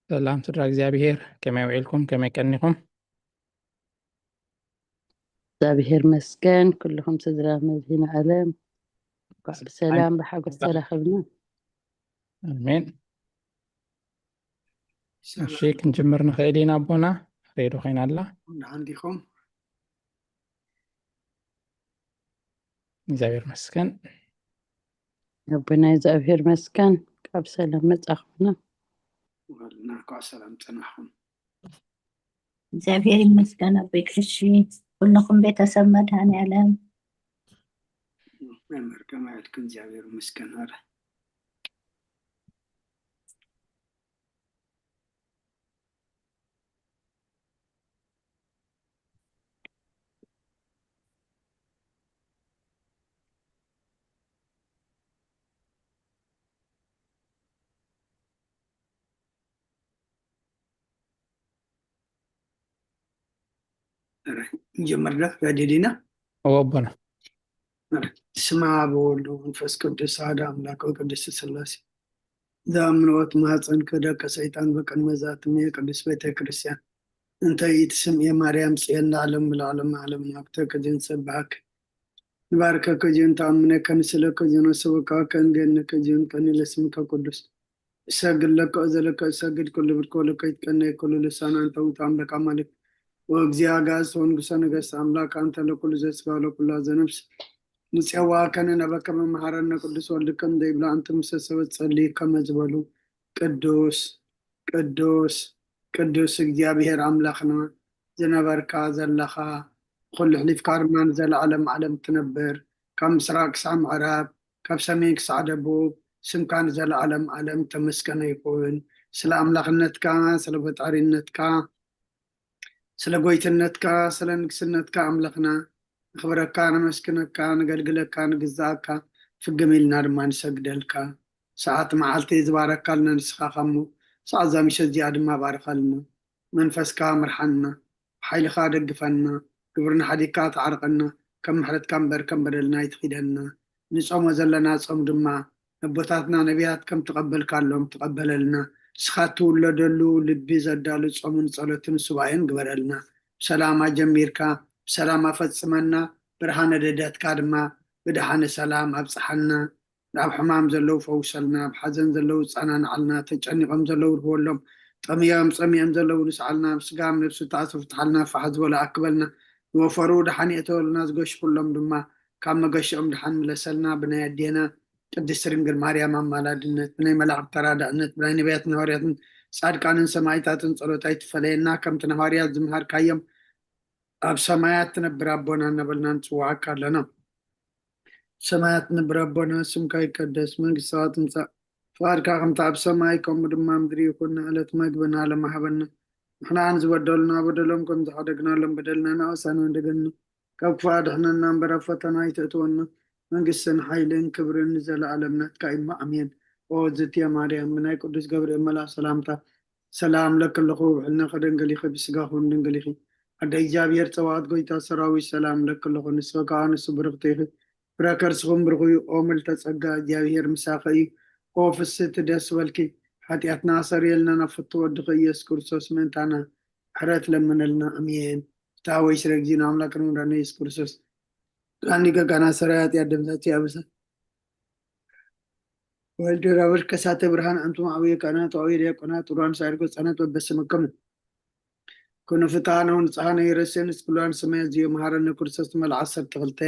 ሰላም ስድራ እግዚኣብሔር፣ ከመይ ውዒልኩም? ከመይ ቀኒኹም? እግዚኣብሔር መስገን። ኩልኹም ስድራ መድህን ዓለም እንኳዕ ብሰላም ብሓጎስ ተራኸብና። ኣሜን። እሺ፣ ክንጅምር ንኽእል ኢና። ኣቦና ሬዶ ኮይና ኣላ። ደሓን ዲኹም? እግዚኣብሔር መስገን። ኣቦና እግዚኣብሔር መስገን፣ ካብ ሰላም መጻኹምና። ዋልና እንኳዕ ሰላም ጸናሕኩም። እግዚኣብሔር ይመስገን ኣቦይ ቀሺ፣ ኩልኹም ቤተሰብ መድኃኔዓለም። መምህር ከማይ ኣልክን እግዚኣብሔር ይመስገን። ኣረ ንጀምር ዶ? ሬዲ ዲና? እወ ኣቦና። ስማ ብወልድ መንፈስ ቅዱስ ሓደ ኣምላክ ቅድስት ስላሴ። ዝኣምንዎት ማህፀን ክደቀ ሰይጣን በቅድመ ዛትሜ ቅዱስ ቤተ ክርስቲያን እንተ ኢትስምኤ ማርያም ጽዮን ለዓለም ለዓለም ዓለም ናብተ ከዚን ሰብሃክ ንባርከ ከዚን ተኣምነ ከንስለ ከዚን ወሰበካ ከንገነ ከዚን ቀኒ ለስምከ ቅዱስ እሰግድ ለከ እዘለከ እሰግድ ኩሉ ብርክ ወለከ ይትቀነ ኩሉ ልሳን አንተ ውእቱ አምላክ አማልክ ወእግዚአ አጋእዝት ወንጉሰ ነገስት አምላክ አንተ ለኩሉ ዘስጋ ለኩላ ዘነፍስ ንጸዋ ከነ ነበከ መመሃረነ ቅዱስ ወልድከ እንዘይብላ አንተ ምሰ ሰበት ጸልይ ከመ ዝበሉ ቅዱስ ቅዱስ ቅዱስ እግዚኣብሔር አምላክና ዝነበርካ ዘለኻ ኩሉ ሕሊፍካ ድማ ንዘለዓለም ዓለም ትነብር ካብ ምስራቅ ክሳብ ምዕራብ ካብ ሰሜን ክሳዕ ደቡብ ስምካ ንዘለዓለም ዓለም ተመስገነ ይኹን። ስለ ኣምላኽነትካ፣ ስለ ፈጣሪነትካ፣ ስለ ጎይትነትካ፣ ስለ ንግስነትካ ኣምላኽና ነኽብረካ፣ ነመስግነካ፣ ነገልግለካ፣ ንግዛኣካ ፍግም ኢልና ድማ ንሰግደልካ። ሰዓት መዓልቲ ዝባረካልና ንስኻ ኻሞ ሰዓት ዛሚሸ እዚኣ ድማ ባርኻልና። መንፈስካ ምርሓና፣ ብሓይልኻ ደግፈና፣ ግብርና ሓዲግካ ተዓርቐና፣ ከም ምሕረትካ እምበር ከም በደልና ኣይትኺደና። ንጾሞ ዘለና ጾም ድማ ነቦታትና ነቢያት ከም ተቐበልካሎም ተቐበለልና። ንስኻ እትውለደሉ ልቢ ዘዳሉ ጾምን ጸሎትን ሱባኤን ግበረልና። ብሰላም ኣጀሚርካ ብሰላም ኣፈጽመና። ብርሃነ ልደትካ ድማ ብደሓነ ሰላም ኣብጽሓና። ኣብ ሕማም ዘለዉ ፈውሰልና፣ ኣብ ሓዘን ዘለዉ ጸናንዓልና፣ ተጨኒቖም ዘለዉ ርህወሎም፣ ጠምዮም ጸሚኦም ዘለዉ ንስዓልና፣ ኣብ ስጋ ኣብ ነብሲ ተኣስሩ ፍትሓልና፣ ፋሕ ዝበሉ ኣክበልና፣ ዝወፈሩ ደሓን የእተወልና፣ ዝገሹ ኩሎም ድማ ካብ መገሽኦም ደሓን ምለሰልና፣ ብናይ ኣዴና ቅድስት ድንግል ማርያም ኣማላድነት፣ ብናይ መላእክት ተራዳእነት፣ ብናይ ነቢያትን ሃዋርያትን ጻድቃንን ሰማዕታትን ጸሎት ኣይትፈለየና፣ ከምቲ ንሃዋርያት ዝምሃርካዮም ኣብ ሰማያት ትነብር ኣቦና እናበልና ንጽውዓካ ኣለና። ሰማያት ንብር ኣቦና ስምካ ይቀደስ፣ መንግስትካ ትምጻእ፣ ፍቃድካ ከምቲ ኣብ ሰማይ ከምኡ ድማ ምድሪ ይኹን። ንዕለት መግብና ሎሚ ሃበና፣ ንሕና ንዝበደሉና በደሎም ከም ዝሓደግናሎም በደልና ንኣሳና እንደገና ካብ ክፉእ ኣድሕነና እምበር ኣብ ፈተና ኣይተእትወና። መንግስትን ሓይልን ክብርን ንዘለኣለም ናትካ እዩ እሞ ኣሜን። ኦ ዝትየ ማርያም ብናይ ቅዱስ ገብርኤል መልኣክ ሰላምታ ሰላም ለኪ ኣለኹ ብሕልናኺ ድንግል ኢኺ ብስጋኺ እውን ድንግል ኢኺ ኣደ እግዚኣብሔር ጸባኦት ጎይታ ሰራዊት ሰላም ለኪ ኣለኹ ንስኺ ከኣ ንሱ ብርኽቲ ኢኺ ፍረ ከርስኹም ብርኹ እዩ ኦ ምልተ ጸጋ እግዚኣብሔር ምሳኺ እዩ ኦ ፍስቲ ደስ በልኪ ሓጢኣትና ኣሰርየልና ናብ ፍቱ ወድኺ ኢየሱስ ክርስቶስ ምእንታና ምሕረት ለምነልና ኣሜን ፍትሐ ወይ ስረ ጊዜና ኣምላክ ንመድኃኒነ ኢየሱስ ክርስቶስ ቃኒ ገጋና ሰራይ ሓጢኣት ደምሳቲ ኣበሳ ወልድ ራብር ከሳተ ብርሃን ኣንቱም ዓብየ ካህናት ወዓብየ ዲያቆናት ጥሩዋን ሳይርጎ ህጻናት በበስምክም ኩኑ ፍትሐነ ወንጽሐነ ይረሴን እስኩላን ስመ ዚዮ መሐረነ ክርስቶስ መልዓ ዓሰርተ ክልተ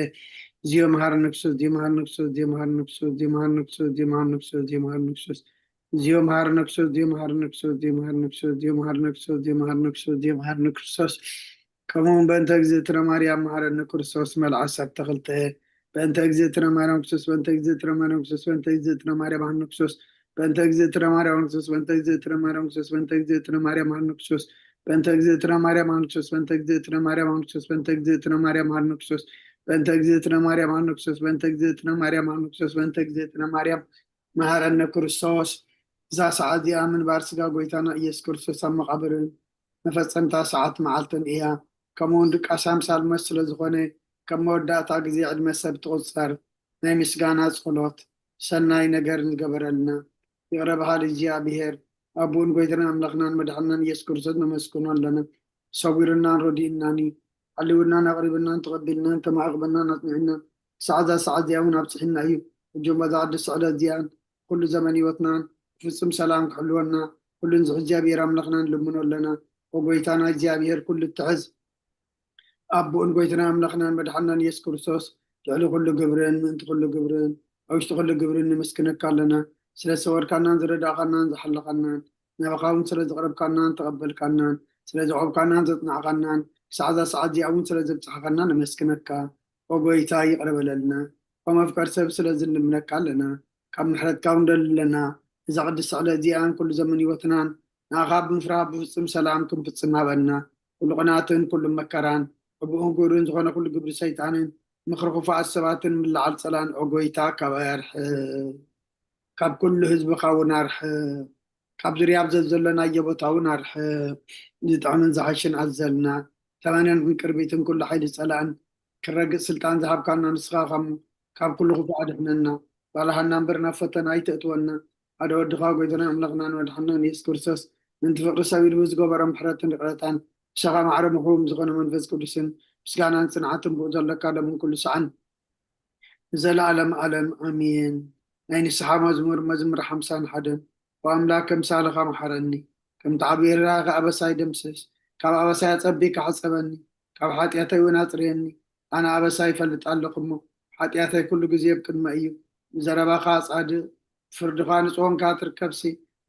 ዚዮ መሐረነ ክርስቶስ ዚዮ መሐረነ ክርስቶስ ዚዮ መሐረነ ክርስቶስ ዚዮ መሐረነ ክርስቶስ ዚዮ መሐረነ ክርስቶስ ዚዮ መሐረነ ክርስቶስ ዚዮ መሐረነ ክርስቶስ ዚዮ መሐረነ ክርስቶስ ዚዮ መሐረነ ክርስቶስ ዚዮ መሐረነ ክርስቶስ ዚዮ መሐረነ ክርስቶስ ዚዮ መሐረነ ክርስቶስ ከምኡ እውን በእንተ እግዝእትነ ማርያም መሐረነ ክርስቶስ መልዓ ዓሰርተ ክልተ በእንተ እግዝእትነ ማርያም ክርስቶስ በእንተ እግዝእትነ ማርያም ክርስቶስ በእንተ እግዝእትነ ማርያም ሐነ ክርስቶስ በእንተ እግዝእትነ ማርያም ክርስቶስ በእንተ እግዝእትነ ማርያም ክርስቶስ በእንተ እግዝእትነ ማርያም ሐነ ክርስቶስ በእንተ እግዝእትነ ማርያም ሐነ ክርስቶስ በእንተ እግዝእትነ ማርያም ሐነ ክርስቶስ በእንተ እግዝእትነ ማርያም ሐነ ክርስቶስ በእንተ እግዝእትነ ማርያም ሐነ ክርስቶስ በእንተ እግዝእትነ ማርያም ሐነ ክርስቶስ በእንተ እግዝእትነ ማርያም መሐረነ ክርስቶስ እዛ ሰዓት እዚኣ ምንባር ስጋ ጎይታና ኢየሱስ ክርስቶስ ኣብ መቓብርን መፈጸምታ ሰዓት መዓልትን እያ። ከምኡ እውን ድቃስ ኣምሳል ሞት ስለ ዝኾነ ከም መወዳእታ ግዜ ዕድመ ሰብ ትቑጸር ናይ ምስጋና ጸሎት ሰናይ ነገር ዝገበረልና ይቕረ በሃሊ እግዚኣብሔር ኣቦን ጎይታና ኣምላኽናን መድሓንናን ኢየሱስ ክርስቶስ ነመስግኖ ኣለና። ሰዊርናን ረዲእናን እዩ። ሓሊውናን ኣቕሪብናን ተቐቢልናን ተማዕቕበናን ኣጽኒዕናን ክሳዕ እዛ ሰዓት እዚኣ እውን ኣብጽሒና እዩ። ሕጂ እሞ እዛ ቅድስቲ ዕለት እዚኣን ኩሉ ዘመን ህይወትናን ፍጹም ሰላም ክሕልወና ኩሉ ንዝሕ እግዚኣብሔር ኣምላኽና ንልምኖ ኣለና። ኦ ጎይታና እግዚኣብሔር ኩሉ እትሕዝ ኣቦን ጎይታና ኣምላኽናን መድሓንናን ኢየሱስ ክርስቶስ ልዕሊ ኩሉ ግብርን ምእንቲ ኩሉ ግብርን ኣብ ውሽጢ ኩሉ ግብርን ንምስክነካ ኣለና። ስለ ዝሰወርካናን ዝረዳእካናን ዝሓለኻናን ናባኻ እውን ስለ ዘቕረብካናን ተቐበልካናን ስለ ዘቆምካናን ዘጽናዕካናን ክሳዕ እዛ ሰዓት እዚኣ እውን ስለ ዘብጽሓኻና ነመስግነካ። ኦ ጎይታ ይቕረ በለልና። ኦ መፍቀር ሰብ ስለዚ ንልምነካ ኣለና። ካብ ምሕረትካ እውን ንደሊ ኣለና። እዛ ቅድስቲ ዕለት እዚኣን ኩሉ ዘመን ህይወትናን ንኣኻ ብምፍራህ ብፍጹም ሰላም ክንፍጽም ሃበና። ኩሉ ቅናትን ኩሉ መከራን ሕቡእን ግብርን ዝኾነ ኩሉ ግብሪ ሰይጣንን ምኽሪ ክፉኣት ሰባትን ምልዓል ጸላን ኦ ጎይታ ካባይ ኣርሕቕ። ካብ ኩሉ ህዝብኻ እውን ኣርሕቕ። ካብ ዙርያ ኣብ ዘዘሎናዮ ቦታ እውን ኣርሕቕ። ዝጥዕምን ዝሓሽን ኣዘልና። ተመንን ዕንቅርቢትን ኩሉ ሓይሊ ጸላእን ክረግጽ ስልጣን ዝሃብካና ንስኻ ከም ካብ ኩሉ ክፉእ ኣድሕነና። ባልሃና እምበር ናብ ፈተና ኣይተእትወና። ሓደ ወድኻ ጎይታና ኣምላኽናን መድሓንናን ኢየሱስ ክርስቶስ ምእንቲ ፍቕሪ ሰብ ኢሉ ዝገበሮ ምሕረትን ይቕረታን ብሰኻ ማዕረ ምሕቡም ዝኾነ መንፈስ ቅዱስን ምስጋናን ጽንዓትን ብኡ ዘለካ ሎምን ኩሉ ሰዓን ንዘለኣለም ኣለም ኣሜን። ናይ ንስሓ መዝሙር መዝሙር ሓምሳን ሓደን። ኦ ኣምላክ ከምሳልኻ መሓረኒ፣ ከምቲ ዓብዪ ርህራኸ ኣበሳይ ደምስስ። ካብ ኣበሳይ ኣጸቢካ ሕጸበኒ፣ ካብ ሓጢኣተይ እውን ኣጽርየኒ። ኣነ ኣበሳይ ይፈልጥ ኣለኹ እሞ፣ ሓጢኣተይ ኩሉ ግዜ ኣብ ቅድመይ እዩ። ብዘረባኻ ጻድቕ፣ ብፍርድኻ ንጽሆንካ ትርከብሲ።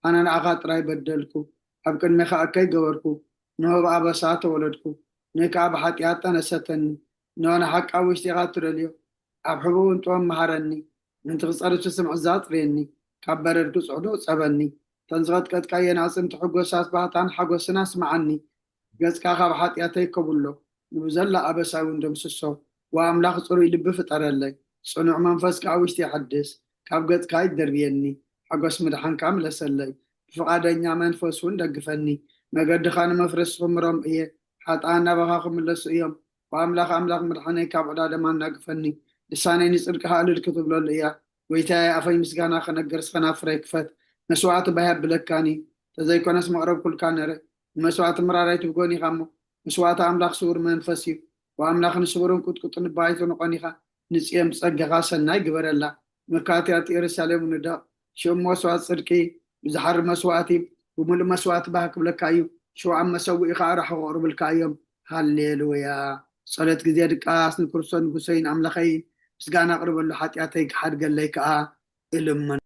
ኣነ ንኣኻ ጥራይ በደልኩ፣ ኣብ ቅድሜኻ እከይ ገበርኩ። እንሆ ብኣበሳ ተወለድኩ፣ ንእከኣ ብሓጢኣት ጠነሰተኒ። እንሆ ንሓቂ ኣብ ውሽጢኻ ትደልዮ፣ ኣብ ሕቡእ እውን ጥበብ መሃረኒ። ምእንቲ ክጸርፍ ስምዒት ኣጽርየኒ፣ ካብ በረድ ክጽዕዶ ጸበኒ። እተን ዝቐጥቀጥካየን ኣዕጽምቲ ሕጎሳት ባህታን ሓጎስን ኣስምዓኒ። ገጽካ ካብ ሓጢኣተይ ከብሎ፣ ንብዘላ ኣበሳይ እውን ደምስሶ። ወኣምላኽ ጽሩይ ልቢ ፍጠረለይ፣ ጽኑዕ መንፈስ ከኣ ውሽጢ ይሓድስ። ካብ ገጽካ ኣይትደርብየኒ፣ ሓጎስ ምድሓንካ ምለሰለይ። ብፍቓደኛ መንፈስ እውን ደግፈኒ። መገድኻ ንመፍረስ ክምሮም እየ፣ ሓጥኣን ናባኻ ክምለሱ እዮም። ወኣምላኽ ኣምላኽ ምድሓነይ ካብ ዕዳ ደም ኣናግፈኒ። ልሳነይ ንጽድቅኻ እልል ክትብለሉ እያ። ጎይታየ ኣፈይ ምስጋና ክነግር ከናፍረይ ክፈት። መስዋእቲ ባህ ኣብለካኒ፣ ተዘይኮነስ መቕረብኩልካ ነረ። ንመስዋእቲ ምራር ኣይትብጎን ኢኻ እሞ፣ መስዋእቲ ኣምላኽ ስውር መንፈስ እዩ። ወኣምላኽ ንስውርን ቁጥቁጥን ባይቶ ንቆን ኢኻ። ንጽዮን ብጸጋኻ ሰናይ ግበረላ። መካትያት ኢየሩሳሌም ንደቕ። ሽም መስዋእቲ ጽድቂ ብዝሓሪ መስዋእቲ ብምሉእ መስዋእቲ ባህ ክብለካ እዩ። ሽውዓም መሰውኢ ኸኣ ራሑ ክቕርብልካ እዮም። ሃሌሉያ። ጸሎት ግዜ ድቃስ ንክርስቶስ ንጉሰይን ኣምላኸይ ምስጋና ኣቕርበሉ፣ ሓጢኣተይ ክሓድገለይ ከኣ እልምን።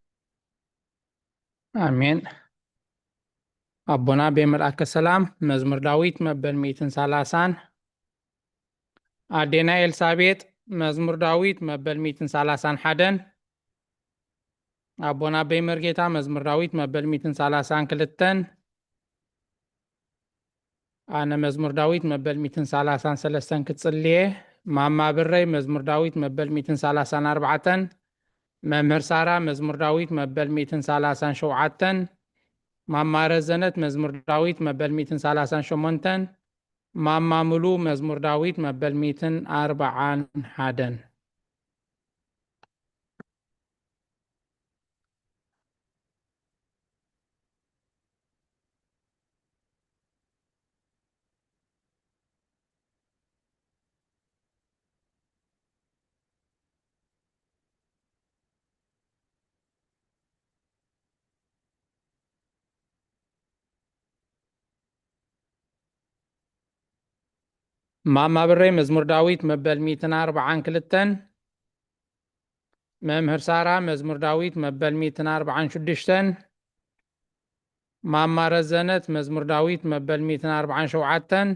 ኣሜን። ኣቦና ቤ መልኣከ ሰላም መዝሙር ዳዊት መበል ሚእትን ሰላሳን። ኣዴና ኤልሳቤጥ መዝሙር ዳዊት መበል ሚእትን ሰላሳን ሓደን። ኣቦና ቤ መርጌታ መዝሙር ዳዊት መበል ሚእትን ሰላሳን ክልተን። ኣነ መዝሙር ዳዊት መበል ሚእትን ሰላሳን ሰለስተን ክጽልየ። ማማ ብረይ መዝሙር ዳዊት መበል ሚእትን ሰላሳን ኣርባዕተን። መምህር ሳራ መዝሙር ዳዊት መበል ሚእትን ሰላሳን ሸውዓተን። ማማ ረዘነት መዝሙር ዳዊት መበል ሚእትን ሰላሳን ሸሞንተን። ማማ ሙሉ መዝሙር ዳዊት መበል ሚእትን ኣርባዓን ሓደን። ማማ ብረይ መዝሙር ዳዊት መበል ሚእትን ኣርባዓን ክልተን። መምህር ሳራ መዝሙር ዳዊት መበል ሚእትን ኣርባዓን ሽዱሽተን። ማማ ረዘነት መዝሙር ዳዊት መበል ሚእትን ኣርባዓን ሸውዓተን።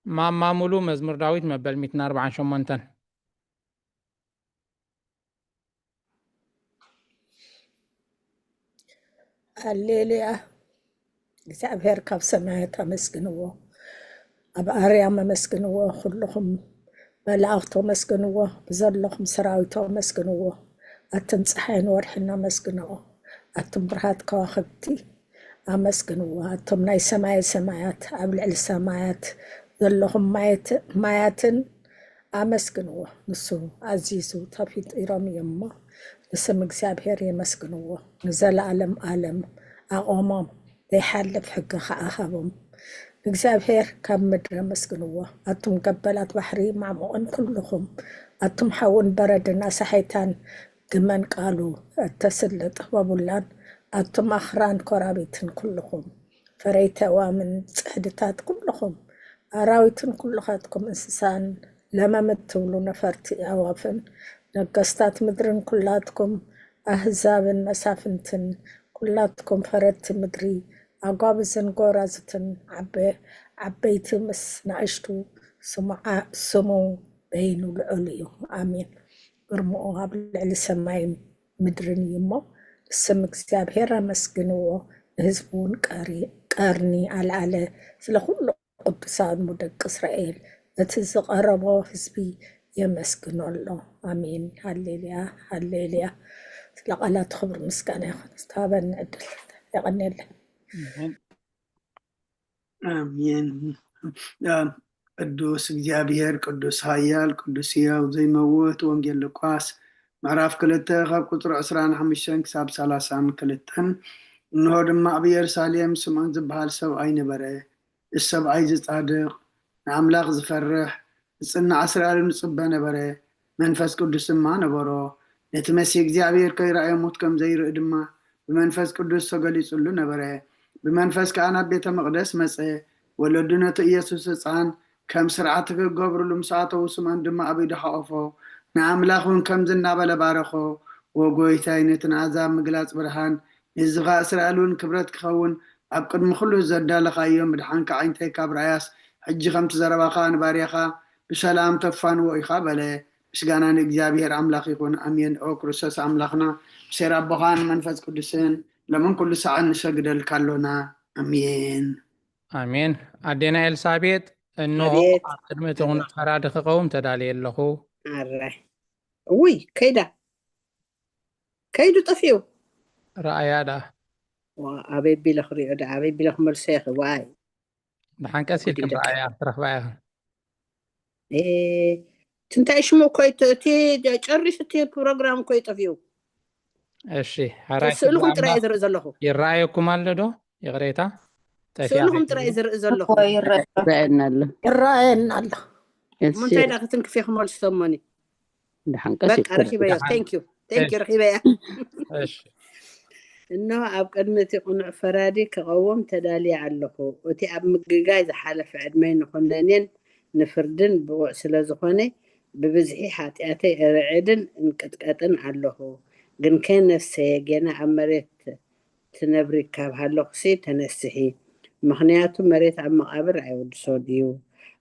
ማማ ሙሉ መዝሙር ዳዊት መበል ሚእትን ኣርባዓን ሸሞንተን። ሃሌሉያ። እግዚኣብሔር ካብ ሰማያት ኣመስግንዎ፣ ኣብ ኣርያም ኣመስግንዎ፣ ኩልኹም መላእኽቶ ኣመስግንዎ፣ ብዘለኹም ሰራዊቶ ኣመስግንዎ። ኣቱም ፀሓይን ወርሕን ኣመስግንዎ፣ ኣቱም ብርሃት ከዋኽብቲ ኣመስግንዎ፣ ኣቱም ናይ ሰማየ ሰማያት ኣብ ልዕሊ ሰማያት ዘለኹም ማያትን ኣመስግንዎ። ንሱ ኣዚዙ ተፊጢሮም እዮም እሞ ንስም እግዚኣብሔር የመስግንዎ ንዘለኣለም ኣለም። ኣቖሞም፣ ዘይሓልፍ ሕጊ ኸኣ ሃቦም። ንእግዚኣብሔር ካብ ምድሪ ኣመስግንዎ። ኣቱም ገበላት ባሕሪ ማዕሙቕን ኩልኹም፣ ኣቱም ሓውን በረድን ኣሳሐይታን ግመን ቃሉ እተስልጥ ባቡላን፣ ኣቱም ኣኽራን ኮራቢትን ኩልኹም፣ ፈረይቲ ኣእዋምን ጽሕድታት ኩልኹም፣ ኣራዊትን ኩልኻትኩም እንስሳን ለመም እትብሉ ነፈርቲ ኣዕዋፍን፣ ነገስታት ምድርን ኩላትኩም ኣህዛብን መሳፍንትን፣ ኩላትኩም ፈረድቲ ምድሪ፣ ኣጓብዝን ጎራዝትን፣ ዓበ-፣ ዓበይቲ ምስ ንኣሽቱ፣ ስሙዓ-፣ ስሙ በይኑ ልዑል እዩ። ኣሜን። ግርምኡ ኣብ ልዕሊ ሰማይን ምድርን እዩ እሞ፣ ስም እግዚኣብሔር ኣመስግንዎ። ንህዝቡ እውን ቀሪ-፣ ቀርኒ ኣልዓለ። ስለ ኩሉ ቅዱሳኑ ደቂ እስራኤል፣ እቲ ዝቐረቦ ህዝቢ የመስግኖ ኣሎ። ኣሜን። ሃሌሉያ፣ ሃሌሉያ። ስለ ቃላቱ ክብሪ ምስጋና ይኹን። ዝተዋህበኒ ዕድል የቐንየለይ። ኣሜን። ኣሜን። አ፣ ቅዱስ እግዚኣብሔር፣ ቅዱስ ኃያል፣ ቅዱስ ሕያው ዘይመውት፣ ወንጌል ሉቃስ ምዕራፍ ክልተ ካብ ቁጽሪ ዕስራን ሓሙሽተን ክሳብ ሰላሳን ክልተን። እንሆ ድማ ኣብ ኢየሩሳሌም ስምዖን ዝበሃል ሰብኣይ ነበረ። እዚ ሰብኣይ እዚ ጻድቕ፣ ንኣምላኽ ዝፈርሕ፣ ዝጽናዕ እስራኤልን ዝጽበ ነበረ። መንፈስ ቅዱስ ድማ ነበሮ። ነቲ መሲህ እግዚኣብሔር ከይረኣየ ሞት ከም ዘይርኢ ድማ ብመንፈስ ቅዱስ ተገሊጹሉ ነበረ። ብመንፈስ ከኣ ናብ ቤተ መቕደስ መጸ። ወለዱ ነቲ ኢየሱስ ህጻን ከም ስርዓት ክገብርሉ ምስ ኣተዉ፣ ስምዖን ድማ ኣብ ኢዱ ሓቖፎ። ንኣምላኽ እውን ከምዚ እናበለ ባረኾ። "ወ ጎይታይ፣ ነቲ ንኣሕዛብ ምግላጽ ብርሃን፣ ንህዝብኻ እስራኤል እውን ክብረት ክኸውን ኣብ ቅድሚ ኩሉ ዘዳለኻዮ ምድሓንካ ኣዒንተይ ካብ ረኣያስ፣ ሕጂ ከምቲ ዘረባኻ ንባርያኻ ብሰላም ተፋንዎ ኢኻ" በለ። ምስጋና ንእግዚኣብሔር ኣምላኽ ይኹን። ኣሜን። ኦ ክርስቶስ ኣምላኽና፣ ብሴር ኣቦኻን መንፈስ ቅዱስን ሎምን ኩሉ ሳዕን ንሰግደልካ ኣሎና። ኣሜን። ኣሜን። ኣዴና ኤልሳቤጥ፣ እንሆ ኣቤት። ኣብ ቅድሚ እቲ ቁኑዕ ፈራዲ ክቐውም ተዳልየ ኣለኹ። ኣረ። ውይ፣ ከይዳ። ከይዱ ጠፊኡ። ረኣያ ደኣ። ዋ፣ ኣበይ ቢለ ክሪኦ ደኣ፣ ኣበይ ቢለ ክመልሶ ኢኺ፣ ዋይ። ደሓን ቀስ ኢልክን ጉድ ኢለካ። ረኣያ፣ ትረኽባ ኢኽን። እ፣ እንታይ ሽሙ እኮ እዩ፣ እቲ ጨሪሱ እቲ ፕሮግራም እኮ እዩ ጠፊኡ። እሺ፣ ሕራይ ስእልኹም ጥራይ እየ ዝርኢ ዘለኹ። ይረኣየኩም ኣሎ ዶ? ይቕሬታ። ጠፊኣ ስእልኹም ከይትብሉ። ጥራይ እየ ዝርኢ ዘለኹ። እኮ ይረአ። ይረኣየና ኣሎ። ይረኣየና ኣሎ። እሺ። እሞ እንታይ ዳ ክትንክፍ ኢኺ፣ መልሶ እሞኒ። ደሓን ቀስ በቃ ኢልኩም። ረኺበዮ። ደሓን። Thank you። Thank you፣ እሺ። ረኺበያ። እሺ። እነሆ ኣብ ቅድሚ እቲ ቅኑዕ ፈራዲ ክቐውም ተዳልየ ኣለኹ። እቲ ኣብ ምግጋይ ዝሓለፈ ዕድመይ ንኹነኔን ንፍርድን ብቑዕ ስለ ዝኾነ፣ ብብዝሒ ሓጢኣተይ እርዕድን እንቅጥቀጥን ኣለኹ። ግንከ ነፍሰየ፣ ጌና ኣብ መሬት ትነብሪ ካብ ሃለኹሲ ተነስሒ። ምኽንያቱ መሬት ኣብ መቓብር ኣይውድሶን እዩ።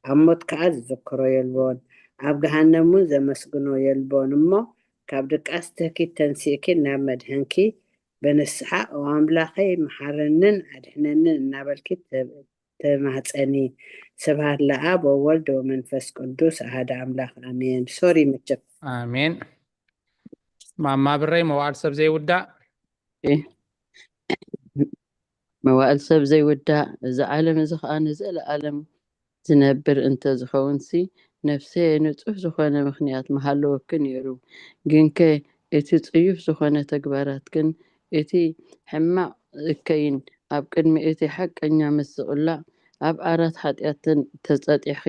ኣብ ሞት ከኣ ዝዝክሮ የልቦን። ኣብ ገሃነም እውን ዘመስግኖ የልቦን። እሞ ካብ ድቃስ ትህኪት ተንሲእኪ ናብ መድሕንኪ ብንስሓ፣ "ኦ ኣምላኸይ፣ መሓረንን ኣድሕነንን" እናበልኪ ተ-፣ ተማህጸኒ። ስብሐት ለኣብ ወወልድ ወመንፈስ ቅዱስ ኣሐደ ኣምላኽ ኣሜን። ሶሪ መቸም። ኣሜን። ማማ ብረይ፣ መዋዕል ሰብ ዘይውዳእ። መዋእል ሰብ ዘይውዳእ፣ እዚ ዓለም እዚ ኸኣ ንዘለኣለም ዝነብር እንተ ዝኸውንሲ፣ ነፍሰየ ንጹህ ዝኾነ ምኽንያት ምሃለወኪ ነይሩ። ግንከ እቲ ጽዩፍ ዝኾነ ተግባራትክን እቲ ሕማቕ እከይን ኣብ ቅድሚ እቲ ሓቀኛ ምስቕላዕ ኣብ ዓራት ሓጢኣትን ተጸጢሕኺ፣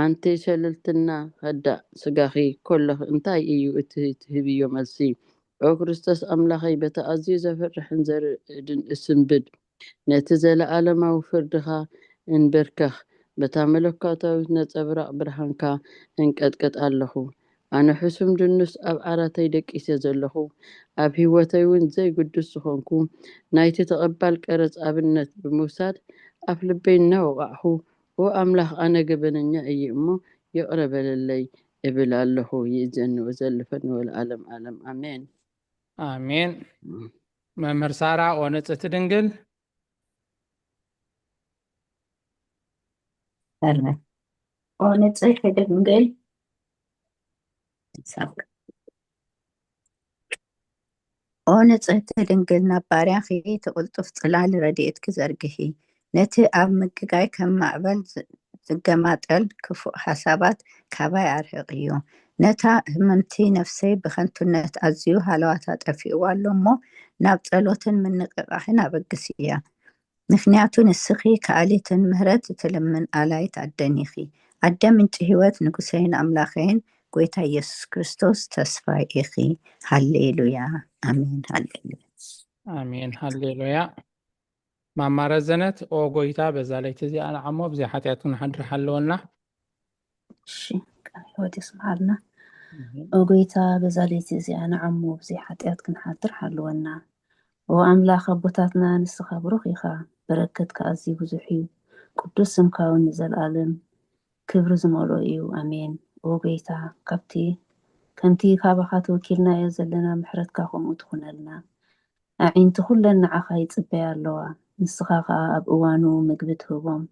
ኣንቲ ሸለልትና ከዳዕ ስጋኺ ኮለኺ እንታይ እዩ እቲ ትህብዮ መልሲ? ኦ ክርስቶስ ኣምላኸይ፣ በቲ ኣዝዩ ዘፍርሕን ዘርዕድን እስንብድ፣ ነቲ ዘለኣለማዊ ፍርድኻ እንብርከኽ፣ በታ መለኮታዊት ነጸብራቕ ብርሃንካ እንቀጥቅጥ ኣለኹ። ኣነ ሕሱም ድኑስ ኣብ ዓራተይ ደቂሰ ዘለኹ፣ ኣብ ህይወተይ እውን ዘይግዱስ ዝኾንኩ፣ ናይቲ ተቐባል ቀረጽ ኣብነት ብምውሳድ ኣፍ ልበይ እናወቓዕኹ፣ ኦ ኣምላኽ፣ ኣነ ገበነኛ እየ እሞ ይቕረ በለለይ እብል ኣለኹ። ይእዘኒ ወዘልፈኒ ወለዓለም ዓለም። ኣሜን። ኣሜን። መምህር ሳራ፣ ኦ ንጽሕቲ ድንግል። ኦ ንጽሕቲ ድንግል። ኦ ንጽሕቲ ድንግል፣ ናብ ባርያኺ እቲ ቅልጡፍ ጽላል ረድኤትኪ ዘርግሒ። ነቲ ኣብ ምግጋይ ከም ማዕበል ዝ-፣ ዝገማጠል ክፉእ ሓሳባት ካባይ ኣርሕቕዮ። ነታ ህምምቲ ነፍሰይ ብኸንቱነት ኣዝዩ ሃለዋታ ጠፊእዋ ኣሎ እሞ፣ ናብ ጸሎትን ምንቕቓሕን ኣበግስያ። ምኽንያቱ ንስኺ ከኣሊትን ምህረት እትልምን ኣላይት ኣደን ኢኺ። ኣደ ምንጪ ህይወት ንጉሰይን ኣምላኸይን ጎይታ ኢየሱስ ክርስቶስ ተስፋይ ኢኺ። ሃሌሉያ። ኣሜን። ሃሌሉያ። ኣሜን። ሃሌሉያ። ማማ ረዘነት፣ ኦ ጎይታ፣ በዛ ለይቲ እዚኣ ንዓሞ ብዘይ ሓጢኣት ክንሓድር ሓለወና። እሺ፣ ቃል ህይወት የስምዓልና። ኦ ጎይታ፣ በዛ ለይቲ እዚኣ ንዓሞ ብዘይ ሓጢኣት ክንሓድር ሓለወና። ኦ ኣምላኽ ኣቦታትና፣ ንስኻ ብሩኽ ኢኻ፣ በረከትካ ኣዝዩ ብዙሕ እዩ። ቅዱስ ስምካ እውን ንዘለኣለም ክብሪ ዝመልኦ እዩ። ኣሜን። ኦ ጎይታ፣ ካብቲ ከምቲ ካባኻ ተወኪልናዮ ዘለና ምሕረትካ ከምኡ ትኹነልና። ኣዒንቲ ኩለን ንዓኻ ይጽበያ ኣለዋ፣ ንስኻ ኸኣ ኣብ እዋኑ ምግቢ ትህቦም።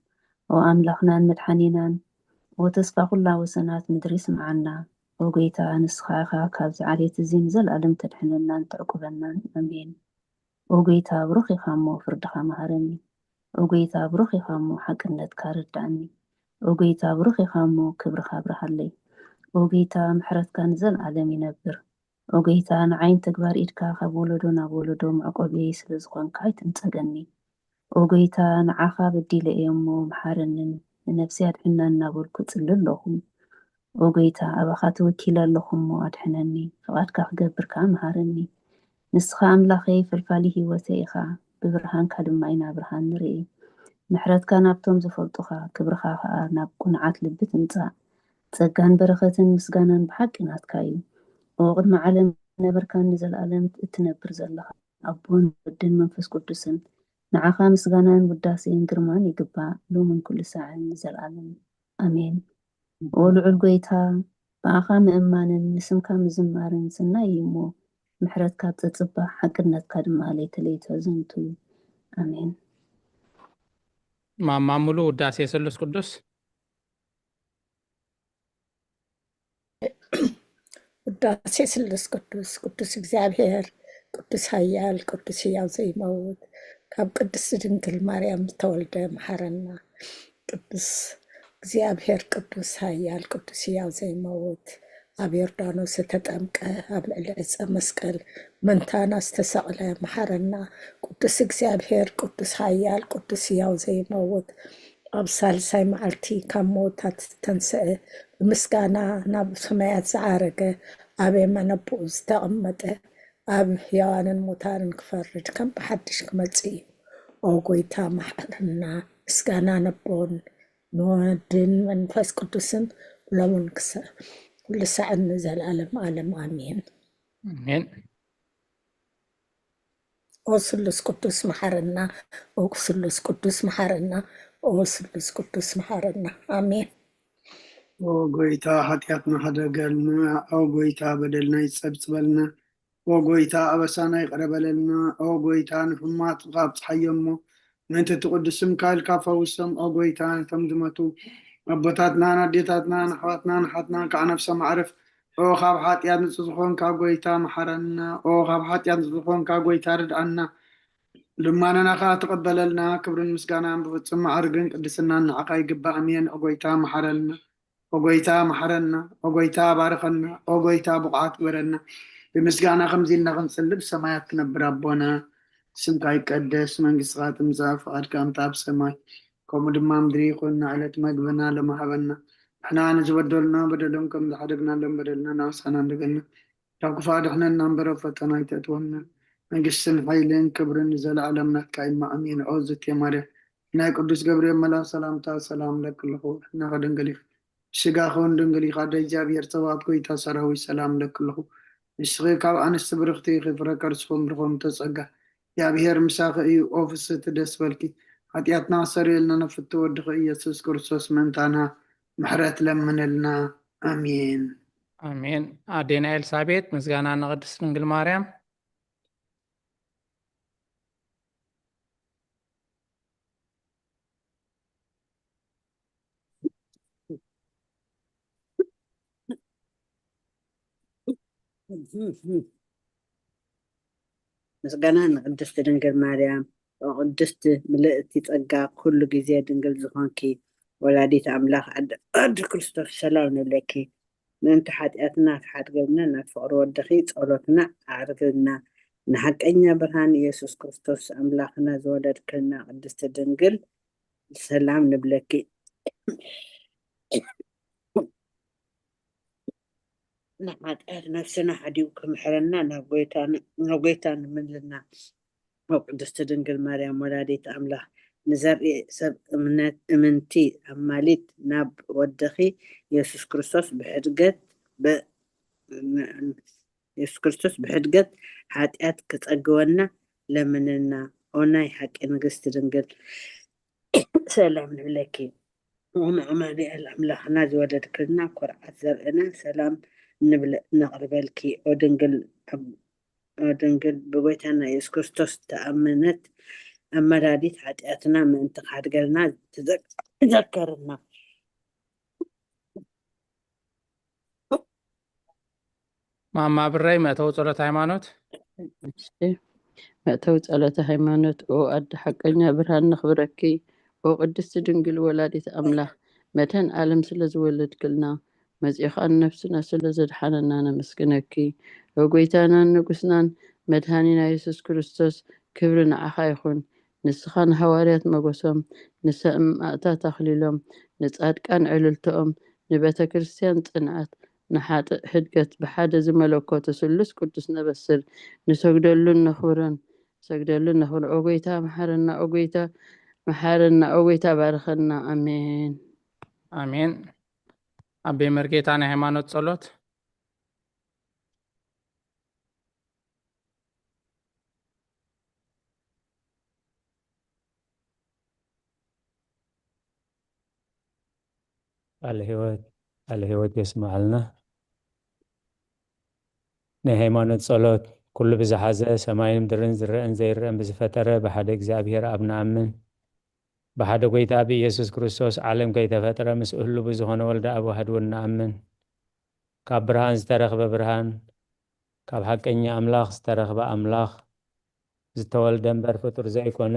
ኦ ኣምላኽናን መድሓኒናን፣ ኦ ተስፋ ኩላ ወሰናት ምድሪ ስምዓና። ኦ ጎይታ፣ ንስኻ ኢኻ ካብዚ ዓሌት እዚ ንዘለኣለም ተድሕነናን ተዕቁበናን። ኣሜን። ኦ ጎይታ፣ ብሩኽ ኢኻ እሞ ፍርድኻ መሃረኒ። ኦ ጎይታ፣ ብሩኽ ኢኻ እሞ ሓቅነትካ ረዳእኒ። ኦ ጎይታ፣ ብሩኽ ኢኻ እሞ ክብርኻ ኣብርሃለይ። ኦ ጎይታ፣ ምሕረትካ ንዘለኣለም ይነብር። ኦ ጎይታ፣ ንዓይን ተግባር ኢድካ ካብ ወለዶ ናብ ወለዶ መዕቆብየይ ስለ ዝኾንካ ኣይትንጸገኒ። ኦ ጎይታ፣ ንዓኻ በዲለ እየ እሞ መሓረንን ንነፍሰይ ኣድሕና እናበልኩ ጽሊ ኣለኹ። ኦ ጎይታ፣ ኣባኻ ተወኪለ ኣለኹ እሞ ኣድሕነኒ፣ ፍቓድካ ክገብር ከኣ መሃረኒ። ንስኻ ኣምላኸይ ፈልፋሊ ህይወተይ ኢኻ፣ ብብርሃንካ ድማ ኢና ብርሃን ንርኢ። ምሕረትካ ናብቶም ዝፈልጡኻ፣ ክብርኻ ከኣ ናብ ቅኑዓት ልቢ ትምጻእ። ጸጋን በረኸትን ምስጋናን ብሓቂ ናትካ እዩ። ኦ ቅድሚ ዓለም ነበርካን ንዘለኣለም እትነብር ዘለኻ ኣቦን ወድን መንፈስ ቅዱስን፣ ንዓኻ ምስጋናን ውዳሴን ግርማን ይግባእ፣ ሎምን ኩሉ ሳዕን ንዘለኣለም። ኣሜን። ኦ ልዑል ጎይታ፣ ብኣኻ ምእማንን ንስምካ ምዝማርን ስናይ እዩ እሞ፣ ምሕረትካ ኣብ ጸጽባ፣ ሓቅነትካ ድማ ለይተ ለይተ ዘንቱ እዩ። ኣሜን። ማማ ሙሉ ውዳሴ ስሉስ ቅዱስ። ውዳሴ ስሉስ ቅዱስ። ቅዱስ እግዚኣብሔር፣ ቅዱስ ኃያል፣ ቅዱስ ሕያው ዘይመውት፣ ካብ ቅድስት ድንግል ማርያም ዝተወልደ መሓረና። ቅዱስ እግዚኣብሔር፣ ቅዱስ ኃያል፣ ቅዱስ ሕያው ዘይመውት፣ ኣብ ዮርዳኖስ ዝተጠምቀ፣ ኣብ ልዕሊ ዕፀ መስቀል መንታና ዝተሰቕለ መሓረና። ቅዱስ እግዚኣብሔር፣ ቅዱስ ኃያል፣ ቅዱስ ሕያው ዘይመውት፣ ኣብ ሳልሳይ መዓልቲ ካብ ምውታት ዝተንስአ፣ ብምስጋና ናብ ሰማያት ዝዓረገ፣ ኣብ የማነ ኣቦኡ ዝተቐመጠ፣ ኣብ ሕያዋንን ሙታንን ክፈርድ ከም ብሓድሽ ክመጽእ እዩ። ኦ ጎይታ መሓረና። ምስጋና ነቦን ንወድን መንፈስ ቅዱስን ሎምን ክሰ-፣ ኩሉ ሳዕን ንዘለዓለም ዓለም ኣሜን። ኣሜን። ኦ ስሉስ ቅዱስ መሓረና፣ ኦ ስሉስ ቅዱስ መሓረና፣ ኦ ስሉስ ቅዱስ መሓረና። ኣሜን። ኦ ጎይታ ሓጢኣትና ሕደገልና፣ ኦ ጎይታ በደልና ይጸብጽበልና፣ ኦ ጎይታ ኣበሳና ይቕረ በለልና፣ ኦ ጎይታ ንሕሙማትካ ኣብጽሓዮም እሞ ምእንቲ እቲ ቅዱስ ስምካ ኢልካ ፈውሶም። ኦ ጎይታ ነቶም ዝመቱ ኣቦታትናን ኣዴታትናን ኣሕዋትናን ኣሓትናን ከዓ ነፍሶም ኣዕርፍ። ኦ ካብ ሓጢኣት ንጹህ ዝኾንካ ጎይታ መሓረና፣ ኦ ካብ ሓጢኣት ንጹህ ዝኾንካ ጎይታ ርድኣና። ልማናና ከኣ ተቐበለልና። ክብርን ምስጋናን ብፍጹም ማዕርግን ቅድስናን ንዓኻ ይግባእ። ኣሜን። ኦ ጎይታ መሓረልና፣ ኦ ጎይታ መሓረና፣ ኦ ጎይታ ባርኸና፣ ኦ ጎይታ ብቑዓት ግበረና። ብምስጋና ከምዚ ኢልና ክንጽሊ ብሰማያት ክነብር ኣቦና፣ ስምካ ይቀደስ፣ መንግስትኻ ትምጻእ፣ ፍቓድካ ከምቲ ኣብ ሰማይ ከምኡ ድማ ምድሪ ይኹን። ንዕለት መግብና ሎሚ ሃበና። ንሕና ንዝበደሉና በደሎም ከም ዝሓደግናሎም በደልና እናወሳና እንደገና ካብ ክፉእ ኣድሕነና እምበር ኣብ ፈተና ኣይተእትወና። መንግስትን ሓይልን ክብርን ንዘለኣለም ናትካ እዩ። ኣሜን። ኦ ዝቴ ማርያም ናይ ቅዱስ ገብርኤል መልኣክ ሰላምታ ሰላም ለኪ ኣለኹ። ሕናኸ ድንግል ኢኺ፣ ስጋኸ እውን ድንግል እዩ። ኣደ እግዚኣብሔር ጸባኦት ጎይታ ሰራዊት ሰላም ለኪ ኣለኹ። ንስኺ ካብ ኣንስቲ ብርኽቲ ኢኺ፣ ፍረ ከርስኺ እውን ብሩኽ እዩ። ጸጋ እግዚኣብሔር ምሳኺ እዩ። ኦ ፍስሕቲ ደስ በልኪ፣ ሓጢኣትና ኣስተሰርየልና፣ ንፍትወ ወድኺ ኢየሱስ ክርስቶስ ምእንታና ምሕረት ለምንልና። ኣሜን። ኣሜን። ኣዴና ኤልሳቤጥ ምስጋና ንቅድስት ድንግል ማርያም። ምስጋና ንቅድስት ድንግል ማርያም። ኦ ቅድስት ምልእቲ ጸጋ፣ ኩሉ ግዜ ድንግል ዝኾንኪ ወላዲት ኣምላኽ፣ ኣደ፣ ኣደ ክርስቶስ፣ ሰላም ንብለኪ። ምእንቲ ሓጢኣትና ትሓድገልና፣ ናብ ፍቕሪ ወድኺ ጸሎትና ኣዕርግልና። ንሓቀኛ ብርሃን ኢየሱስ ክርስቶስ ኣምላኽና ዝወለድክልና ቅድስቲ ድንግል ሰላም ንብለኪ። ንሓጢኣት ነፍስና ሓዲጉ ክምሕረና ናብ ጎይታ ን-፣ ናብ ጎይታ ንምልና። ኦ ቅድስቲ ድንግል ማርያም ወላዲት ኣምላኽ፣ ንዘርኢ ሰብ እምነት እምንቲ ኣማሊት ናብ ወድኺ የሱስ ክርስቶስ ብሕድገት ብ-፣ የሱስ ክርስቶስ ብሕድገት ሓጢኣት ክጸግወና ለምንና። ኦ ናይ ሓቂ ንግስቲ ድንግል ሰላም ንብለኪ። ኦም ኣማኑኤል ኣምላኽና ዝወለድክልና ኩርዓት ዘርእና ሰላም ንብለ-፣ ነቕርበልኪ። ኦ ድንግል፣ ኦ ድንግል ብጎይታና የሱስ ክርስቶስ ተኣመነት ኣማላዲት ሓጢኣትና ምእንቲ ክሓድገልና ትዘክ-፣ ትዘከርና። ማማ ብረይ መእተዊ ጸሎት ሃይማኖት። እሺ። መእተዊ ጸሎተ ሃይማኖት። ኦ ኣደ ሓቀኛ ብርሃን ነኽብረኪ። ኦ ቅድስቲ ድንግል ወላዲት ኣምላኽ መድህን ዓለም ስለ ዝወለድክልና መጺእኻ ንነፍስና ስለ ዘድሓነና ነመስግነኪ። ኦ ጎይታናን ንጉስናን መድሃኒና የሱስ ክርስቶስ ክብሪ ንዓኻ ይኹን። ንስኻ ንሃዋርያት መጎሶም፣ ንሰማእታት ኣኽሊሎም፣ ንጻድቃን ዕልልቶኦም፣ ንቤተ ክርስቲያን ጽንዓት፣ ንሓጥእ ሕድገት ብሓደ ዝመለኮተ ስሉስ ቅዱስ ነበስር ንሰግደሉን ነኽብሮን፣ ሰግደሉን ነኽብሮን። ኦ ጎይታ መሓረና፣ ኦ ጎይታ መሓረና፣ ኦ ጎይታ ባርኸና። ኣሜን። ኣሜን። ኣቤ መርጌታ ናይ ሃይማኖት ጸሎት። ቃለ ህይወት፣ ቃለ ህይወት የስምዓልና። ናይ ሃይማኖት ጸሎት። ኩሉ ብዝሓዘ ሰማይን ምድርን ዝረአን ዘይረአን ብዝፈጠረ ብሓደ እግዚኣብሔር ኣብ ንኣምን። ብሓደ ጎይታ ብኢየሱስ ክርስቶስ ዓለም ከይተፈጥረ ምስ እህሉ ብዝኾነ ወልደ ኣብ ዋህድ እውን ንኣምን። ካብ ብርሃን ዝተረኽበ ብርሃን፣ ካብ ሓቀኛ ኣምላኽ ዝተረኽበ ኣምላኽ፣ ዝተወልደ እምበር ፍጡር ዘይኮነ፣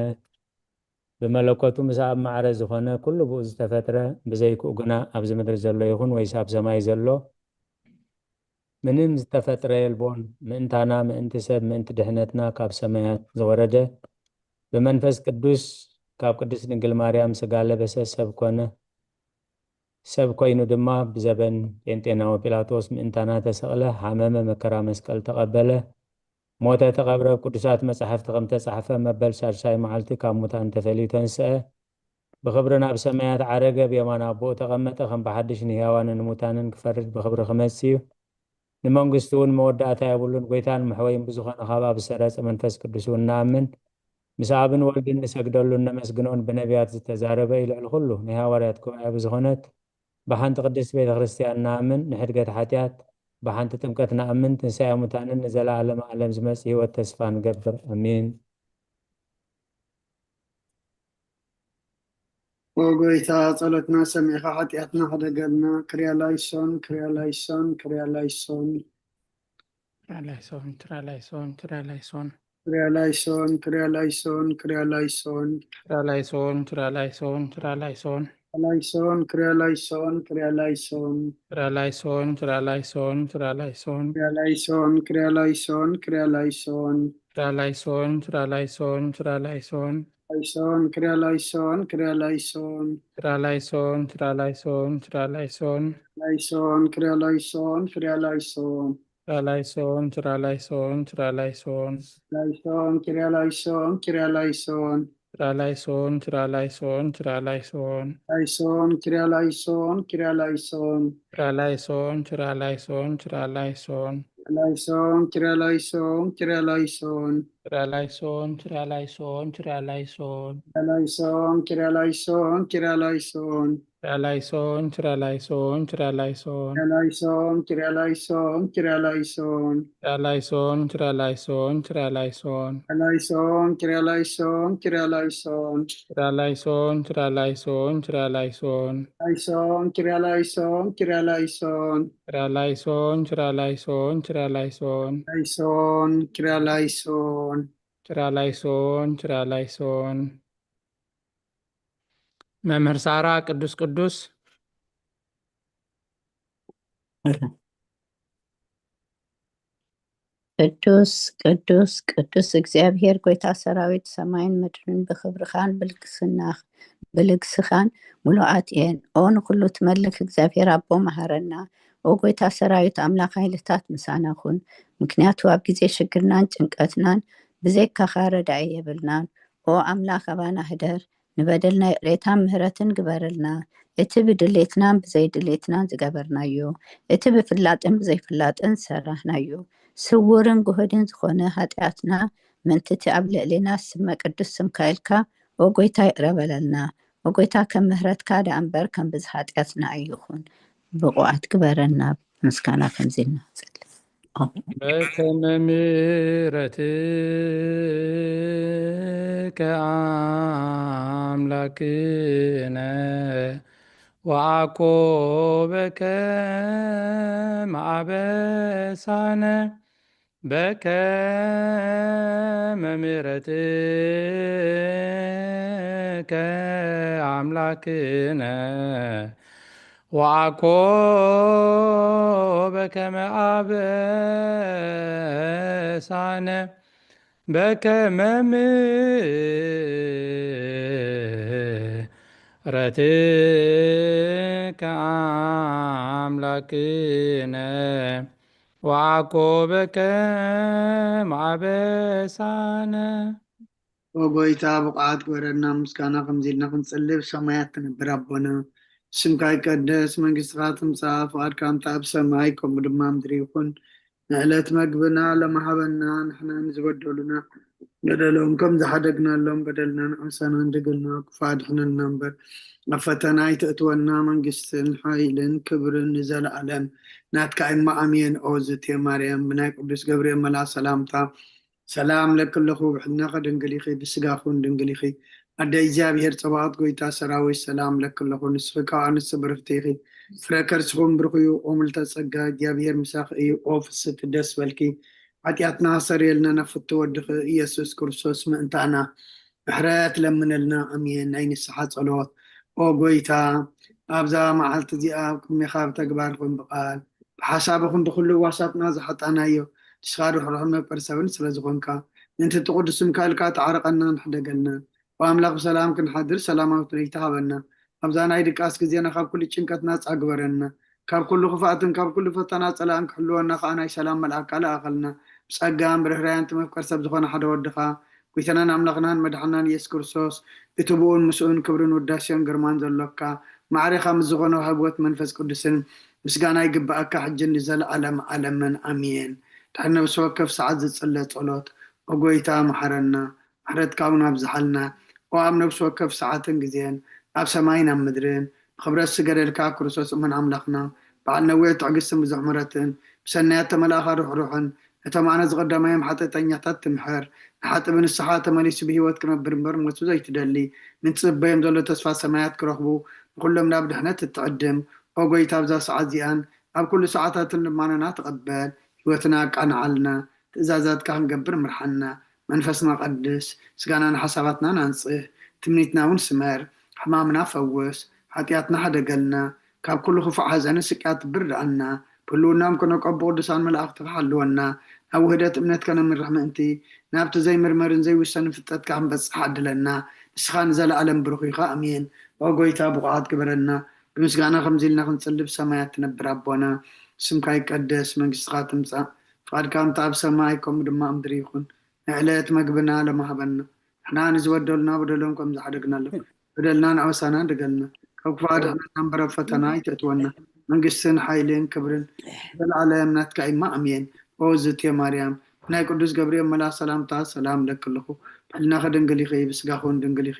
ብመለኮቱ ምስ ኣብ ማዕረ ዝኾነ ኩሉ ብኡ ዝተፈጥረ፣ ብዘይክኡ ግና ኣብዚ ምድሪ ዘሎ ይኹን ወይስ ኣብ ሰማይ ዘሎ ምንም ዝተፈጥረ የልቦን። ምእንታና፣ ምእንቲ ሰብ፣ ምእንቲ ድሕነትና ካብ ሰማያት ዝወረደ፣ ብመንፈስ ቅዱስ ካብ ቅድስት ድንግል ማርያም ስጋ ለበሰ፣ ሰብ ኮነ። ሰብ ኮይኑ ድማ ብዘበን ጴንጤናዊ ጲላጦስ ምእንታና ተሰቕለ፣ ሓመመ፣ መከራ መስቀል ተቐበለ፣ ሞተ፣ ተቐብረ። ኣብ ቅዱሳት መጻሕፍቲ ከም ተጻሕፈ መበል ሳድሳይ መዓልቲ ካብ ሙታን ተፈልዩ ተንስአ። ብኽብሪ ናብ ሰማያት ዓረገ፣ ብየማን ኣቦኡ ተቐመጠ። ከም ብሓድሽ ንህያዋንን ንሙታንን ክፈርድ ብኽብሪ ክመጽእ እዩ። ንመንግስቱ እውን መወዳእታ የብሉን። ጎይታን መሕወይን ብዝኾነ ካብ ኣብ ዝሰረጸ መንፈስ ቅዱስ እውን ንኣምን። ምስ ኣብን ወልድን ንሰግደሉን ነመስግኖን ብነቢያት ዝተዛረበ እዩ። ልዕሊ ኩሉ ናይ ሃዋርያት ጉባኤ ብዝኾነት ብሓንቲ ቅድስት ቤተ ክርስቲያን ንኣምን። ንሕድገት ሓጢኣት ብሓንቲ ጥምቀት ንኣምን። ትንሳኤ ሙታንን ንዘለዓለመ ዓለም ዝመጽእ ህይወት ተስፋ ንገብር። ኣሜን። ኦ ጎይታ፣ ጸሎትና ሰሚዕኻ ሓጢኣትና ሕደገልና። ክርያ ላይሶን፣ ክርያ ላይሶን፣ ክርያ ላይሶን። ትራላይሶን፣ ትራላይሶን፣ ትራላይሶን። ክርያ ላይሶን፣ ክርያ ላይሶን፣ ክርያ ላይሶን። ትራላይሶን፣ ትራላይሶን፣ ትራላይሶን። ላይሶን፣ ክርያ ላይሶን፣ ክርያ ላይሶን። ትራላይሶን፣ ትራላይሶን፣ ትራላይሶን። ክርያ ላይሶን፣ ክርያ ላይሶን፣ ክርያ ላይሶን። ትራላይሶን፣ ትራላይሶን፣ ትራላይሶን። ላይሶን፣ ክርያ ላይሶን፣ ክርያ ላይሶን። ትራላይሶን፣ ትራላይሶን፣ ትራላይሶን። ላይሶን፣ ክርያ ላይሶን፣ ክርያ ላይሶን። ትራላይሶን፣ ትራላይሶን፣ ትራላይሶን። ላይሶን፣ ክርያ ላይሶን፣ ክርያ ላይሶን። ትራላይሶን፣ ትራላይሶን፣ ትራላይሶን። ላይሶን፣ ክርያ ላይሶን፣ ክርያ ላይሶን። ትራላይሶን፣ ትራላይሶን፣ ትራላይሶን። ላይሶን፣ ክርያ ላይሶን፣ ክርያ ላይሶን። ትራላይሶን፣ ትራላይሶን፣ ትራላይሶን። ላይሶን፣ ክርያ ላይሶን፣ ክርያ ላይሶን። ትራላይሶን፣ ትራላይሶን፣ ትራላይሶን። ላይሶን፣ ክርያ ላይሶን፣ ክርያ ላይሶን። ትራላይሶን፣ ትራላይሶን፣ ትራላይሶን። ላይሶን፣ ክርያ ላይሶን፣ ክርያ ላይሶን። ትራላይሶን፣ ትራላይሶን፣ ትራላይሶን። ላይሶን፣ ክርያ ላይሶን፣ ክርያ ላይሶን። ትራላይሶን፣ ትራላይሶን፣ ትራላይሶን። ላይሶን፣ ክርያ ላይሶን። ትራላይሶን፣ ትራላይሶን። መምህር ሳራ ቅዱስ ቅዱስ። ቅዱስ ቅዱስ ቅዱስ እግዚኣብሔር ጎይታ ሰራዊት፣ ሰማይን ምድርን ብክብርኻን ብልግስና ብልግስኻን ምሉኣት እየን። ኦ ንኹሉ ትመልክ እግዚኣብሔር ኣቦ፣ መሃረና። ኦ ጎይታ ሰራዊት ኣምላኽ፣ ሓይልታት ምሳና ኩን። ምክንያቱ ኣብ ግዜ ሽግርናን ጭንቀትናን ብዘይካኻ ረዳኢ የብልናን። ኦ ኣምላኽ፣ ኣባና ህደር፣ ንበደልና ይቕሬታን ምህረትን ግበረልና። እቲ ብድሌትናን ብዘይድሌትናን ዝገበርናዮ፣ እቲ ብፍላጥን ብዘይፍላጥን ዝሰራሕናዮ፣ ስውርን ግሁድን ዝኾነ ኃጢኣትና፣ ምእንቲ እቲ ኣብ ልዕሌና ስመ ቅዱስ ስምካ ኢልካ፣ ኦ ጐይታ፣ ይቕረ በለልና። ኦ ጐይታ፣ ከም ምህረትካ ደኣ እምበር ከም ብዝሒ ኃጢኣትና ኣይኹን። ብቑዓት ግበረና። ምስጋና ከምዚ ኢልና ንጸሊ። በከመ ምሕረትከ ኣምላክነ ወአኮ በከመ አበሳነ በከመ ምሕረትከ አምላክነ ወአኮ በከመ አበሳነ በከመ ምሕረትከ አምላክነ ወአኮ በከመ አበሳነ። ኦ ጐይታ፣ ብቕዓት ግበረና፣ ምስጋና ከምዚ ኢልና ክንጽሊ። ብሰማያት ትነብር ኣቦና፣ ስምካ ይቀደስ፣ መንግስትኻ ትምጻእ፣ ፍቓድካ እንተ ኣብ ሰማይ ከምኡ ድማ ምድሪ ይኹን። ንዕለት መግብና ሎሚ ሃበና፣ ንሕና ንዝበደሉና በደሎም ከም ዝሓደግናሎም በደልናን ዓሳናን ድግልና፣ ክፉእ ኣድሕነና እምበር፣ ኣብ ፈተና ኣይተእትወና፣ መንግስትን ሓይልን ክብርን ንዘለኣለም ናትካ እማ ኣሜን። ኦ ዝቴ ማርያም፣ ብናይ ቅዱስ ገብርኤል መልኣኽ ሰላምታ ሰላም ለኪ ኣለኹ፣ ብሕልናኺ ድንግል ኢኺ፣ ብስጋኺ እውን ድንግል ኢኺ። ኣደ እግዚኣብሔር ጸባኦት፣ ጐይታ ሰራዊት፣ ሰላም ለኪ ኣለኹ፣ ንስኺ ካብ ኣንስቲ ብርኽቲ ኢኺ፣ ፍረ ከርስኺ እውን ብሩኽ እዩ። ኦ ምልዕተ ጸጋ፣ እግዚኣብሔር ምሳኺ እዩ። ኦ ፍስሕቲ፣ ደስ በልኪ፣ ሓጢኣትና ኣስተሰርየልና፣ ናብ ፍትው ወድኺ ኢየሱስ ክርስቶስ ምእንታና ምሕረት ለምነልና። ኣሜን። ናይ ንስሓ ጸሎት። ኦ ጐይታ፣ ኣብዛ መዓልቲ እዚኣ ኣብ ቅድሜኻ ብተግባር ይኹን ብቓል፣ ብሓሳብ ይኹን ብኹሉ ዋሳትና ዝሓጣናዮ፣ ንስኻ ርሕሩሕን መፍቀሪ ሰብን ስለ ዝኾንካ፣ ምእንቲ እቲ ቅዱስ ስምካ ኢልካ ተዓረቐናን ሕደገልናን። ኦ ኣምላኽ፣ ብሰላም ክንሓድር ሰላማዊት ለይቲ ሃበና። ኣብዛ ናይ ድቃስ ግዜና ካብ ኩሉ ጭንቀት ናጻ ግበረና። ካብ ኩሉ ክፍኣትን ካብ ኩሉ ፈተና ጸላእን ክሕልወና ከኣ ናይ ሰላም መልኣካ ለኣኸልና። ብጸጋን ብርህራሄን እቲ መፍቀሪ ሰብ ዝኾነ ሓደ ወድኻ፣ ጐይታናን ኣምላኽናን መድሓናን ኢየሱስ ክርስቶስ፣ እቲ ብኡን ምስኡን ክብርን ውዳሴን ግርማን ዘሎካ፣ ማዕሬኻ ምስ ዝኾነ ህይወት መንፈስ ቅዱስን ምስጋና ይግብኣካ፣ ሕጂ ንዘለኣለም ዓለምን ኣሜን። ድሕሪ ነፍሲ ወከፍ ሰዓት ዝጽለ ጸሎት፣ ኦ ጐይታ፣ መሓረና፣ ምሕረትካ እውን ኣብዝሓልና። ኦ ኣብ ነፍሲ ወከፍ ሰዓትን ግዜን፣ ኣብ ሰማይን ኣብ ምድርን፣ ብኽብረት ዝገደልካ ክርስቶስ እሙን ኣምላኽና፣ በዓል ነዊሕ ትዕግስትን ብዙሕ ምሕረትን፣ ብሰናያት ተመላእኻ ርሕሩሕን፣ ነቶም ኣነ ዝቐደማዮም ሓጢኣተኛታት ትምሕር፣ ንሓጥእ ብንስሓ ተመሊሱ ብህይወት ክነብር እምበር ሞቱ ዘይትደሊ፣ ንትጽበዮም ዘሎ ተስፋ ሰማያት ክረኽቡ፣ ንኹሎም ናብ ድሕነት እትዕድም። ኦ ጐይታ፣ ኣብዛ ሰዓት እዚኣን ኣብ ኩሉ ሰዓታትን ልማኖና ተቐበል፣ ህይወትና ኣቃንዓልና፣ ትእዛዛትካ ክንገብር ምርሓና። መንፈስና ቀድስ፣ ስጋናን ሓሳባትናን ኣንጽህ፣ ትምኒትና እውን ስመር። ሕማምና ፈውስ፣ ሓጢኣትና ሓደገልና፣ ካብ ኩሉ ክፉእ ሓዘንን ስቅያት ብርድኣና። ብህልውናኦም ክነቀቡ ቅዱሳን መላእኽትኻ ሓልወና። ናብ ውህደት እምነትካ ነምርሕ ምእንቲ፣ ናብቲ ዘይምርመርን ዘይውሰንን ፍልጠትካ ክንበጽሕ ዓድለና። ንስኻ ንዘለኣለም ብሩኽ ኢኻ። ኣሜን። ኦ ጐይታ፣ ብቑዓት ግበረና። ብምስጋና ከምዚ ኢልና ክንጽሊ፣ ብሰማያት ትነብር ኣቦና፣ ስምካ ይቀደስ፣ መንግስትኻ ትምጻእ፣ ፍቓድካ እንተ ኣብ ሰማይ ከምኡ ድማ ኣብ ምድሪ ይኹን። ንዕለት መግብና ሎሚ ሃበና። ንሕና ንዝበደሉና በደሎም ከም ዝሓደግናሎም፣ በደልናን ኣበሳናን ድገልና። ካብ ክፉእ ኣድሕነና እምበር፣ ኣብ ፈተና ኣይተእትወና። መንግስትን ሓይልን ክብርን ዘለኣለም ናትካ እማ። ኣሜን። ኦ ዝቴ ማርያም፣ ብናይ ቅዱስ ገብርኤል መልኣኽ ሰላምታ ሰላም እለኪ ኣለኹ። ብሕልናኺ ድንግል ኢኺ፣ ብስጋኺ እውን ድንግል ኢኺ።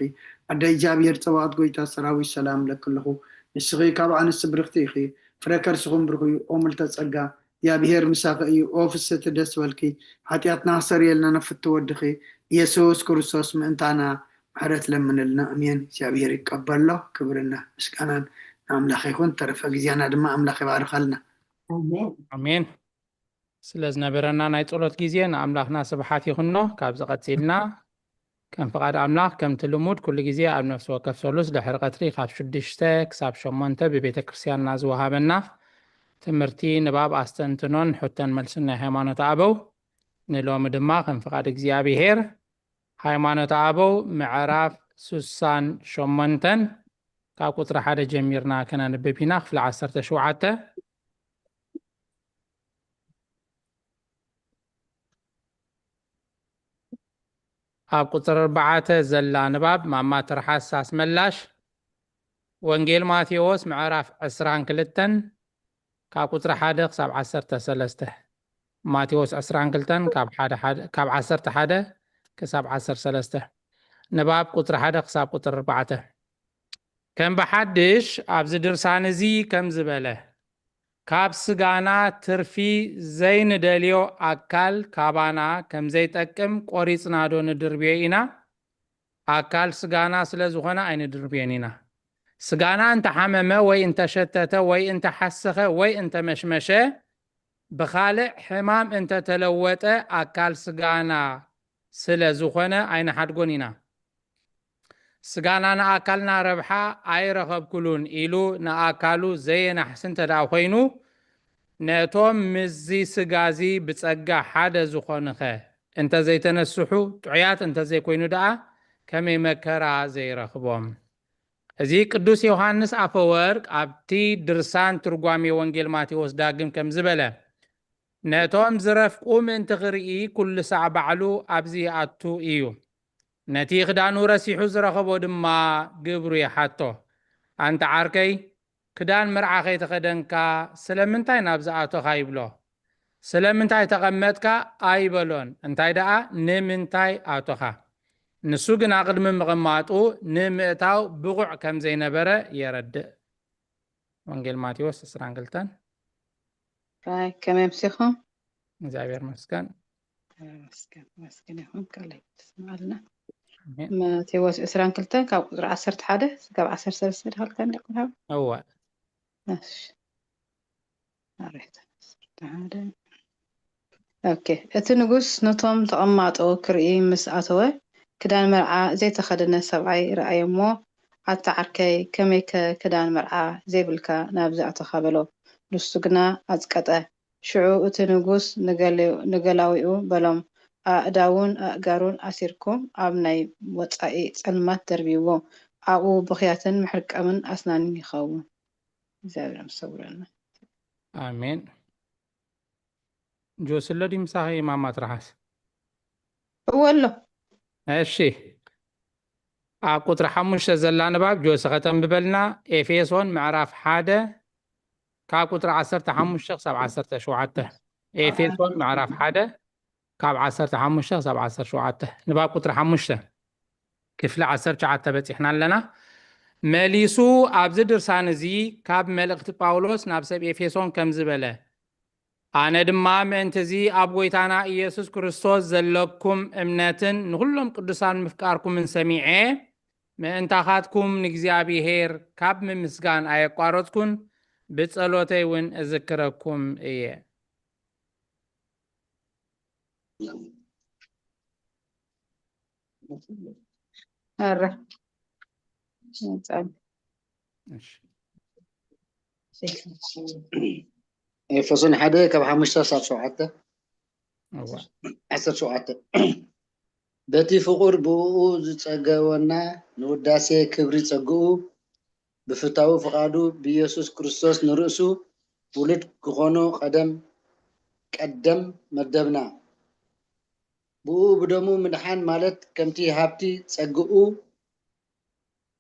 ኣደ እግዚኣብሔር ጸባኦት፣ ጐይታ ሰራዊት፣ ሰላም እለኪ ኣለኹ። ንስኺ ካብ ኣንስቲ ብርኽቲ ኢኺ፣ ፍረ ከርስኺ እውን ብሩኽ እዩ። ኦ ምልዕተ ጸጋ፣ እግዚኣብሔር ምሳኺ እዩ። ኦ ፍስሕቲ፣ ደስ በልኪ፣ ሓጢኣትና ክሰርየልና ናብ ፍትው ወድኺ ኢየሱስ ክርስቶስ ምእንታና ምሕረት ለምንልና። ኣሜን። እግዚኣብሔር ይቀበሎ። ክብርን ምስጋናን ንኣምላኽ ይኹን። ተረፈ ግዜና ድማ ኣምላኽ ይባርኸልና። ኣሜን። ኣሜን። ስለ ዝነበረና ናይ ጸሎት ግዜ ንኣምላኽና ስብሓት ይኹኖ። ካብዚ ቀጺልና ከም ፍቓድ ኣምላኽ፣ ከምቲ ልሙድ፣ ኩሉ ግዜ ኣብ ነፍሲ ወከፍ ሰሉስ ድሕሪ ቀትሪ ካብ ሽዱሽተ ክሳብ ሸሞንተ ብቤተ ክርስቲያንና ዝወሃበና ትምህርቲ፣ ንባብ፣ ኣስተንትኖን ሕቶን መልስን ናይ ሃይማኖት ኣበው ንሎሚ ድማ ከም ፍቓድ እግዚኣብሔር ሃይማኖት ኣበው ምዕራፍ ሱሳን ሸሞንተን ካብ ቁፅሪ ሓደ ጀሚርና ከነንብብ ኢና። ክፍሊ ዓሰርተ ሸውዓተ ኣብ ቁፅሪ ኣርባዕተ ዘላ ንባብ ማማ ትርሓስ ኣስመላሽ። ወንጌል ማቴዎስ ምዕራፍ ዕስራን ክልተን ካብ ቁፅሪ ሓደ ክሳብ ዓሰርተ ሰለስተ። ማቴዎስ ዕስራን ክልተን ካብ ሓደ ሓደ- ካብ ዓሰርተ ሓደ ክሳብ ዓሰርተ ሰለስተ። ንባብ ቁፅሪ ሓደ ክሳብ ቁፅሪ ኣርባዕተ። ከም ብሓድሽ ኣብዚ ድርሳን እዚ ከም ዝበለ፣ ካብ ስጋና ትርፊ ዘይንደልዮ ኣካል ካባና ከም ዘይጠቅም ቆሪፅና ዶ ንድርብዮ ኢና? ኣካል ስጋና ስለ ዝኾነ ኣይንድርብዮን ኢና። ስጋና እንተሓመመ ወይ እንተሸተተ ወይ እንተሓሰኸ ወይ እንተመሽመሸ፣ ብኻልእ ሕማም እንተተለወጠ ኣካል ስጋና ስለ ዝኾነ ኣይንሓድጎን ኢና። ስጋና ንኣካልና ረብሓ ኣይረኸብኩሉን ኢሉ ንኣካሉ ዘየናሕስ እንተ ደኣ ኮይኑ፣ ነቶም ምስዚ ስጋ እዚ ብጸጋ ሓደ ዝኾኑኸ እንተ ዘይተነስሑ፣ ጥዑያት እንተ ዘይኮይኑ ደኣ ከመይ መከራ ዘይረኽቦም? እዚ ቅዱስ ዮሃንስ ኣፈወርቅ ኣብቲ ድርሳን ትርጓሜ ወንጌል ማቴዎስ ዳግም ከም ዝበለ፣ ነቶም ዝረፍቁ ምእንቲ ክርኢ ኩሉ ሳዕ ባዕሉ ኣብዚ ይኣቱ እዩ። ነቲ ክዳኑ ረሲሑ ዝረኸቦ ድማ ግብሩ ይሓቶ። ኣንታ ዓርከይ፣ ክዳን መርዓ ከይተኸደንካ ስለምንታይ ናብዚ ኣቶኻ ይብሎ። ስለምንታይ ተቐመጥካ ኣይበሎን። እንታይ ደኣ ንምንታይ ኣቶኻ? ንሱ ግና ቅድሚ ምቕማጡ ንምእታው ብቑዕ ከም ዘይነበረ የረድእ። ወንጌል ማቴዎስ ዕስራን ክልተን። ራይ ከመይ ኣምሲኹም? እግዚኣብሔር መስገን። መስገን መስገን ይኹን። ካለይ ትስምዓልና። ኣሜን። ማቴዎስ ዕስራን ክልተን ካብ ቁፅሪ ዓሰርተ ሓደ ክሳብ ዓሰርተ ሰለስተ ድሃልካ እንዲኹም። እወ። እሺ። ኣሬት ዓሰርተ ሓደ። ኦኬ። እቲ ንጉስ ነቶም ተቐማጦ ክርኢ ምስ ኣተወ፣ ክዳን መርዓ ዘይተኸደነ ሰብኣይ ረኣየ እሞ፣ ኣታ ዓርከይ፣ ከመይከ ክዳን መርዓ ዘይብልካ ናብዚ ኣተኻ? በሎ። ንሱ ግና ኣጽቀጠ። ሽዑ እቲ ንጉስ ንገሌ- ንገላዊኡ በሎም፣ ኣእዳውን ኣእጋሩን ኣሲርኩም ኣብ ናይ ወጻኢ ጸልማት ደርብይዎ፣ ኣብኡ ብኽያትን ምሕርቃምን ኣስናንን ይኸውን። እግዚኣብሔር ምሰውረና። ኣሜን። ጆሲ ኣሎ ድዩ ምሳኺ ማማ ትርሓስ? እወ ኣሎ። እሺ፣ ኣብ ቁፅሪ ሓሙሽተ ዘላ ንባብ ጆሲ ከተንብበልና። ኤፌሶን ምዕራፍ ሓደ ካብ ቁፅሪ ዓሰርተ ሓሙሽተ ክሳብ ዓሰርተ ሸውዓተ። ኤፌሶን ምዕራፍ ሓደ ካብ ዓሰርተ ሓሙሽተ ክሳብ ዓሰርተ ሸውዓተ። ንባብ ቁፅሪ ሓሙሽተ ክፍሊ ዓሰርተ ትሽዓተ በፂሕና ኣለና። መሊሱ ኣብዚ ድርሳን እዚ ካብ መልእኽቲ ጳውሎስ ናብ ሰብ ኤፌሶን ከም ዝበለ፣ ኣነ ድማ ምእንቲ እዚ ኣብ ጎይታና ኢየሱስ ክርስቶስ ዘለኩም እምነትን ንኹሎም ቅዱሳን ምፍቃርኩምን ሰሚዐ፣ ምእንታኻትኩም ንእግዚኣብሔር ካብ ምምስጋን ኣየቋረጽኩን፣ ብጸሎተይ እውን እዝክረኩም እየ። ኣረ እሺ። ኤፌሶን ሓደ ካብ ሓሙሽተ ክሳብ ሸውዓተ። እዋ። ዓሰርተ ሸውዓተ። በቲ ፍቑር ብእኡ ዝጸገወና ንውዳሴ ክብሪ ጸግኡ፣ ብፍታዊ ፍቓዱ ብኢየሱስ ክርስቶስ ንርእሱ ውሉድ ክኾኖ ቀደም ቀደም መደብና። ብኡ ብደሙ ምድሓን ማለት ከምቲ ሃብቲ ጸግኡ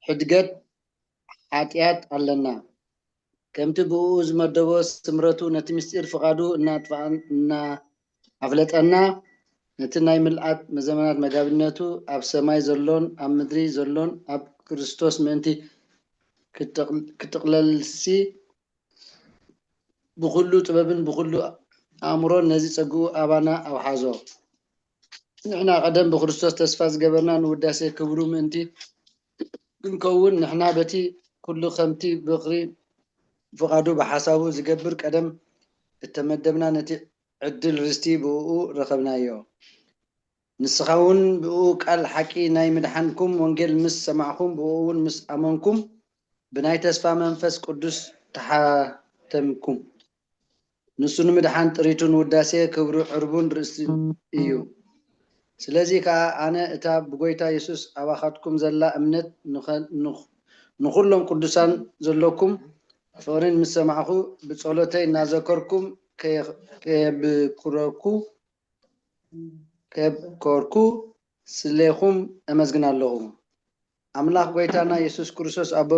ሕድገት ሓጢኣት ኣለና። ከምቲ ብኡ ዝመደቦ ስምረቱ ነቲ ምስጢር ፍቓዱ እናጥፍኣን እናኣፍለጠና፣ ነቲ ናይ ምልኣት ዘመናት መጋቢነቱ ኣብ ሰማይ ዘሎን ኣብ ምድሪ ዘሎን ኣብ ክርስቶስ ምእንቲ ክጥቕል- ክጥቕለልሲ ብኹሉ ጥበብን ብኹሉ ኣእምሮን ነዚ ጸግኡ ኣባና ኣውሓዞ። ንሕና ቀደም ብክርስቶስ ተስፋ ዝገበርና ንውዳሴ ክብሩ ምእንቲ ክንከውን፣ ንሕና በቲ ኩሉ ከምቲ ብፍቕሪ ፍቓዱ ብሓሳቡ ዝገብር ቀደም እተመደብና ነቲ ዕድል ርስቲ ብእኡ ረኸብናዮ። ንስኻ እውን ብእኡ ቃል ሓቂ ናይ ምድሓንኩም ወንጌል ምስ ሰማዕኩም፣ ብእኡ እውን ምስ ኣመንኩም፣ ብናይ ተስፋ መንፈስ ቅዱስ ተሓተምኩም። ንሱ ንምድሓን ጥሪቱ ንውዳሴ ክብሩ ዕርቡን ርእሲ እዩ። ስለዚ ከኣ ኣነ እታ ብጎይታ የሱስ ኣባኻትኩም ዘላ እምነት ንኸ- ንኽ- ንኹሎም ቅዱሳን ዘለኩም ፍቕሪን ምስ ሰማዕኹ ብጸሎተይ እናዘከርኩም ከየ- ከየብኩረኩ ከየብኮርኩ ስሌኹም እመስግን ኣለኹ። ኣምላኽ ጎይታና የሱስ ክርስቶስ ኣቦ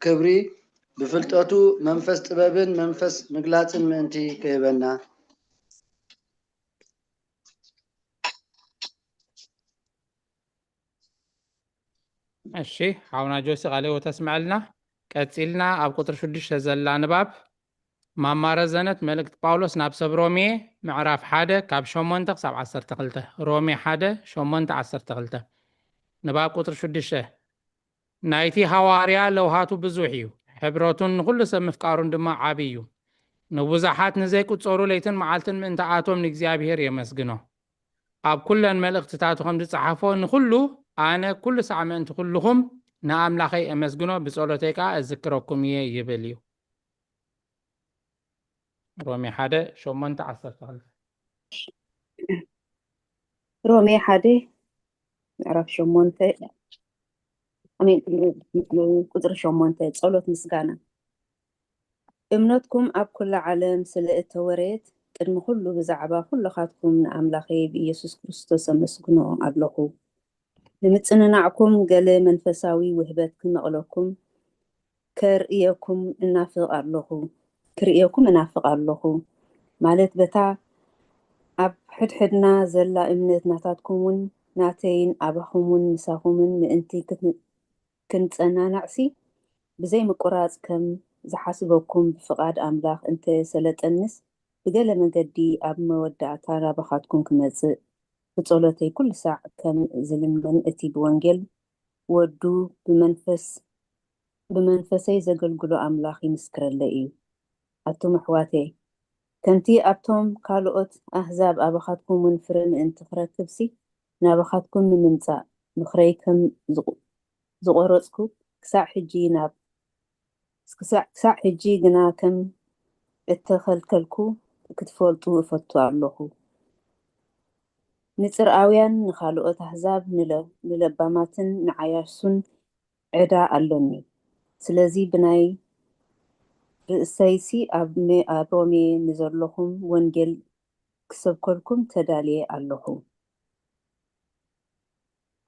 ክብሪ ብፍልጠቱ መንፈስ ጥበብን መንፈስ ምግላጽን ምእንቲ ክህበና። እሺ ሓውና ጆሲ ቃለ ሕይወት ኣስምዐልና። ቀጺልና ኣብ ቁጽሪ ሽዱሽተ ዘላ ንባብ ማማ ረዘነት መልእክቲ ጳውሎስ ናብ ሰብ ሮሜ ምዕራፍ ሓደ ካብ ሸሞንተ ክሳብ ዓሰርተ ክልተ። ሮሜ ሓደ ሸሞንተ ዓሰርተ ክልተ። ንባብ ቁጽሪ ሽዱሽተ ናይቲ ሃዋርያ ለውሃቱ ብዙሕ እዩ፣ ሕብረቱን ንኹሉ ሰብ ምፍቃሩን ድማ ዓቢ እዩ። ንብዙሓት ንዘይቁጸሩ ለይትን መዓልትን ምእንታኣቶም ንእግዚኣብሔር የመስግኖ። ኣብ ኩለን መልእኽትታቱ ከም ዝጸሓፎ ንኹሉ ኣነ ኩሉ ሳዕ ምእንቲ ኩልኹም ንኣምላኸይ እመስግኖ፣ ብጸሎተይ ከኣ እዝክረኩም እየ ይብል እዩ። ሮሜ ሓደ ሸሞንተ ዓሰርተ ክልተ። ሮሜ ሓደ ምዕራፍ ሸሞንተ ኣሜን፣ ቁፅሪ ሸሞንተ ጸሎት ምስጋና። እምነትኩም ኣብ ኩላ ዓለም ስለ እተወረየት ቅድሚ ኩሉ ብዛዕባ ኩልኻትኩም ንኣምላኸይ ብኢየሱስ ክርስቶስ ኣመስግኖ ኣለኹ። ንምጽንናዕኩም ገለ መንፈሳዊ ውህበት ክመቕለኩም ከርእየኩም እናፍቕ ኣለኹ ክርእየኩም እናፍቕ ኣለኹ ማለት በታ ኣብ ሕድሕድና ዘላ እምነት ናታትኩምን ናተይን ኣባኹምን ምሳኹምን ምእንቲ ክንጸናናዕሲ ብዘይ ምቁራጽ ከም ዝሓስበኩም ብፍቓድ ኣምላኽ እንተ ሰለጠንስ ብገለ መገዲ ኣብ መወዳእታ ናባኻትኩም ክመጽእ ብጸሎተይ ኩሉ ሳዕ ከም ዝልምን እቲ ብወንጌል ወዱ ብመንፈስ ብመንፈሰይ ዘገልግሎ ኣምላኽ ይምስክረለይ እዩ። ኣቱም ኣሕዋተይ፣ ከምቲ ኣብቶም ካልኦት ኣህዛብ ኣባኻትኩም እውን ፍረ ምእንቲ ክረክብሲ ናባኻትኩም ንምምጻእ ምኽረይ ከም ዝቑ- ዝቖረጽኩ ክሳዕ ሕጂ ናብ ክሳዕ ክሳዕ ሕጂ ግና ከም እተኸልከልኩ ክትፈልጡ እፈቱ ኣለኹ። ንጽርኣውያን ንኻልኦት ኣህዛብ ንለ- ንለባማትን ንዓያሹን ዕዳ ኣሎኒ። ስለዚ ብናይ ርእሰይሲ ኣብ ሜ- ኣብ ሮሜ ንዘለኹም ወንጌል ክሰብከልኩም ተዳልየ ኣለኹ።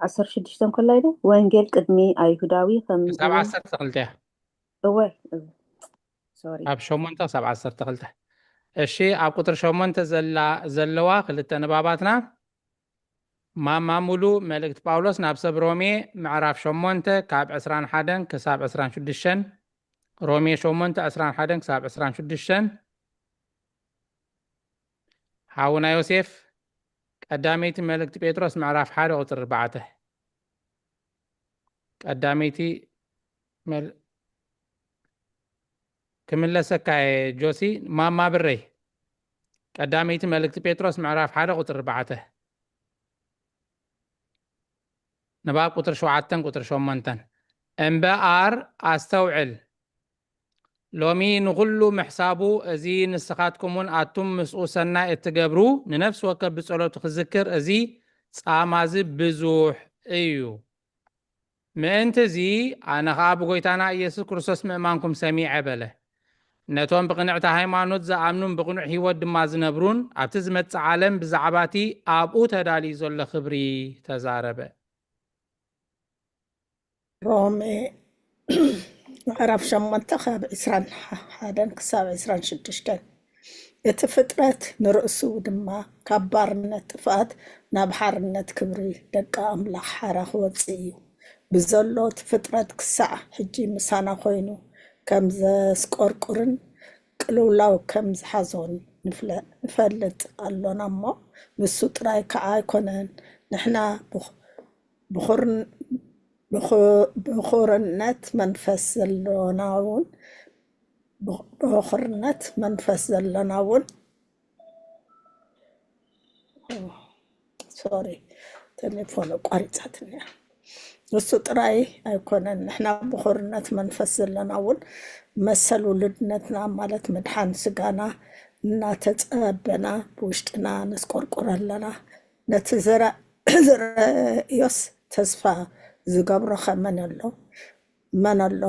ዓሰርተ ሽዱሽተ እንከላይ ዶ ወንጌል ቅድሚ ኣይሁዳዊ ከም ክሳብ ዓሰርተ ክልተ እያ። እወ እወ። ሶሪ ካብ ሸሞንተ ክሳብ ዓሰርተ ክልተ። እሺ ኣብ ቁጥሪ ሸሞንተ ዘላ ዘለዋ ክልተ ንባባትና ማማ ሙሉ መልእክቲ ጳውሎስ ናብ ሰብ ሮሜ ምዕራፍ ሸሞንተ ካብ ዕስራን ሓደን ክሳብ ዕስራን ሽዱሽተን። ሮሜ ሸሞንተ ዕስራን ሓደን ክሳብ ዕስራን ሽዱሽተን። ሓውና ዮሴፍ ቀዳመይቲ መልእክቲ ጴጥሮስ ምዕራፍ ሓደ ቁፅሪ ኣርባዕተ። ቀዳመይቲ መል- ክምለሰካ እየ ጆሲ። ማማ ብረይ ቀዳመይቲ መልእክቲ ጴጥሮስ ምዕራፍ ሓደ ቁፅሪ ኣርባዕተ። ንባብ ቁፅሪ ሸውዓተን ቁፅሪ ሸሞንተን። እምበኣር ኣስተውዕል፣ ሎሚ ንኹሉ ምሕሳቡ፣ እዚ ንስኻትኩም እውን ኣቱም ምስኡ ሰናይ እትገብሩ ንነፍሲ ወከፍ ብጸሎቱ ክዝክር፣ እዚ ጻማ እዚ ብዙሕ እዩ። ምእንቲ እዚ ኣነ ኸኣ ብጎይታና ኢየሱስ ክርስቶስ ምእማንኩም ሰሚዐ በለ። ነቶም ብቕንዕቲ ሃይማኖት ዝኣምኑን ብቕኑዕ ህይወት ድማ ዝነብሩን ኣብቲ ዝመጽእ ዓለም ብዛዕባ እቲ ኣብኡ ተዳልዩ ዘሎ ክብሪ ተዛረበ። ሮሜ ምዕራፍ ሸሞንተ ካብ ዕስራን ሓደን ክሳብ ዕስራን ሽዱሽተን። እቲ ፍጥረት ንርእሱ ድማ ካብ ባርነት ጥፍኣት ናብ ሓርነት ክብሪ ደቂ ኣምላኽ ሓራ ክወጽእ እዩ። ብዘሎ እቲ ፍጥረት ክሳዕ ሕጂ ምሳና ኮይኑ ከም ዘስቆርቁርን ቅልውላው ከም ዝሓዞን ንፍለ- ንፈልጥ ኣሎና እሞ ንሱ ጥራይ ከዓ ኣይኮነን። ንሕና ብኹ- ብኹርን- ብኹ- ብኹርነት መንፈስ ዘሎና እውን ብኹርነት መንፈስ ዘሎና እውን ሶሪ ቴሌፎን ኣቋሪጻትኒ እያ። ንሱ ጥራይ ኣይኮነን፣ ንሕና ብኹርነት መንፈስ ዘለና እውን መሰል ውሉድነትና ማለት ምድሓን ስጋና እናተጸበና ብውሽጥና ነስቆርቁር ኣለና። ነቲ ዝረ- ዝረእዮስ ተስፋ ዝገብሮኸ መን ኣሎ? መን ኣሎ?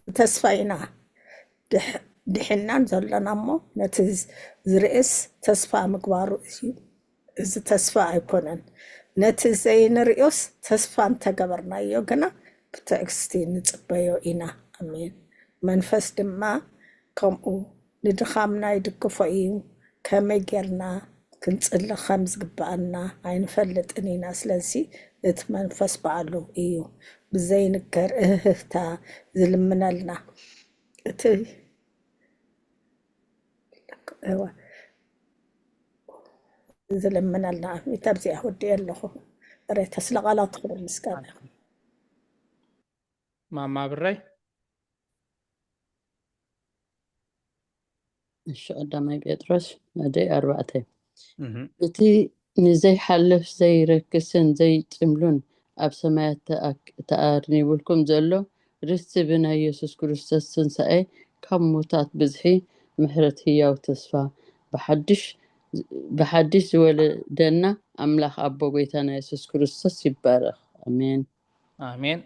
ብተስፋ ኢና ድሕ- ድሒናን ዘለና እሞ፣ ነቲ ዝርእስ ተስፋ ምግባሩ እዩ። እዚ ተስፋ ኣይኮነን። ነቲ ዘይንርእዮስ ተስፋ እንተገበርናዮ ግና ብትዕግስቲ ንጽበዮ ኢና። ኣሜን። መንፈስ ድማ ከምኡ ንድኻምና ይድግፎ እዩ። ከመይ ጌርና ክንጽሊ ከም ዝግብኣና ኣይንፈልጥን ኢና። ስለዚ እቲ መንፈስ ባዕሉ እዩ ብዘይንገር እህህታ ዝልምነልና። እቲ እወ፣ ዝልምነልና። ኣሜን። ኣብዚኣ ወዲኤ ኣለኹ። ሬተ ስለ ቃላት ክብር ምስጋና ይኹን። ማማ ብረይ። እሺ፣ ቀዳማይ ጴጥሮስ ሓደ ኣርባዕተ። እህ፣ እቲ ንዘይሓልፍ ዘይረክስን ዘይጭምሉን ኣብ ሰማያት ተኣክ- ተኣርኒቡልኩም ዘሎ ርስቲ ብናይ የሱስ ክርስቶስ ትንሳኤ ካብ ሙታት ብዝሒ ምሕረት ህያው ተስፋ ብሓድሽ ብሓድሽ ዝወለደና ኣምላኽ ኣቦ ጎይታና የሱስ ክርስቶስ ይባረኽ። ኣሜን። ኣሜን።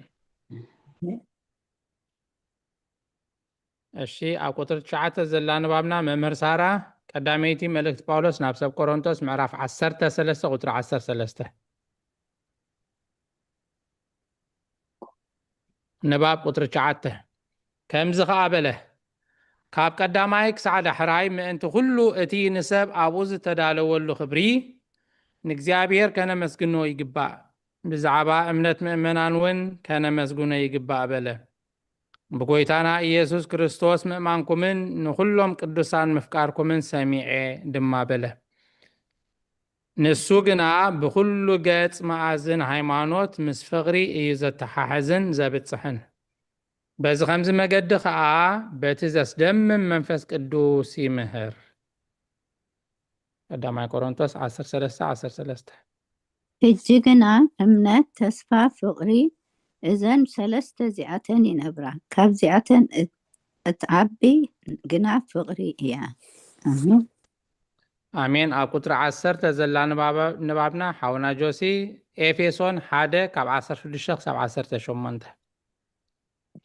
እሺ፣ ኣብ ቁጥሪ ትሽዓተ ዘላ ንባብና መምህር ሳራ፣ ቀዳመይቲ መልእክቲ ጳውሎስ ናብ ሰብ ቆሮንቶስ ምዕራፍ ዓሰርተ ሰለስተ ቁጥሪ ዓሰርተ ሰለስተ። ንባብ ቁጥሪ ትሽዓተ ከምዚ ኸኣ በለ፣ ካብ ቀዳማይ ክሳዕ ዳሕራይ ምእንቲ ኩሉ እቲ ንሰብ ኣብኡ ዝተዳለወሉ ክብሪ ንእግዚኣብሔር ከነመስግኖ ይግባእ፣ ብዛዕባ እምነት ምእመናን እውን ከነመስግኖ ይግባእ በለ። ብጎይታና ኢየሱስ ክርስቶስ ምእማንኩምን ንኹሎም ቅዱሳን ምፍቃርኩምን ሰሚዐ ድማ በለ። ንሱ ግና ብኹሉ ገጽ መኣዝን ሃይማኖት ምስ ፍቕሪ እዩ ዘተሓሕዝን ዘብጽሕን። በዚ ኸምዚ መገዲ ኸኣ በቲ ዘስደምም መንፈስ ቅዱስ ይምህር። ቀዳማይ ቆሮንቶስ ዓሰርተ ሰለስተ ዓሰርተ ሰለስተ። ሕጂ ግና እምነት፣ ተስፋ፣ ፍቕሪ፣ እዘን ሰለስተ እዚኣተን ይነብራ፣ ካብዚኣተን እት- እትዓቢ ግና ፍቕሪ እያ። ኣሜን። ኣሜን። ኣብ ቁፅሪ ዓሰርተ ዘላ ንባባ- ንባብና ሓውና ጆሲ ኤፌሶን ሓደ ካብ ዓሰርተ ሽዱሽተ ክሳብ ዓሰርተ ሸሞንተ።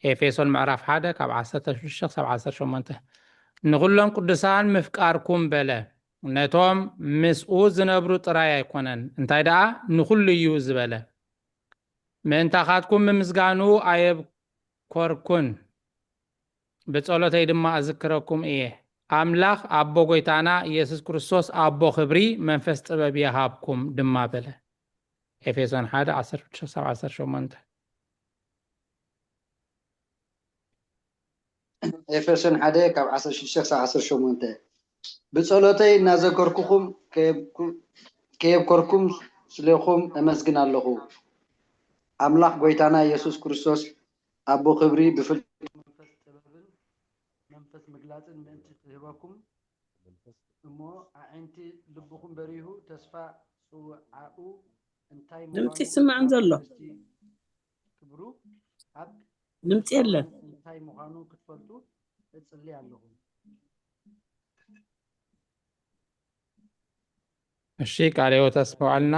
ኤፌሶን ምዕራፍ ሓደ ካብ ዓሰርተ ሽዱሽተ ክሳብ ዓሰርተ ሸሞንተ። ንኹሎም ቅዱሳን ምፍቃርኩም በለ። ነቶም ምስኡ ዝነብሩ ጥራይ ኣይኮነን፣ እንታይ ደኣ ንኹሉ እዩ ዝበለ። ምእንታኻትኩም ምምስጋኑ ኣየብኮርኩን፣ ብጸሎተይ ድማ እዝክረኩም እየ። ኣምላኽ ኣቦ ጎይታና ኢየሱስ ክርስቶስ ኣቦ ክብሪ መንፈስ ጥበብ ይሃብኩም ድማ በለ። ኤፌሶን ሓደ ዓሰርተ ሽዱሽተ ክሳብ ዓሰርተ ሸሞንተ። ኤፌሶን ሓደ ካብ ዓሰርተ ሽዱሽተ ክሳብ ዓሰርተ ሸሞንተ። ብጸሎተይ እናዘከርኩኹም ከየብኩ- ከየብኮርኩም ስሌኹም እመስግን ኣለኹ። ኣምላኽ ጎይታና ኢየሱስ ክርስቶስ ኣቦ ክብሪ ብፍልጠት መንፈስ ጥበብን መንፈስ ምግላጽን ምእንቲ ክህበኩም እሞ ኣዒንቲ ልብኹም በሪሁ ተስፋ ጽውዓኡ እንታይ ምዃኑ ድምፂ ይስማዕን ዘሎ? ክብሩ ኣብ ድምፂ የለን። እንታይ ምዃኑ ክትፈልጡ እጽሊ ኣለኹ። እሺ፣ ቃለ ሕይወት ኣስምዓልና።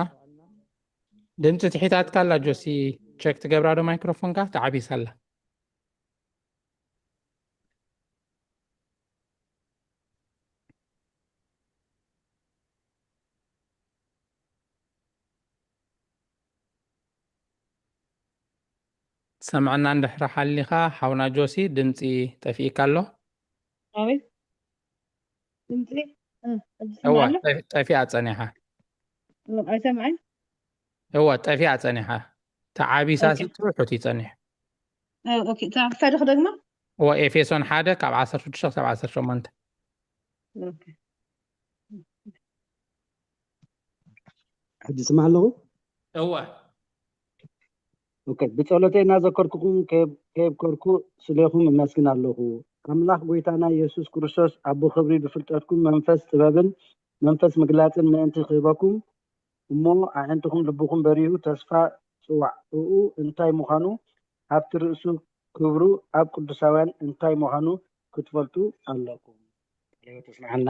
ድምፂ ትሒታትካ ኣላ ጆሲ፣ ቸክ ትገብራ ዶ ማይክሮፎንካ? ተዓቢሳ ኣላ። ትሰምዐና እንድሕሪ ሓሊኻ ሓውና ጆሲ፣ ድምፂ ጠፊእካ ኣሎ። ኣቤት ድምፂ እ፣ ሕጂ እዋ ይስማዕ ኣሎ? ጠፊ- ጠፊኣ ፀኒሓ። እ፣ ኣይሰምዐን? እዋ ጠፊኣ ፀኒሓ። ተዓቢሳ ኦኬ። ሲ ትውሑት ይፀኒሕ። እ፣ ኦኬ። እታ ክሳድክ ደግሞ እዋ ኤፌሶን ሓደ ካብ ዓሰርተ ሽዱሽተ ክሳብ ዓሰርተ ሸሞንተ። ኦኬ። ሕጂ ስማዕ ኣለኹ። እዋ ኦኬ፣ ብጸሎተይ እናዘከርኩኹም ከየብ- ከየብኮርኩ ስሌኹም እመስግን ኣለኹ። ኣምላኽ ጎይታና ኢየሱስ ክርስቶስ ኣቦ ክብሪ ብፍልጠትኩም መንፈስ ጥበብን መንፈስ ምግላጽን ምእንቲ ክህበኩም እሞ ኣዕንትኹም ልብኹም በሪሁ ተስፋ ጽዋዕኡ እንታይ ምዃኑ ኣብቲ ርእሱ ክብሩ ኣብ ቅዱሳውያን እንታይ ምዃኑ ክትፈልጡ ኣለኩም። ተስማዓና።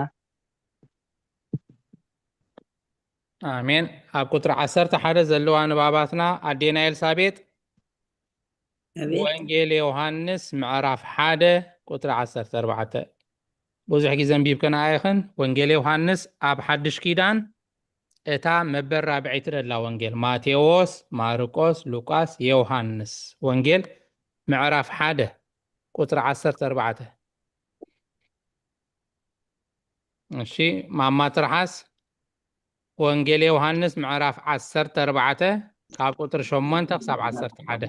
ኣሜን። ኣብ ቁጽሪ ዓሰርተ ሓደ ዘለዋ ንባባትና ኣዴና ኤልሳቤጥ ኣቤት ወንጌል ዮሃንስ ምዕራፍ ሓደ ቁጽሪ ዓሰርተ ኣርባዕተ። ብዙሕ ግዜ ኣንቢብክና ኢኽን። ወንጌል ዮሃንስ ኣብ ሓድሽ ኪዳን እታ መበል ራብዐይቲ ደላ ወንጌል፣ ማቴዎስ፣ ማርቆስ፣ ሉቃስ፣ ዮሃንስ። ወንጌል ምዕራፍ ሓደ ቁጽሪ ዓሰርተ ኣርባዕተ። እሺ፣ ማማ ትርሓስ። ወንጌል ዮሃንስ ምዕራፍ ዓሰርተ ኣርባዕተ ካብ ቁጽሪ ሸሞንተ ክሳብ ዓሰርተ ሓደ።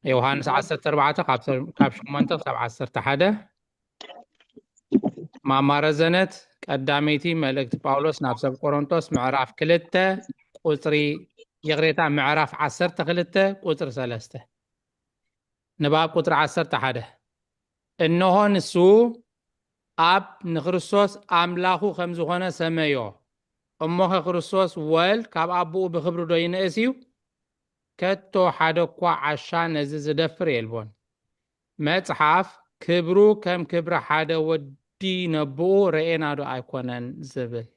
ዮሃንስ ዓሰርተ ኣርባዕተ ካብ ሰ- ካብ ሸሞንተ ክሳብ ዓሰርተ ሓደ። ማማ ረዘነት፣ ቀዳመይቲ መልእክቲ ጳውሎስ ናብ ሰብ ቆሮንቶስ ምዕራፍ ክልተ ቁጽሪ፣ ይቕሬታ፣ ምዕራፍ ዓሰርተ ክልተ ቁጽሪ ሰለስተ። ንባብ ቁጽሪ ዓሰርተ ሓደ። እንሆ ንሱ ኣብ ንክርስቶስ ኣምላኹ ከም ዝኾነ ሰመዮ። እሞኸ ክርስቶስ ወልድ ካብ ኣቦኡ ብኽብሪ ዶ ይንእስ እዩ? ከቶ ሓደ እኳ ዓሻ ነዚ ዝደፍር የልቦን። መጽሓፍ፣ "ክብሩ ከም ክብሪ ሓደ ወዲ ነብኡ ረኤና ዶ ኣይኮነን?" ዝብል።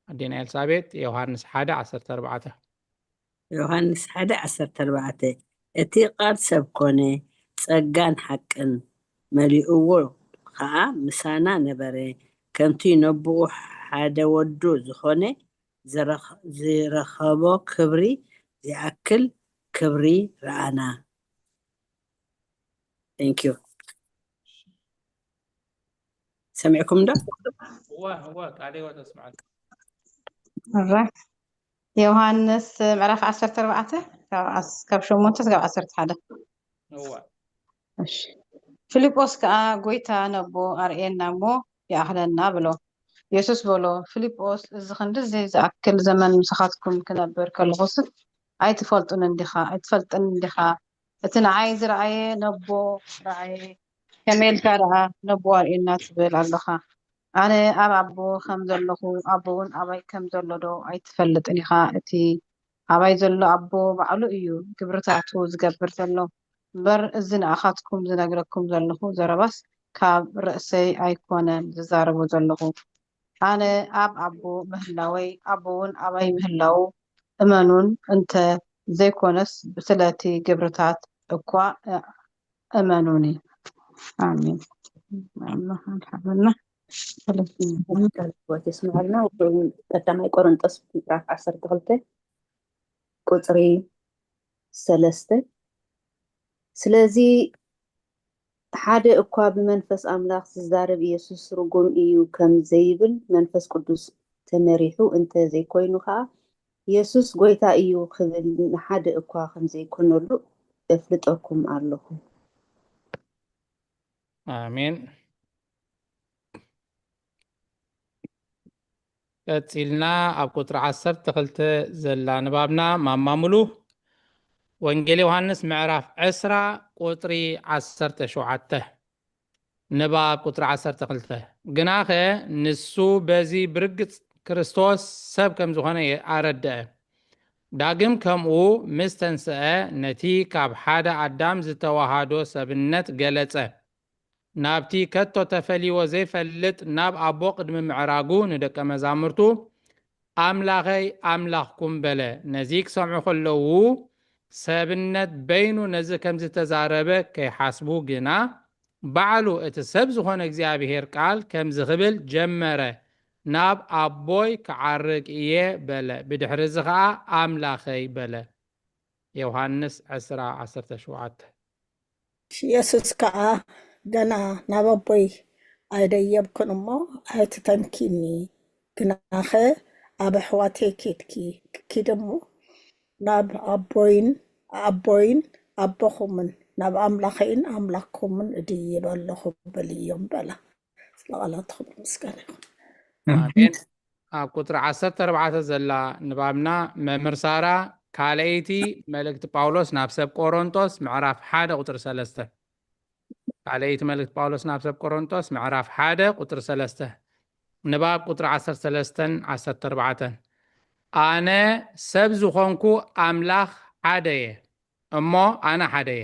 ኣዴና ኤልሳቤጥ፣ ዮሃንስ ሓደ ዓሰርተ ኣርባዕተ። ዮሃንስ ሓደ ዓሰርተ ኣርባዕተ። እቲ ቃል ሰብ ኮነ፣ ጸጋን ሓቅን መሊእዎ ኸኣ ምሳና ነበረ፣ ከምቲ ነብኡ ሓደ ወዱ ዝኾነ ዝረኸ- ዝረኸቦ ክብሪ ዝኣክል ክብሪ ረኣና። Thank you። ሰሚዕኩም ዶ? እወ እወ፣ ቃለ ህይወት ኣስምዓልና። Alright። ዮሃንስ ምዕራፍ ዓሰርተ ኣርባዕተ ካብ ዓስ- ካብ ሸሞንተ እስካብ ዓሰርተ ሓደ። እወ እሺ። ፊልጶስ ከኣ፣ "ጐይታ፣ ነቦ ኣርእየና እሞ ይኣኽለና" ብሎ። የሱስ በሎ፣ "ፊልጶስ፣ እዚ ክንድዚ ዝኣክል ዘመን ምሳኻትኩም ክነብር ከለኹስ ኣይትፈልጡን እንዲኻ፣ ኣይትፈልጥን እንዲኻ? እቲ ንዓይ ዝረኣየ ነቦ ረኣየ፣ ከመይ ኢልካ ደኣ ነቦ ኣርእየና ትብል ኣለኻ? ኣነ ኣብ ኣቦ ከም ዘለኹ፣ ኣቦ እውን ኣባይ ከም ዘሎ ዶ ኣይትፈልጥን ኢኻ? እቲ ኣባይ ዘሎ ኣቦ ባዕሉ እዩ ግብርታቱ ዝገብር ዘሎ። እምበር እዚ ንኣኻትኩም ዝነግረኩም ዘለኹ ዘረባስ ካብ ርእሰይ ኣይኮነን ዝዛረቦ ዘለኹ። ኣነ ኣብ ኣቦ ምህላወይ፣ ኣቦ እውን ኣባይ ምህላዉ እመኑን፣ እንተ ዘይኮነስ ስለቲ ግብርታት እኳ እ- እመኑኒ። ኣሜን። ኣምላኽ ሓበና። ቃል ህይወት የስምዐልና። ቀዳማይ ቆሮንጦስ ምዕራፍ ዓሰርተ ክልተ ቁፅሪ ሰለስተ። ስለዚ ሓደ እኳ ብመንፈስ ኣምላኽ ዝዛረብ ኢየሱስ ርጉም እዩ ከም ዘይብል መንፈስ ቅዱስ ተመሪሑ እንተ ዘይኮይኑ ኸዓ ኢየሱስ ጐይታ እዩ ክብል ንሓደ እኳ ከም ዘይኮነሉ እፍልጠኩም ኣለኹ። ኣሜን። ቀጺልና ኣብ ቁጽሪ ዓሰርተ ክልተ ዘላ ንባብና ማማ ሙሉ ወንጌል ዮሃንስ ምዕራፍ ዕስራ ቁጽሪ ዓሰርተ ሸውዓተ። ንባብ ቁጽሪ ዓሰርተ ክልተ። ግናኸ ንሱ በዚ ብርግጽ ክርስቶስ ሰብ ከም ዝኾነ ኣረድአ። ዳግም ከምኡ ምስ ተንስአ ነቲ ካብ ሓደ ኣዳም ዝተዋሃዶ ሰብነት ገለጸ። ናብቲ ከቶ ተፈልይዎ ዘይፈልጥ ናብ ኣቦ ቅድሚ ምዕራጉ ንደቀ መዛሙርቱ ኣምላኸይ ኣምላኽኩም በለ። ነዚ ክሰምዑ ከለዉ ሰብነት በይኑ ነዚ ከም ዝተዛረበ ከይሓስቡ ግና ባዕሉ እቲ ሰብ ዝኾነ እግዚኣብሔር ቃል ከምዚ ክብል ጀመረ፣ ናብ ኣቦይ ክዓርግ እየ በለ። ብድሕሪ እዚ ኸዓ ኣምላኸይ በለ። ዮሃንስ ዕስራ ዓሰርተ ሸውዓተ። የሱስ ከኣ ገና ናብ ኣቦይ ኣይደየብኩን እሞ ኣይትተንኪኒ፣ ግናኸ ኣብ ኣሕዋተይ ኬድኪ ኪድ እሞ ናብ ኣቦይን ኣቦይን ኣቦኹምን ናብ ኣምላኸይን ኣምላኽኩምን እድይብ ኣለኹ በልዮም በላ። ስለ ቃላትኩም ምስጋና ይኹን። ኣሜን። ኣብ ቁጽሪ ዓሰርተ ኣርባዕተ ዘላ ንባብና መምህር ሳራ ካልኣይቲ መልእክቲ ጳውሎስ ናብ ሰብ ቆሮንቶስ ምዕራፍ ሓደ ቁጽሪ ሰለስተ። ካልኣይቲ መልእክቲ ጳውሎስ ናብ ሰብ ቆሮንቶስ ምዕራፍ ሓደ ቁጽሪ ሰለስተ። ንባብ ቁጽሪ ዓሰርተ ሰለስተን ዓሰርተ ኣርባዕተን። ኣነ ሰብ ዝኾንኩ ኣምላኽ ሓደ እየ፣ እሞ ኣነ ሓደ እየ።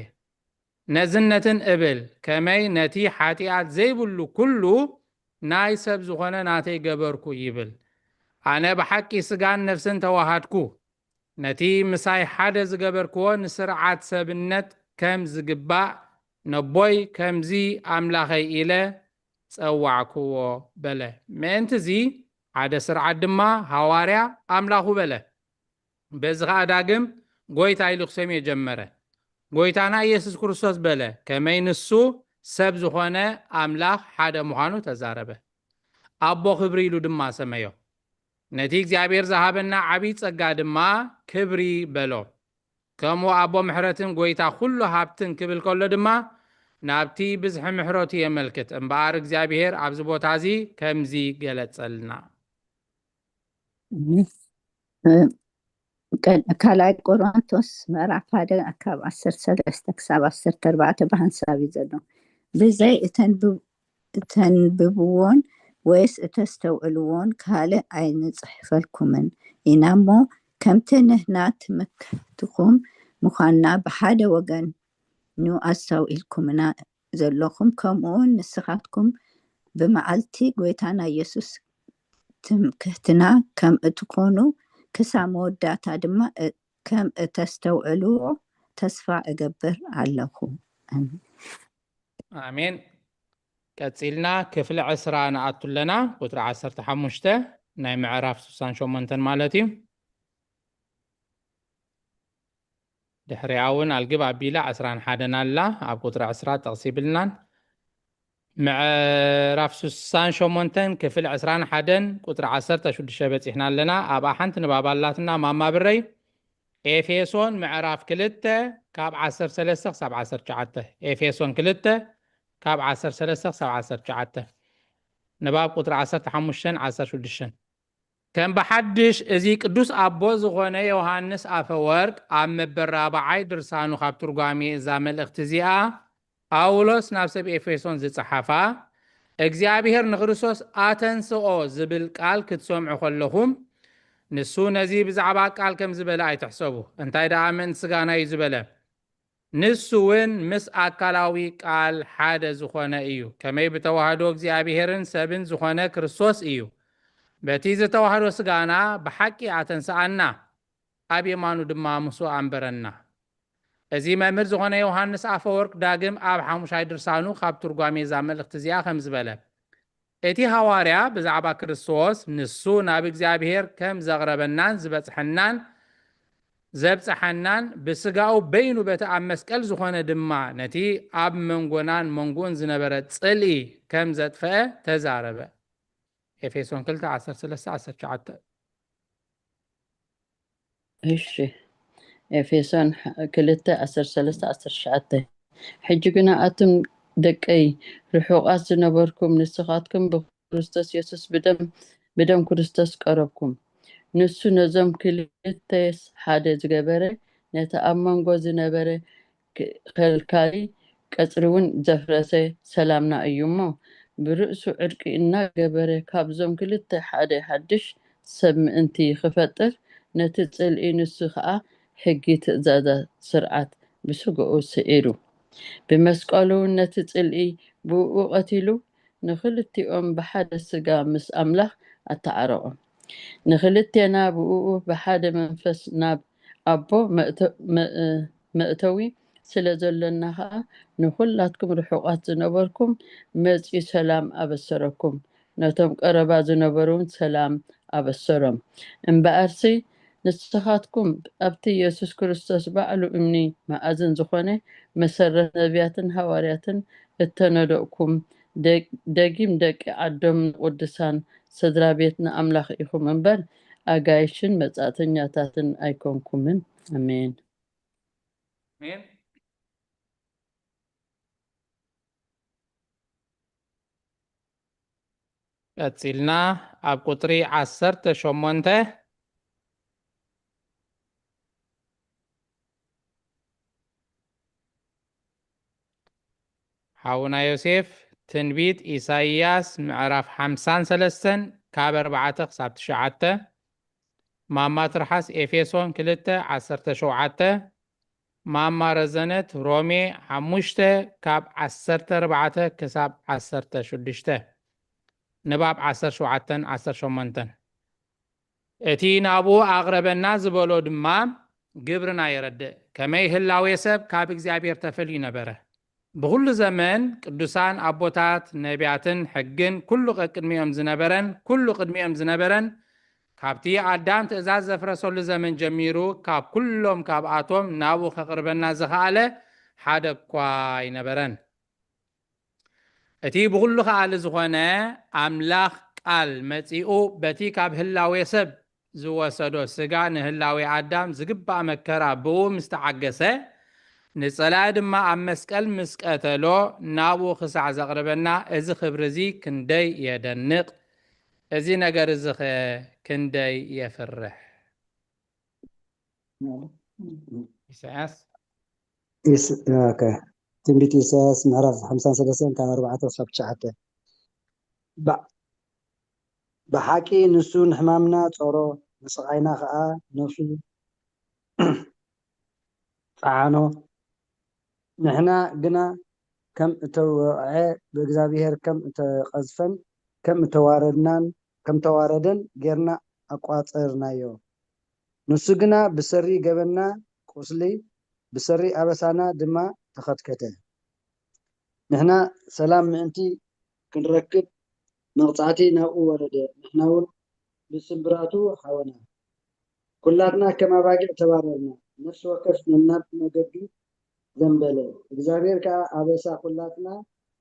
ነዝነትን እብል፣ ከመይ ነቲ ሓጢኣት ዘይብሉ ኩሉ ናይ ሰብ ዝኾነ ናተይ ገበርኩ ይብል። ኣነ ብሓቂ ስጋን ነፍስን ተዋሃድኩ። ነቲ ምሳይ ሓደ ዝገበርክዎ ንስርዓት ሰብነት ከም ዝግባእ ነቦይ ከምዚ ኣምላኸይ ኢለ ጸዋዕክዎ በለ። ምእንቲ እዚ ሓደ ስርዓት ድማ ሃዋርያ ኣምላኹ በለ። በዚ ኸኣ ዳግም ጐይታ ኢሉ ክሰምዮ ጀመረ። ጐይታና ኢየሱስ ክርስቶስ በለ፣ ከመይ ንሱ ሰብ ዝኾነ ኣምላኽ ሓደ ምዃኑ ተዛረበ። ኣቦ ክብሪ ኢሉ ድማ ሰመዮ። ነቲ እግዚኣብሔር ዝሃበና ዓብዪ ጸጋ ድማ ክብሪ በሎ። ከምኡ ኣቦ ምሕረትን ጐይታ ኩሉ ሃብትን ክብል ከሎ ድማ ናብቲ ብዝሒ ምሕረቱ የመልክት። እምበኣር እግዚኣብሔር ኣብዚ ቦታ እዚ ከምዚ ገለጸልና። እ፣ ቀ- ካልኣይ ቆሮንቶስ ምዕራፍ ሓደ ካብ ዓሰርተ ሰለስተ ክሳብ ዓሰርተ ኣርባዕተ ብሓንሳብ እዩ ዘሎ። ብዘይ እተንብ- እተንብብዎን ወይስ እተስተውዕልዎን ካልእ ኣይንጽሕፈልኩምን ኢና እሞ፣ ከምቲ ንሕና ትምክሕትኹም ምዃንና ብሓደ ወገን ኑ ኣስተውዒልኩምና ዘለኹም፣ ከምኡ ንስኻትኩም ብመዓልቲ ጐይታና ኢየሱስ ትምክሕትና ከም እትኾኑ፣ ክሳብ መወዳእታ ድማ እ- ከም እተስተውዕልዎ ተስፋ እገብር ኣለኹ። ኣሜን። ኣሜን። ቀጺልና ክፍሊ ዕስራ ንኣቱ ኣለና፣ ቁጽሪ ዓሰርተ ሓሙሽተ ናይ ምዕራፍ ስሳን ሸሞንተን ማለት እዩ። ድሕሪኣ እውን ኣልግብ ኣቢላ ዕስራን ሓደን ኣላ፣ ኣብ ቁጽሪ ዕስራ ጠቕሲ ይብልናን። ምዕራፍ ስሳን ሸሞንተን ክፍሊ ዕስራን ሓደን ቁጽሪ ዓሰርተ ሽዱሽተ በጺሕና ኣለና። ኣብኣ ሓንቲ ንባብ ኣላትና ማማ ብረይ። ኤፌሶን ምዕራፍ ክልተ ካብ ዓሰርተ ሰለስተ ክሳብ ዓሰርተ ትሽዓተ። ኤፌሶን ክልተ ካብ ዓሰርተ ሰለስተ ክሳብ ዓሰርተ ትሽዓተ። ንባብ ቁጽሪ ዓሰርተ ሓሙሽተን ዓሰርተ ሽዱሽተን። ከም ብሓድሽ እዚ ቅዱስ ኣቦ ዝኾነ ዮሃንስ ኣፈወርቅ ኣብ መበል ራብዓይ ድርሳኑ ካብ ትርጓሜ እዛ መልእኽቲ እዚኣ ጳውሎስ ናብ ሰብ ኤፌሶን ዝጸሓፋ፣ እግዚኣብሔር ንክርስቶስ ኣተንስኦ ዝብል ቃል ክትሰምዑ ከለኹም፣ ንሱ ነዚ ብዛዕባ ቃል ከም ዝበለ ኣይትሕሰቡ፣ እንታይ ደኣ ምእንቲ ስጋና እዩ ዝበለ። ንሱ እውን ምስ ኣካላዊ ቃል ሓደ ዝኾነ እዩ። ከመይ ብተዋህዶ እግዚኣብሔርን ሰብን ዝኾነ ክርስቶስ እዩ። በቲ ዝተዋህዶ ስጋና ብሓቂ ኣተንስኣና፣ ኣብ የማኑ ድማ ምስኡ ኣንበረና። እዚ መምህር ዝኾነ ዮሃንስ ኣፈወርቅ ዳግም ኣብ ሓሙሻይ ድርሳኑ ካብ ትርጓሜ እዛ መልእኽቲ እዚኣ ከም ዝበለ፣ እቲ ሃዋርያ ብዛዕባ ክርስቶስ ንሱ ናብ እግዚኣብሔር ከም ዘቕረበናን ዝበጽሐናን ዘብጽሐናን ብስጋኡ በይኑ በቲ ኣብ መስቀል ዝኾነ ድማ ነቲ ኣብ መንጎናን መንጎን ዝነበረ ጽልኢ ከም ዘጥፈአ ተዛረበ። ኤፌሶን ክልተ ዓሰርተ ሰለስተ ዓሰርተ ትሽዓተ። እሺ፣ ኤፌሶን ክልተ ዓሰርተ ሰለስተ ዓሰርተ ትሽዓተ። ሕጂ ግና ኣቱም ደቀይ ርሑቓት ዝነበርኩም ንስኻትኩም ብክርስቶስ የሱስ ብደም ብደም ክርስቶስ ቀረብኩም። ንሱ ነዞም ክልተስ ሓደ ዝገበረ ነቲ ኣብ መንጎ ዝነበረ ከልካሊ ቀጽሪ እውን ዘፍረሰ ሰላምና እዩ እሞ ብርእሱ ዕርቂ እናገበረ ካብዞም ክልተ ሓደ ሓድሽ ሰብ ምእንቲ ክፈጥር ነቲ ጽልኢ ንሱ ኸኣ ሕጊ ትእዛዛት ስርዓት ብስጋኡ ስዒሩ ብመስቀሉ ነቲ ጽልኢ ብእኡ ቀቲሉ ንኽልቲኦም ብሓደ ስጋ ምስ ኣምላኽ ኣተዓረቖም። ንኽልቴና ብእኡ ብሓደ መንፈስ ናብ ኣቦ መእተዊ ስለ ዘሎና ኸኣ ንኹላትኩም ርሑቓት ዝነበርኩም መጺኡ ሰላም ኣበሰረኩም። ነቶም ቀረባ ዝነበሩ እውን ሰላም ኣበሰሮም። እምበኣርሲ ንስኻትኩም ኣብቲ የሱስ ክርስቶስ ባዕሉ እምኒ መኣዝን ዝኾነ መሰረት ነቢያትን ሃዋርያትን እተነደቕኩም ደጊም ደቂ ዓዶም ንቕዱሳን ስድራ ቤት ንኣምላኽ ኢኹም እምበር ኣጋይሽን መጻእተኛታትን ኣይኮንኩምን። ኣሜን። ኣሜን። ቀጺልና ኣብ ቁጽሪ ዓሰርተ ሸሞንተ ሓውና ዮሴፍ ትንቢት ኢሳይያስ ምዕራፍ ሓምሳን ሰለስተን ካብ ኣርባዕተ ክሳብ ትሽዓተ፣ ማማ ትርሓስ ኤፌሶን ክልተ ዓሰርተ ሸውዓተ፣ ማማ ረዘነት ሮሜ ሓሙሽተ ካብ ዓሰርተ ኣርባዕተ ክሳብ ዓሰርተ ሽዱሽተ። ንባብ ዓሰርተ ሸውዓተን ዓሰርተ ሸሞንተን። እቲ ናብኡ ኣቕረበና ዝበሎ ድማ ግብርና የረድእ። ከመይ ህላዌ ሰብ ካብ እግዚኣብሔር ተፈልዩ ነበረ። ብኹሉ ዘመን ቅዱሳን ኣቦታት፣ ነቢያትን ሕግን ኩሉ ቀቅድሚኦም ዝነበረን፣ ኩሉ ቅድሚኦም ዝነበረን፣ ካብቲ ኣዳም ትእዛዝ ዘፍረሰሉ ዘመን ጀሚሩ፣ ካብ ኩሎም ካብኣቶም ናብኡ ከቕርበና ዝኸኣለ ሓደ እኳ ኣይነበረን። እቲ ብኹሉ ከኣሊ ዝኾነ ኣምላኽ ቃል መጺኡ፣ በቲ ካብ ህላዌ ሰብ ዝወሰዶ ስጋ ንህላዌ ኣዳም ዝግባእ መከራ ብኡ ምስ ተዓገሰ፣ ንጸላኢ ድማ ኣብ መስቀል ምስ ቀተሎ፣ ናብኡ ክሳዕ ዘቕርበና፣ እዚ ክብሪ እዚ ክንደይ የደንቕ! እዚ ነገር እዚ ኸ ክንደይ የፍርሕ! ኢሳያስ። ኢስ- ኦኬ። ትንቢት ኢሳያስ ምዕራፍ ሓምሳን ሰለስተን ካብ ኣርባዕተ ክሳብ ትሽዓተ። ብ- ብሓቂ ንሱ ንሕማምና ጾሮ፣ ንስቓይና ኸኣ ነፍሱ ጸዓኖ። ንሕና ግና ከም እተወቕዐ፣ ብእግዚኣብሔር ከም እተቐዝፈን ከም እተዋረድናን ከም ተዋረደን ጌርና ኣቋጸርናዮ። ንሱ ግና ብሰሪ ገበንና ቁስሊ፣ ብሰሪ ኣበሳና ድማ ተኸትከተ። ንሕና ሰላም ምእንቲ ክንረክብ መቕጻዕቲ ናብኡ ወረደ፣ ንሕና እውን ብስምብራቱ ሓወና። ኩላትና ከም ኣባጊዕ ተባረርና፣ ነፍሲ ወከፍ ነናብ መገዱ ዘንበለ። እግዚኣብሔር ከኣ ኣበሳ ኩላትና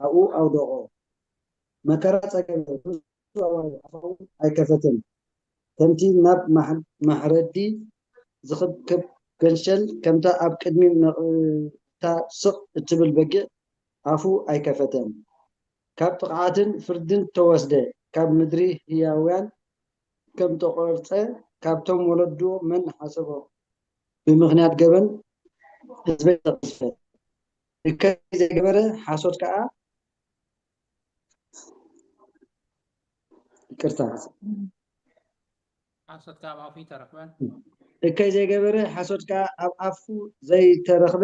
ኣብኡ ኣውደቖ። መከራ ጸገበ፣ ርእሱ ኣዋረደ፣ ኣፋ እውን ኣይከፈተን። ከምቲ ናብ ማሕ- ማሕረዲ ዝኽብክብ ገንሸል፣ ከምታ ኣብ ቅድሚ ነቕታ ስቕ እትብል በጊዕ ኣፉ ኣይከፈተን። ካብ ጥቕዓትን ፍርድን ተወስደ፣ ካብ ምድሪ ህያውያን ከም ተቖርጸ፣ ካብቶም ወለድኡ መን ሓሰቦ? ብምኽንያት ገበን ህዝበይ ተቐዝፈ። እከይ ዘይገበረ ሓሶት ከኣ፣ ይቅርታ፣ ሓሶት ከኣ ኣብ ኣፉ ይተረኽበ። እከይ ዘይገበረ ሓሶት ከኣ ኣብ ኣፉ ዘይተረኽበ፣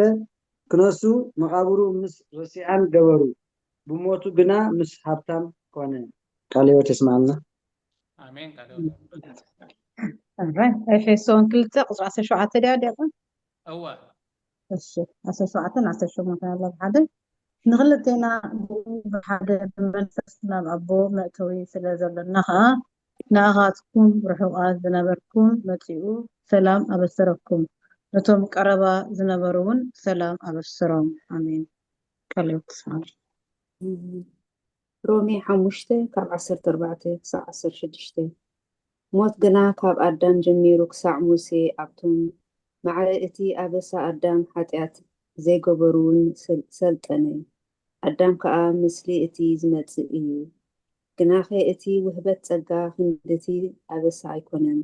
ክነሱ መቓብሩ ምስ ረሲዓን ገበሩ፣ ብሞቱ ግና ምስ ሃብታም ኮነ። ቃለ ሕይወት የስምዓልና። ኣሜን። ቃለ ሕይወት። ኣሜን። ኤፌሶን ክልተ ቁፅሪ ዓሰርተ ሸውዓተ ድያ ዲያቆን? እወ። እሺ፣ ዓሰርተ ሸውዓተን ዓሰርተ ሸሞንተን ኣሎ ብሓደ። ንኽልቴና ብኡ ብሓደ ብመንፈስ ናብ ኣቦ መእተዊ ስለ ዘሎና ኸኣ፣ ንኣኻትኩም ርሑቓት ዝነበርኩም መጺኡ ሰላም ኣበሰረኩም፣ ነቶም ቀረባ ዝነበሩ እውን ሰላም ኣበሰሮም። ኣሜን። ቃለ ሕይወት ትስማዕ። ሮሜ ሓሙሽተ ካብ ዓሰርተ ኣርባዕተ ክሳብ ዓሰርተ ሽዱሽተ። ሞት ግና ካብ ኣዳም ጀሚሩ ክሳዕ ሙሴ ኣብቶም ማዕረ እቲ ኣበሳ ኣዳም ሓጢኣት ዘይገበሩ እውን ሰል- ሰልጠነ። ኣዳም ከኣ ምስሊ እቲ ዝመጽእ እዩ። ግናኸ እቲ ውህበት ጸጋ ክንድቲ ኣበሳ ኣይኮነን።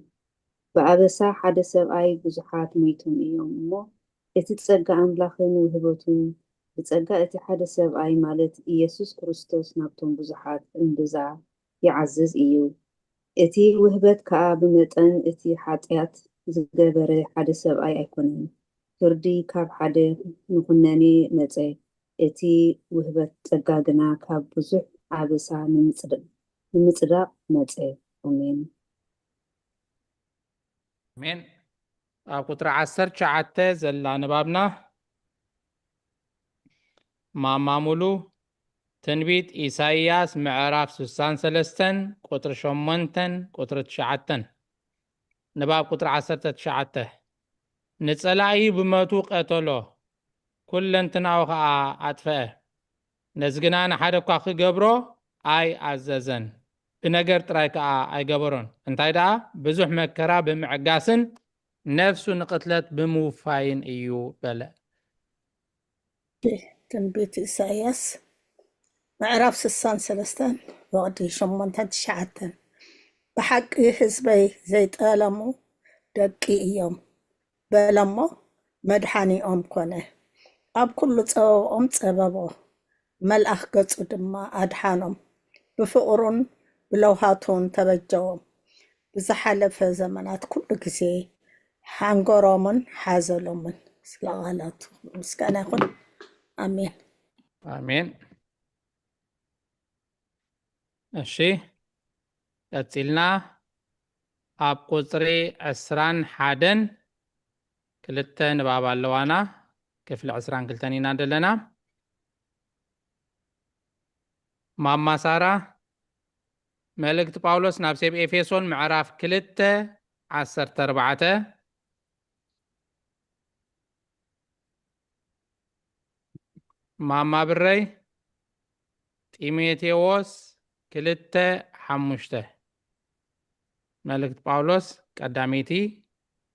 ብኣበሳ ሓደ ሰብኣይ ብዙሓት ሞይቶም እዮም እሞ፣ እቲ ጸጋ ኣምላኽን ውህበቱን ብጸጋ እቲ ሓደ ሰብኣይ ማለት ኢየሱስ ክርስቶስ ናብቶም ብዙሓት እምብዛ ይዓዝዝ እዩ። እቲ ውህበት ከኣ ብመጠን እቲ ሓጢኣት ዝገበረ ሓደ ሰብኣይ ኣይኮነን። ፍርዲ ካብ ሓደ ንኹነኔ መጸ፣ እቲ ውህበት ጸጋ ግና ካብ ብዙሕ ኣበሳ ንምጽድ- ንምጽዳቕ መጸ። ኣሜን። ኣሜን። ኣብ ቁፅሪ ዓሰርተ ትሽዓተ ዘላ ንባብና ማማ ሙሉ ትንቢት ኢሳይያስ ምዕራፍ ስሳን ሰለስተን ቁፅሪ ሸሞንተን ቁፅሪ ትሽዓተን። ንባብ ቁፅሪ ዓሰርተ ትሽዓተ። ንጸላኢ ብመቱ ቀተሎ፣ ኩለንትናኡ ኸኣ ኣጥፍአ። ነዚ ግና ንሓደ እኳ ክገብሮ ኣይኣዘዘን፣ ብነገር ጥራይ ከኣ ኣይገበሮን። እንታይ ደኣ፣ ብዙሕ መከራ ብምዕጋስን ነፍሱ ንቕትለት ብምውፋይን እዩ በለ። ትንቢት ኢሳይያስ ምዕራፍ ስሳን ሰለስተን ወቕዲ ሸሞንተን ትሽዓተን። ብሓቂ ህዝበይ ዘይጠለሙ ደቂ እዮም በለሞ፣ መድሓኒኦም ኮነ። ኣብ ኩሉ ጸበብኦም ጸበቦ፣ መልኣኽ ገጹ ድማ ኣድሓኖም። ብፍቕሩን ብለውሃቱን ተበጀዎም። ብዝሓለፈ ዘመናት ኩሉ ግዜ ሓንጎሮምን ሓዘሎምን። ስለ ቓላቱ ምስጋና ይኹን። ኣሜን። ኣሜን። እሺ፣ ቀጺልና ኣብ ቁፅሪ ዕስራን ሓደን ክልተ ንባብ ኣለዋና። ክፍሊ ዕስራን ክልተን ኢና ዘለና። ማማ ሳራ፣ መልእክቲ ጳውሎስ ናብ ሰብ ኤፌሶን ምዕራፍ ክልተ ዓሰርተ ኣርባዕተ። ማማ ብረይ፣ ጢሞቴዎስ ክልተ ሓሙሽተ። መልእክቲ ጳውሎስ ቀዳመይቲ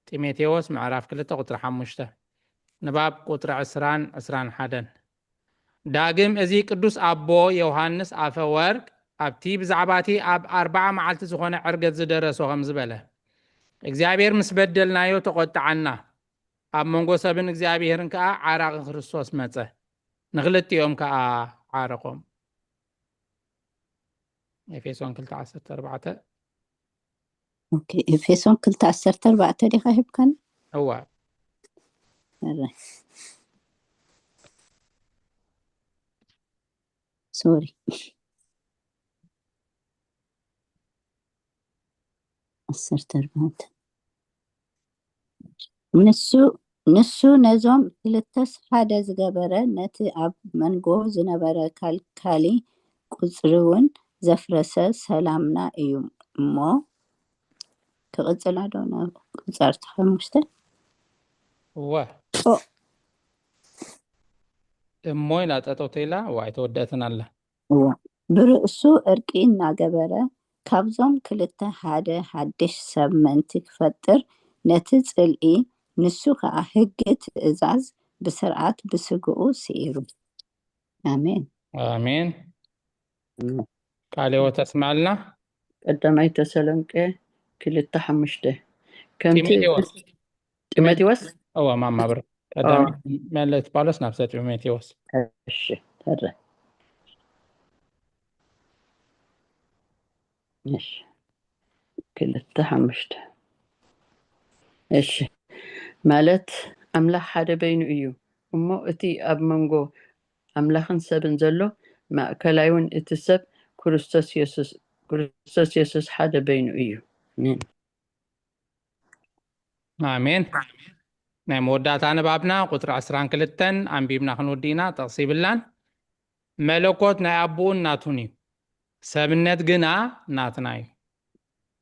ጢሞቴዎስ ምዕራፍ ክልተ ቁፅሪ ሓሙሽተ። ንባብ ቁፅሪ ዕስራን ዕስራን ሓደን። ዳግም እዚ ቅዱስ ኣቦ ዮሃንስ ኣፈ ወርቅ ኣብቲ ብዛዕባቲ ኣብ ኣርባዓ መዓልቲ ዝኾነ ዕርገት ዝደረሶ ከምዚ በለ፣ እግዚኣብሔር ምስ በደልናዮ ተቆጥዓና፣ ኣብ መንጎ ሰብን እግዚኣብሔርን ከኣ ዓራቒ ክርስቶስ መጸ፣ ንኽልቲኦም ከኣ ዓረቖም። ኤፌሶን ክልተ ዓሰርተ ኣርባዕተ። ኦኬ፣ ኤፌሶን ክልተ ዓሰርተ ኣርባዕተ ዲኻ ሂብካኒ? እዋ። ኣረ። ሶሪ። ዓሰርተ ኣርባዕተ። ንሱ ንሱ ነዞም ክልተስ ሓደ ዝገበረ፣ ነቲ ኣብ መንጎ ዝነበረ ከልካሊ ቁጽሪ እውን ዘፍረሰ ሰላምና እዩ እሞ። ክቕጽላ ዶ ናብ ቁጽሪ ሓሙሽተ? እወ። ኦ። እሞ ኢላ ጠጠው ተይላ፣ እዋ ኣይተወደአትን ኣላ። እዋ። ብርእሱ ዕርቂ እናገበረ፣ ካብዞም ክልተ ሓደ ሓድሽ ሰብ ምእንቲ ክፈጥር፣ ነቲ ጽልኢ፣ ንሱ ኸኣ ህጊ ትእዛዝ ብስርዓት ብስግኡ ስኢሩ። ኣሜን። ኣሜን። እም። ቃለ ሕይወት ኣስምዐልና። ቀዳማይ ተሰሎንቄ ክልተ ሓሙሽተ። ከምቲ ጢሞቴዎስ። ጢሞቴዎስ? እዋ፣ ማማ ብር። ቀዳማይ መልእክቲ ጳውሎስ ናብ ሰብ ጢሞቴዎስ። እሺ፣ ተረ። እሺ። ክልተ ሓሙሽተ። እሺ። ማለት ኣምላኽ ሓደ በይኑ እዩ። እሞ እቲ ኣብ መንጎ ኣምላኽን ሰብን ዘሎ ማእከላይ እውን እቲ ሰብ ክርስቶስ የሱስ፣ ክርስቶስ የሱስ ሓደ በይኑ እዩ። ኣሜን። ኣሜን። ናይ መወዳእታ ንባብና ቁጽሪ ዕስራን ክልተን ኣንቢብና ክንወዲ ኢና። ጠቕሲ ይብላን። መለኮት ናይ ኣቦኡን ናቱን እዩ፣ ሰብነት ግና ናትና እዩ።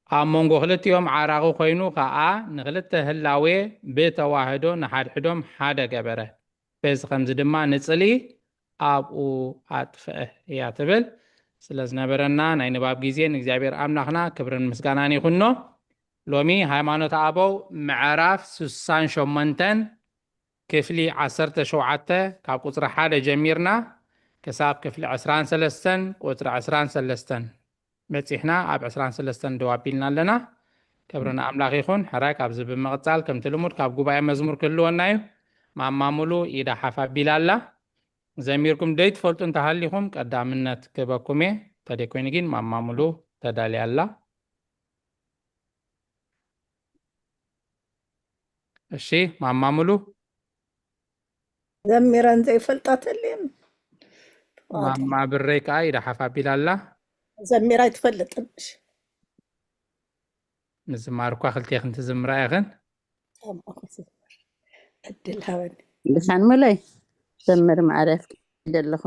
ኣብ መንጎ ክልቲኦም ዓራቒ ኮይኑ ኸኣ ንክልተ ህላዌ ብተዋህዶ ንሓድሕዶም ሓደ ገበረ። በዚ ከምዚ ድማ ንጽልኢ ኣብኡ ኣጥፍአ እያ ትብል። ስለ ዝነበረና ናይ ንባብ ግዜ ንእግዚኣብሔር ኣምላኽና ክብርን ምስጋናን ይኹኖ። ሎሚ ሃይማኖት ኣበው ምዕራፍ ስሳን ሸሞንተን ክፍሊ ዓሰርተ ሸውዓተ ካብ ቁጽሪ ሓደ ጀሚርና ክሳብ ክፍሊ ዕስራን ሰለስተን ቁጽሪ ዕስራን ሰለስተን በጺሕና ኣብ ዕስራን ሰለስተን ደው ኣቢልና ኣለና። ክብሪ ንኣምላኽ ይኹን። ሕራይ ካብዚ ብምቕጻል ከምቲ ልሙድ ካብ ጉባኤ መዝሙር ክህልወና እዩ። ማማ ሙሉ ኢዳ ሓፍ ኣቢላ ኣላ። ዘሚርኩም ደይትፈልጡ እንተሃሊኹም ቀዳምነት ክበኩም እየ። ተደይኮይኑ ግን ማማ ሙሉ ተዳልያ ኣላ። እሺ፣ ማማ ሙሉ። ዘሚረን ዘይፈልጣ ተልየን። ማማ ብረይ ከዓ ኢዳ ሓፍ ኣቢላ ኣላ። ዘሚራ ኣይትፈልጥን። እሺ። ምዝማር እኳ ክልቴኽን ትዝምራ ኢኽን። ኣምኣኹ ዝምር። ዕድል ሃበኒ። ብሓን ሙለይ ዘምር ማዕረ ኣፍቂደ ኣለኹ።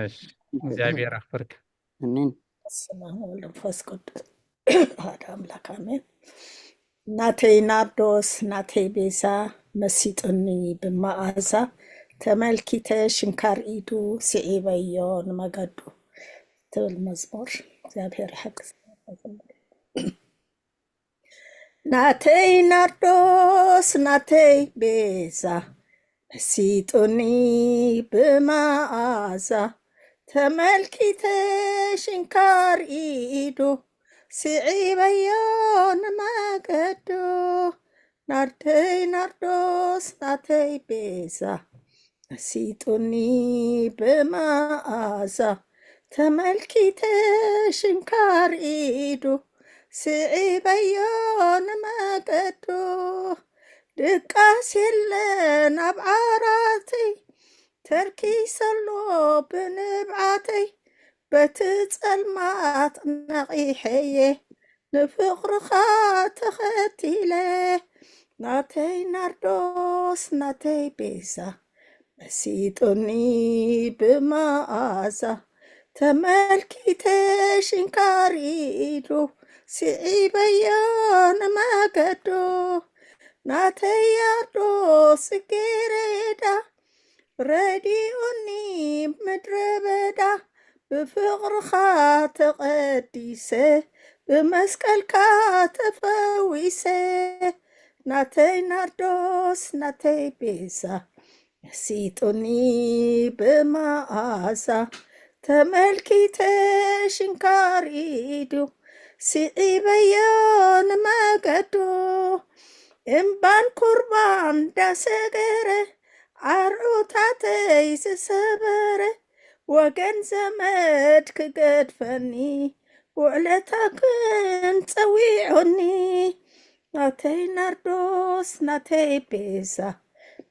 እሺ፣ እግዚኣብሔር ኣኽብርክ። ኣሜን። በስመ አብ ወወልድ ወመንፈስ ቅዱስ አሐዱ አምላክ አሜን። ናተይ ናርዶስ ናተይ ቤዛ መሲጡኒ ብመዓዛ ተመልኪተ ሽንካር ኢዱ ስዒበዮ ንመገዱ ትብል መዝሙር። እግዚኣብሔር ይሓግዝ። ናተይ ናርዶስ ናተይ ቤዛ መሲጡኒ ብመዓዛ ተመልኪተ ሽንካር ኢዱ ስዒበዮ ንመገዱ ናርደይ ናርዶስ ናተይ ቤዛ መሲጡኒ ብመዓዛ ተመልኪተ ሽንካር ኢዱ ስዒበዮ ንመገዱ ድቃስ የለን ኣብ ዓራተይ ተርኪሰሎ ብንብዓተይ በቲ ጸልማት ነቒሐየ ንፍቕርኻ ተኸቲለ፣ ናተይ ናርዶስ ናተይ ቤዛ፣ መሲጡኒ ብመኣዛ። ተመልኪተ ሽንካር ኢዱ፣ ስዒበዮ ንመገዱ። ናተይ ያርዶስ ጽጌረዳ፣ ረዲኡኒ ምድረ በዳ። ብፍቕርኻ ተቐዲሰ፣ ብመስቀልካ ተፈዊሰ። ናተይ ናርዶስ ናተይ ቤዛ፣ መሲጡኒ ብመኣዛ። ተመልኪተ ሽንካር ኢዱ፣ ስዒበዮ ንመገዱ። እምባን ኩርባን ዳሰገረ፣ ኣርዑታተይ ዝሰበረ። ወገን ዘመድ ክገድፈኒ፣ ውዕለታ ግን ጸዊዑኒ። ናተይ ናርዶስ ናተይ ቤዛ፣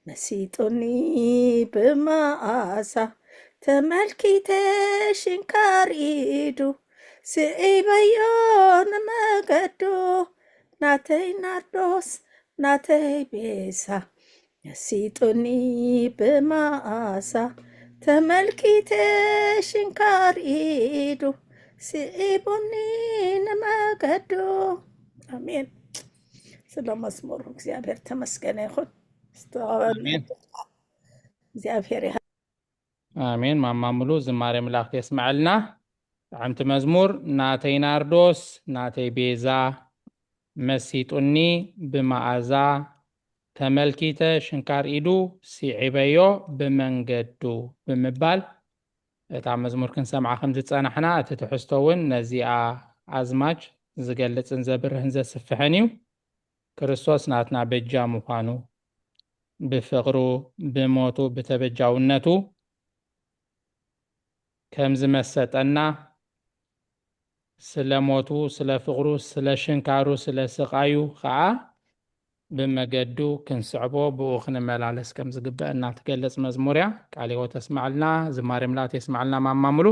መሲጡኒ ብመኣዛ። ተመልኪተ ሽንካር ኢዱ፣ ስዒበዮ ንመገዱ። ናተይ ናርዶስ ናተይ ቤዛ፣ መሲጡኒ ብመኣዛ። ተመልኪተ ሽንካር ኢዱ፣ ስዒቡኒ ንመገዱ። ኣሜን። ስለ መዝሙሩ እግዚኣብሔር ተመስገነ ይኹን። ዝተቐበል ኣሜን። እግዚኣብሔር ይሃ- ኣሜን። ማማ ሙሉ ዝማሬ መላእክት የስምዐልና። ጥዕምቲ መዝሙር። ናተይ ናርዶስ ናተይ ቤዛ፣ መሲጡኒ ብመኣዛ። ተመልኪተ ሽንካር ኢዱ፣ ስዒበዮ ብመንገዱ ብምባል እታ መዝሙር ክንሰምዓ ከም ዝጸናሕና፣ እቲ ትሕዝቶ እውን ነዚኣ ኣዝማች ዝገልጽን ዘብርህን ዘስፍሕን እዩ። ክርስቶስ ናትና በጃ ምዃኑ፣ ብፍቕሩ፣ ብሞቱ፣ ብተበጃውነቱ ከም ዝመሰጠና፣ ስለ ሞቱ፣ ስለ ፍቕሩ፣ ስለ ሽንካሩ፣ ስለ ስቓዩ ኸኣ ብመገዱ ክንስዕቦ፣ ብኡ ክንመላለስ ከም ዝግበአና ትገልጽ መዝሙር እያ። ቃለ ሕይወት የስምዓልና፣ ዝማሬ ምልኣት የስምዓልና ማማ ሙሉ።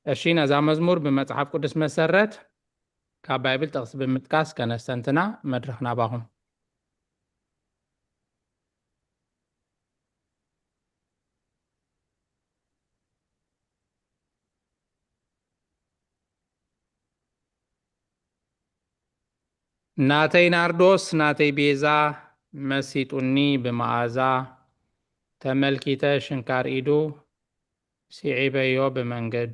እሺ፣ ነዛ መዝሙር ብመጽሓፍ ቅዱስ መሰረት ካብ ባይብል ጥቕሲ ብምጥቃስ ከነስተንትና፣ መድረኽ ናባኹም። ናተይ ናርዶስ ናተይ ቤዛ መሲጡኒ ብመኣዛ፣ ተመልኪተ ሽንካር ኢዱ ስዒበዮ ብመንገዱ።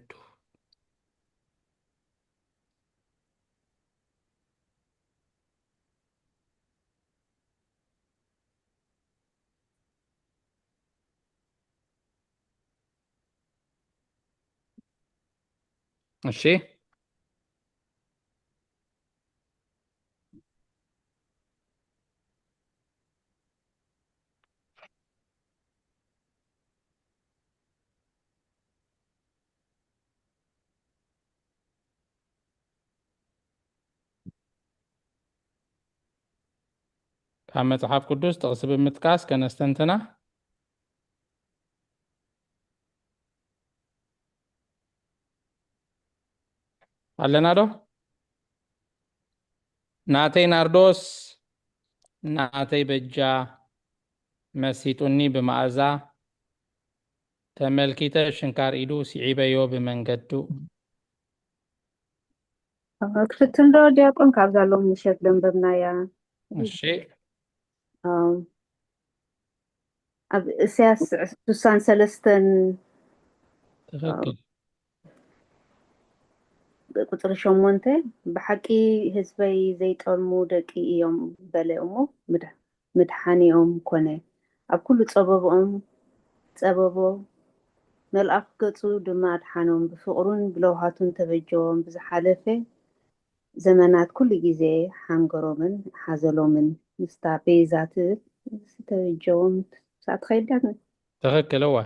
እሺ። ካብ መጽሓፍ ቅዱስ ጥቕሲ ብምጥቃስ ከነስተንትና። ኣለና ዶ? ናተይ ናርዶስ ናተይ በጃ መሲጡኒ ብመኣዛ፣ ተመልኪተ ሽንካር ኢዱ ስዒበዮ ብመንገዱ። ክፍትን ዶ ዲያቆን ካብዛ ሎሚ ምሸት ዘንበብናያ? እሺ። ኣም፣ ኣብ እሳያስ ስሳን ሰለስተን ትኽክል። ቁጽሪ ሸሞንተ፣ ብሓቂ ህዝበይ ዘይጠልሙ ደቂ እዮም በለ እሞ ምድ-፣ ምድሓኒኦም ኮነ። ኣብ ኩሉ ጸበብኦም ጸበቦ፣ መልኣኽ ገጹ ድማ ኣድሓኖም። ብፍቕሩን ብለውሃቱን ተበጀዎም። ብዝሓለፈ ዘመናት ኩሉ ግዜ ሓንገሮምን ሓዘሎምን ምስታ ቤዛ ትብል ተበጀዎም። ሰዓት ኸይዳት ትኽክል፣ እወ።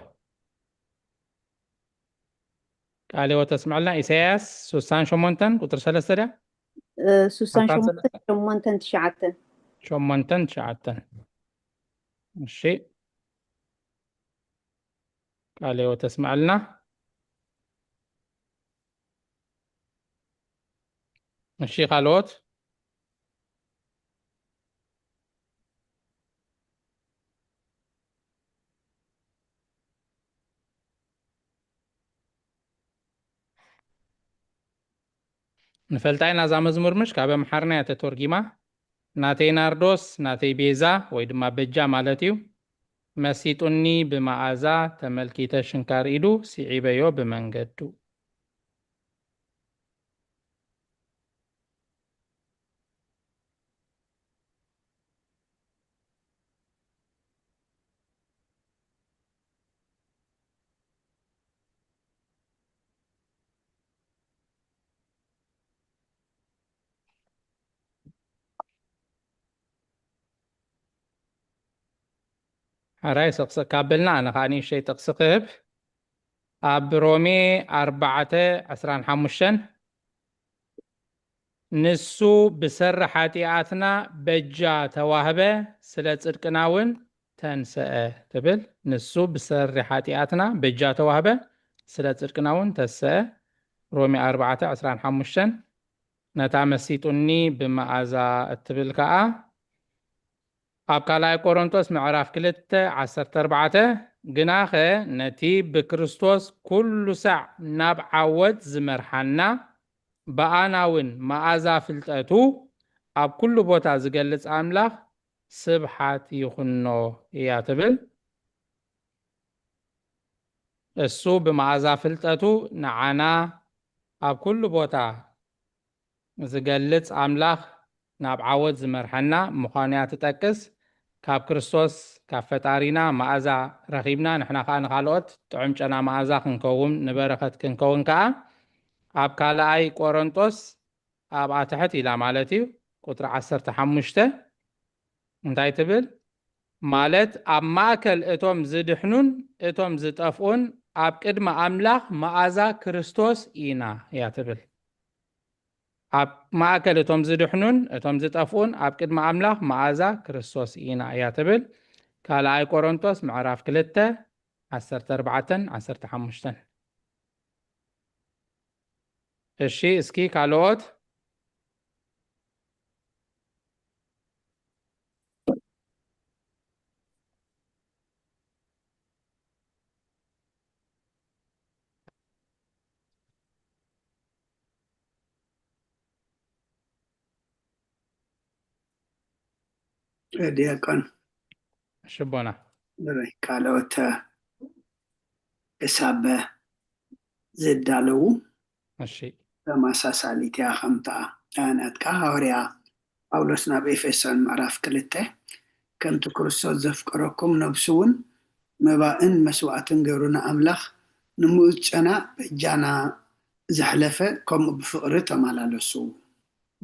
ቃለ ሕይወት ተስምዐልና። ኢሳያስ ስሳን ሸሞንተን ቁጽሪ ሰለስተ ድያ? እ፣ ስሳን ሓምሳን ሸሞንተን፣ ሰለስተ? ሸሞንተን ትሽዓተን። ሸሞንተን ትሽዓተን። እሺ። ቃለ ሕይወት ተስምዐልና። እሺ፣ ካልኦት? ንፈልጣ ኢና እዛ መዝሙር፣ ምሽ ካብ ኣምሓርና እያ ተተርጊማ። ናተይ ናርዶስ፣ ናተይ ቤዛ፣ ወይ ድማ በጃ ማለት እዩ። መሲጡኒ ብመኣዛ፣ ተመልኪተ ሽንካር ኢዱ፣ ስዒበዮ ብመንገዱ። ሕራይ፣ ስቕስቕ ካብ በልና፣ ኣነ ኸኣ ንእሽተይ ጥቕሲ ክህብ። ኣብ ሮሜ ኣርባዕተ ዕስራን ሓሙሽተን፣ "ንሱ ብሰሪ ሓጢኣትና በጃ ተዋህበ፣ ስለ ጽድቅና እውን ተንሰአ" ትብል። "ንሱ ብሰሪ ሓጢኣትና በጃ ተዋህበ፣ ስለ ጽድቅና እውን ተሰአ።" ሮሜ ኣርባዕተ ዕስራን ሓሙሽተን። ነታ መሲጡኒ ብመኣዛ እትብል ከኣ፣ ኣብ ካልኣይ ቆሮንቶስ ምዕራፍ ክልተ ዓሰርተ ኣርባዕተ፣ "ግናኸ ነቲ ብክርስቶስ ኩሉ ሳዕ ናብ ዓወት ዝመርሓና፣ ብኣና እውን መኣዛ ፍልጠቱ ኣብ ኩሉ ቦታ ዝገልጽ ኣምላኽ ስብሓት ይኹኖ" እያ ትብል። እሱ ብመኣዛ ፍልጠቱ ንዓና ኣብ ኩሉ ቦታ ዝገልጽ ኣምላኽ ናብ ዓወት ዝመርሐና ምዃኑ እያ ትጠቅስ። ካብ ክርስቶስ፣ ካብ ፈጣሪና መኣዛ ረኺብና፣ ንሕና ከኣ ንኻልኦት ጥዑም ጨና መኣዛ ክንከውን፣ ንበረኸት ክንከውን ከኣ፣ ኣብ ካልኣይ ቆሮንጦስ ኣብኣ ትሕት ኢላ ማለት እዩ፣ ቁጽሪ ዓሰርተ ሓሙሽተ እንታይ ትብል? ማለት ኣብ ማእከል እቶም ዝድሕኑን እቶም ዝጠፍኡን ኣብ ቅድሚ ኣምላኽ መኣዛ ክርስቶስ ኢና እያ ትብል። ኣብ ማእከል እቶም ዝድሕኑን እቶም ዝጠፍኡን ኣብ ቅድሚ ኣምላኽ መኣዛ ክርስቶስ ኢና እያ ትብል። ካልኣይ ቆሮንቶስ ምዕራፍ ክልተ ዓሰርተ ኣርባዕተን ዓሰርተ ሓሙሽተን። እሺ፣ እስኪ ካልኦት? ዲያቆን። ሽቦና። ካልኦት ክሳብ ዝዳለዉ። እሺ። ተመሳሳሊት እያ ከምታ ናትካ። ሃዋርያ ጳውሎስ ናብ ኤፌሶን ምዕራፍ ክልተ፣ "ከምቲ ክርስቶስ ዘፍቀረኩም፣ ነብሱ እውን መባእን መስዋእትን ገይሩ ንኣምላኽ ንምኡዝ ጨና በጃና ዘሕለፈ፣ ከምኡ ብፍቕሪ ተመላለሱ።"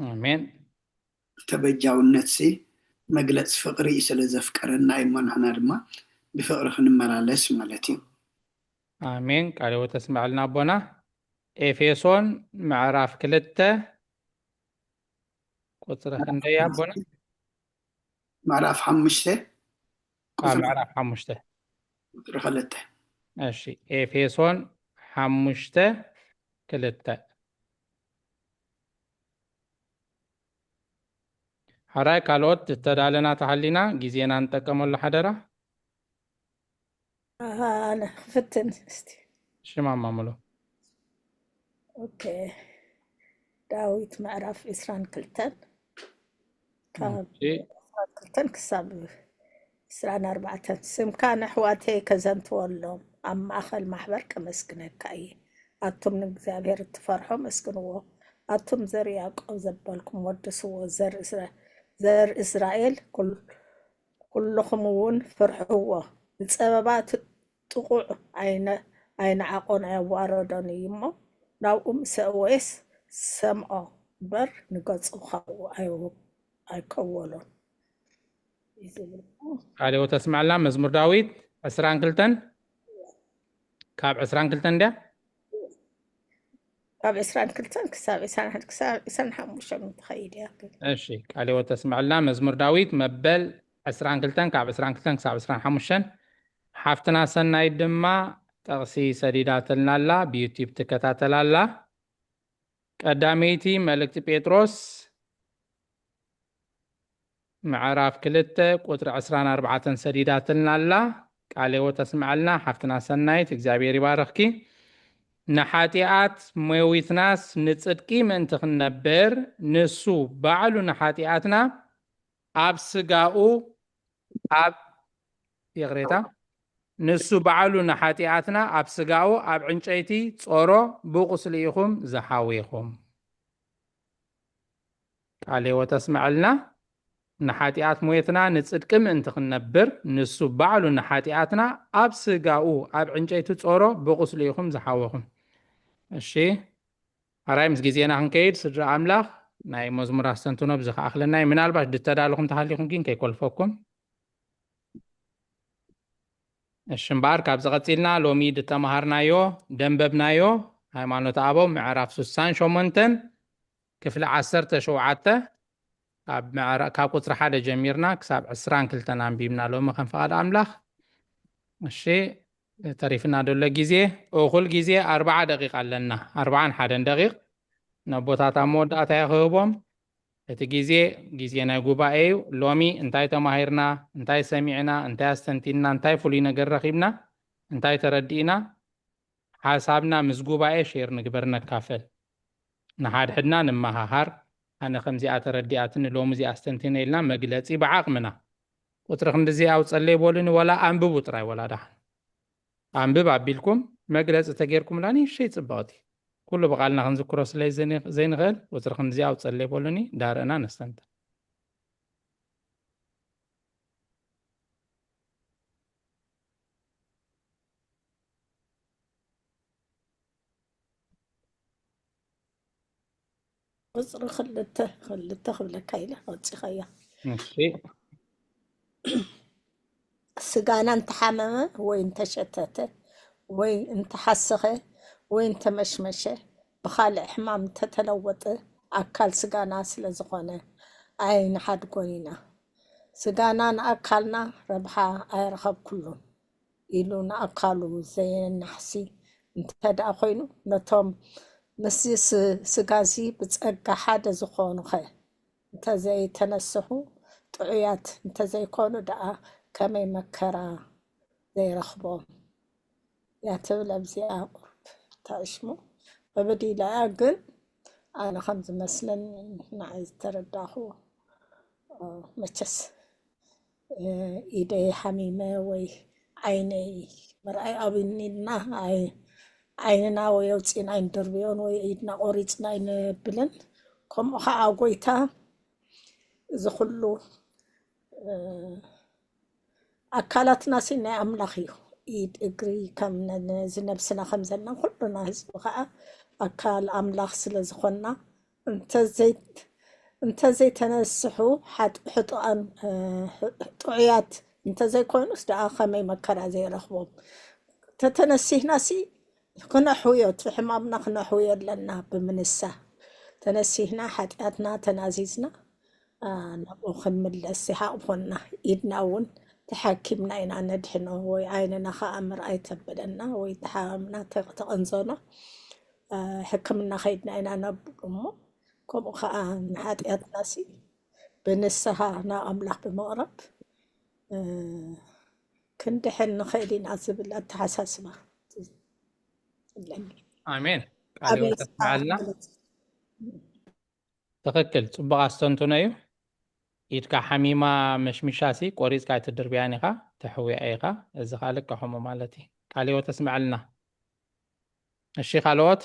ኣሜን። ተበጃውነትሲ መግለጺ ፍቕሪ እዩ፣ ስለ ዘፍቀረና እዩ እሞ ንሕና ድማ ብፍቕሪ ክንመላለስ ማለት እዩ። ኣሜን። ቃለ ሕይወት ተስምዐልና ኣቦና። ኤፌሶን ምዕራፍ ክልተ ቁጽሪ ክንደይ ኣቦና? ምዕራፍ ሓሙሽተ ቁጽሪ ምዕራፍ ሓሙሽተ ቁጽሪ ክልተ። እሺ፣ ኤፌሶን ሓሙሽተ ክልተ። ሓራይ ካልኦት ዝተዳለና ተሃሊና ግዜና ንጠቀመሉ ሓደራ። ኣነ ክፍትን እስቲ። ሽማማ ምሎ። ኦኬ። ዳዊት ምዕራፍ ዕስራን ክልተን፣ ካብ ዕስራን ክልተን ክሳብ ዕስራን ኣርባዕተን። "ስምካ ንኣሕዋተይ ከዘንትወሎም፣ ኣብ ማእከል ማሕበር ከመስግነካ እየ። ኣቱም ንእግዚኣብሔር እትፈርሖ መስግንዎ፣ ኣቱም ዘር ያዕቆብ ዘበልኩም ወድስዎ፣ ዘር እስራኤል ኩልኹም እውን ፍርሕዎ። ብጸበባ እቲ ጥቑዕ ኣይነዓቖን ኣየዋረዶን እዩ እሞ፣ ናብኡ ምስ ኣእወየስ ሰምዖ እምበር ንገጹ ካብኡ ኣይከወሎን" እዩ ዝብል። ቃለ ሕይወት ተስምዐልና። መዝሙር ዳዊት ዕስራን ክልተን፣ ካብ ዕስራን ክልተን ድያ? ካብ ዕስራን ክልተን ክሳብ ዕስራን ሓሙሽተን ትኸይድ እያ። እሺ፣ ቃለ ሕይወት ተስምዐልና። መዝሙር ዳዊት መበል ዕስራን ክልተን ካብ ዕስራን ክልተን ክሳብ ዕስራን ሓሙሽተን። ሓፍትና ሰናይት ድማ ጥቕሲ ሰዲዳትልና ኣላ፣ ብዩቲዩብ ትከታተል ኣላ። ቀዳመይቲ መልእክቲ ጴጥሮስ ምዕራፍ ክልተ ቁፅሪ ዕስራን ኣርባዕተን ሰዲዳትልና ኣላ። ቃለ ሕይወት ተስምዐልና ሓፍትና ሰናይት፣ እግዚኣብሔር ይባርኽኪ። ንሓጢኣት ሞዊትናስ ንፅድቂ ምእንቲ ክንነብር፣ ንሱ ባዕሉ ንሓጢኣትና ኣብ ስጋኡ ኣብ ይቕሬታ፣ ንሱ ባዕሉ ንሓጢኣትና ኣብ ስጋኡ ኣብ ዕንጨይቲ ጾሮ፣ ብቁስሊ ኢኹም ዝሓዊኹም። ቃለ ሕይወት ኣስምዐልና። ንሓጢኣት ሞትና ንጽድቂ ምእንቲ ክንነብር፣ ንሱ ባዕሉ ንሓጢኣትና ኣብ ስጋኡ ኣብ ዕንጨይቲ ጾሮ፣ ብቁስሊ ኢኹም ዝሓወኹም። እሺ፣ ኣራይ ምስ ግዜና ክንከይድ፣ ስድራ ኣምላኽ፣ ናይ መዝሙር ኣስተንትኖ ብዚ ከኣኽለና እዩ። ምናልባሽ ድተዳለኹም ተሃሊኹም ግን ከይኮልፈኩም። እሺ እምበኣር፣ ካብዚ ቀጺልና ሎሚ ድተማሃርናዮ፣ ደንበብናዮ፣ ሃይማኖተ ኣበው ምዕራፍ ስሳን ሸሞንተን ክፍሊ ዓሰርተ ሸውዓተ፣ ካብ ምዕራ-፣ ካብ ቁጽሪ ሓደ ጀሚርና ክሳብ ዕስራን ክልተን ኣንቢብና ሎሚ ከም ፍቓድ ኣምላኽ። እሺ፣ ተሪፍና ደሎ ግዜ፣ እኹል ግዜ ኣርብዓ ደቂቕ ኣለና። ኣርብዓን ሓደን ደቂቕ ነቦታት ኣብ መወዳእታ እየ ክህቦም። እቲ ግዜ፣ ግዜ ናይ ጉባኤ እዩ። ሎሚ እንታይ ተማሂርና፣ እንታይ ሰሚዕና፣ እንታይ ኣስተንቲንና፣ እንታይ ፍሉይ ነገር ረኺብና፣ እንታይ ተረዲእና፣ ሓሳብና ምስ ጉባኤ ሼር ንግበር፣ ነካፈል። ንሓድሕድና ንመሃሃር። ኣነ ከምዚኣ ተረዲኣትኒ፣ ሎሚ እዚኣ ኣስተንቲነ ኢልና መግለጺ ብዓቕምና። ቁጽሪ ክንድዚ ኣውጸለይ በሉኒ፣ ወላ ኣንብቡ ጥራይ፣ ወላ ደሓን። ኣንብብ ኣቢልኩም መግለጺ ተጌርኩምላ ንእሽተይ ጽብቕቲ። ኩሉ ብቓልና ክንዝክሮ ስለ ዘይን-፣ ዘይንኽእል፣ ቁጽሪ ክንድዚ ኣውጸለይ በሉኒ፣ ዳርና ነስተንትን። ቁጽሪ ክልተ፣ ክልተ ክብለካ ኢለ ኣውጺኻያ። እሺ። ስጋና እንተሓመመ ወይ እንተሸተተ ወይ እንተሓሰኸ ወይ እንተመሽመሸ፣ ብኻልእ ሕማም እንተተለወጠ፣ ኣካል ስጋና ስለ ዝኾነ ኣይንሓድጎን ኢና። ስጋና ንኣካልና ረብሓ ኣየረኸብኩሉን ኢሉ ንኣካሉ ዘየናሕሲ እንተ ደኣ ኮይኑ፣ ነቶም ምስዚ ስ-፣ ስጋዚ ብጸጋ ሓደ ዝኾኑኸ እንተዘይተነስሑ፣ ጥዑያት እንተዘይኮኑ ደኣ ከመይ መከራ ዘይረኽቦም? እያ ትብል ኣብዚኣ ቁሩብ ተዕሽሙ። በበዲላ እያ፣ ግን ኣነ ከም ዝመስለኒ ንዓይ ዝተረዳእኹ፣ እ፣ መቸስ፣ እ፣ ኢደይ ሓሚመ ወይ ዓይነይ ምርኣይ ኣብዩኒ ኢልና ኣይ-፣ ዓይንና ወይ ኣውፂእና ኣይንድርብዮን ወይ ኢድና ቆሪፅና ኣይንብልን። ከምኡ ኸዓ ጎይታ እዚ ኩሉ፣ እ፣ ኣካላትና ሲ ናይ ኣምላኽ እዩ። ኢድ፣ እግሪ፣ ከም ነ-፣ ነዚ ነብስና ከም ዘለና ኩሉና ህዝቢ ኸዓ ኣካል ኣምላኽ ስለ ዝኾንና፣ እንተዘይ-፣ እንተዘይተነስሑ ሓጥ-፣ ሕጡኣን፣ እ፣ ሕ-፣ ጥዑያት እንተዘይኮይኑስ ደኣ ከመይ መከራ ዘይረኽቦም? ተተነሲህና ሲ ክነሕውዮ፣ እቲ ሕማምና ክነሕውዮ ኣለና ብምንሳ። ተነሲህና ሓጢኣትና ተናዚዝና፣ አ፣ ናብኡ ክንምለስ ይሓቕፎና። ኢድና እውን ተሓኪምና ኢና ነድሕኖ፣ ወይ ዓይንና ኸዓ ምርኣይ ተብለና፣ ወይ ተሓመምና ተ-፣ ተቐንዞና፣ አ፣ ሕክምና ኸይድና ኢና ነብሉ እሞ፣ ከምኡ ኸዓ ንሓጢኣትና ሲ ብንስሃ ናብ ኣምላኽ ብምቕራብ፣ እ፣ ክንድሕን ንኽእል ኢና ዝብል ኣተሓሳስባ ኣለኒ። ኣሜን። ቃል ሕይወት ኣቤት። ተስምዐልና። ትኽክል፣ ጽቡቕ ኣስተንትኖ እዩ። ኢድካ ሓሚማ መሽሚሻ ሲ ቆሪጽካ ኣይትድርብያን ኢኻ፣ ተሕውያ ኢኻ። እዚ ኸኣ ልክዕ ከምኡ ማለት እዩ። ቃል ሕይወት ተስምዐልና። እሺ፣ ካልኦት?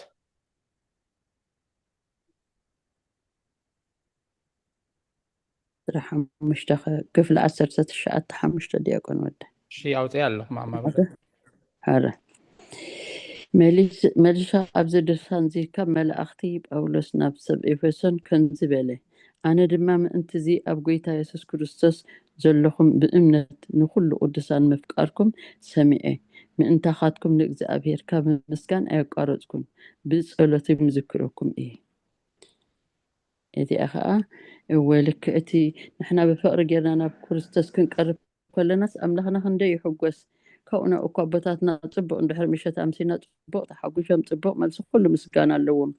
ዕስራ ሓሙሽተ ኸ-፣ ክፍሊ ዓሰርተ ትሽዓተ ሓሙሽተ ዲያቆን ወደ። እሺ፣ ኣውፅእ ኣለኹ፣ ማማ። ሓደ። ሐረ። መሊስ-፣ መልሻ ኣብዚ ድርሳን እዚ ካብ መላእኽቲ ጳውሎስ ናብ ሰብ ኤፌሶን ከምዚ በለ፣ ኣነ ድማ ምእንቲ እዚ ኣብ ጐይታ የሱስ ክርስቶስ ዘለኹም ብእምነት ንኹሉ ቅዱሳን ምፍቃርኩም ሰሚዐ፣ ምእንታኻትኩም ንእግዚኣብሔር ካብ ምምስጋን ኣየቋረጽኩን፣ ብጸሎተይ ምዝክረኩም እየ። እዚኣ ኸኣ፣ እወ፣ ልክዕቲ፣ ንሕና ብፍቕሪ ጌርና ናብ ክርስቶስ ክንቀርብ ከለናስ፣ ኣምላኽና ክንደይ ይሕጎስ። ካብኡ ናብ እኳ ኣቦታትና ጽቡቕ እንድሕር ምሸት ኣምሲና፣ ጽቡቕ ተሓጒሶም፣ ጽቡቕ መልሲ ኩሉ ምስጋና ኣለዎም።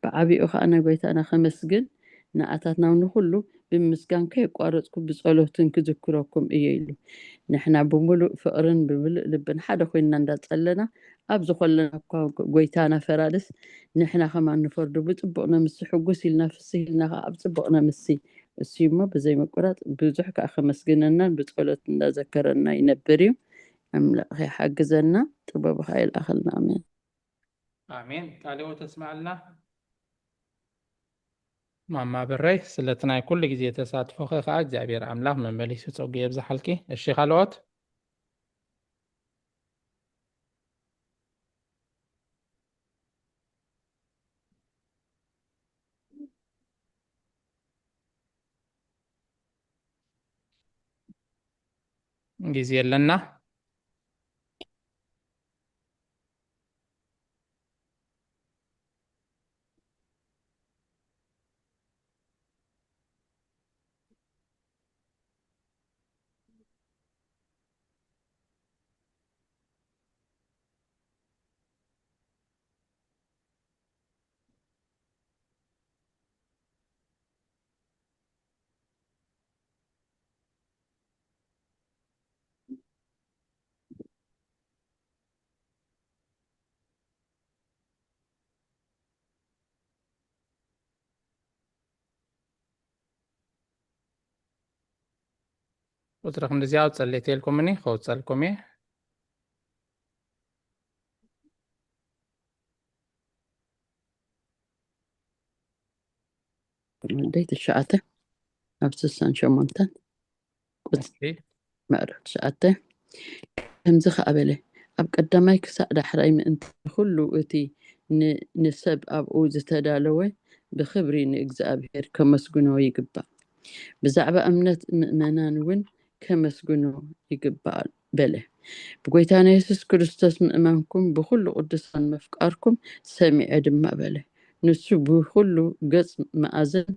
ብዓቢኡ ኸኣ ንጎይታና ኸመስግን ንኣታትና ንኹሉ ብምስጋን ከየቋረጽኩ ብጸሎትን ክዝክረኩም እየ ኢሉ። ንሕና ብምሉእ ፍቕርን ብምሉእ ልብን ሓደ ኮይንና እንዳጸለና ኣብዚ ኾለና እኳ ጎይታና ፈራድስ ንሕና ከማን ንፈርዶ ብጽቡቕ ነምሲ ሕጉስ ኢልና ፍስህ ኢልና ኸዓ ኣብ ጽቡቕ ነምሲ እሱ እሞ ብዘይ ምቁራጽ ብዙሕ ከኣ ከመስግነናን ብጸሎት እንዳዘከረና ይነብር እዩ። ኣምላኽ ይሓግዘና፣ ጥበቡ ኸዓ ይልኣኸልና። ኣሜን። ኣሜን። ቃለ ሕይወት ተስማዕልና። ማማ ብረይ፣ ስለቲ ናይ ኩሉ ግዜ ተሳትፎኺ ከኣ እግዚኣብሔር ኣምላኽ መመሊሱ ጸጉ የብዝሓልኪ። እሺ፣ ካልኦት? ግዜ ኣለና። ቁጽሪ ክንድዚኣ ኣውጸለይ ተልኩምኒ ከውጸልኩም እየ። ደይ ትሽዓተ ኣብ ስሳን ሸሞንተን ቁጽሪ ምዕራፍ ትሽዓተ ከምዚ ከኣ በለ፣ ኣብ ቀዳማይ ክሳዕ ዳሕራይ ምእንቲ ኩሉ እቲ ን-፣ ንሰብ ኣብኡ ዝተዳለወ ብኽብሪ ንእግዚኣብሔር ከመስግኖ ይግባእ። ብዛዕባ እምነት ምእመናን እውን ከመስግኖ ይግባእ በለ። ብጎይታና የሱስ ክርስቶስ ምእማንኩም ብኹሉ ቅዱሳን ምፍቃርኩም ሰሚዐ ድማ በለ። ንሱ ብኹሉ ገጽ መኣዝን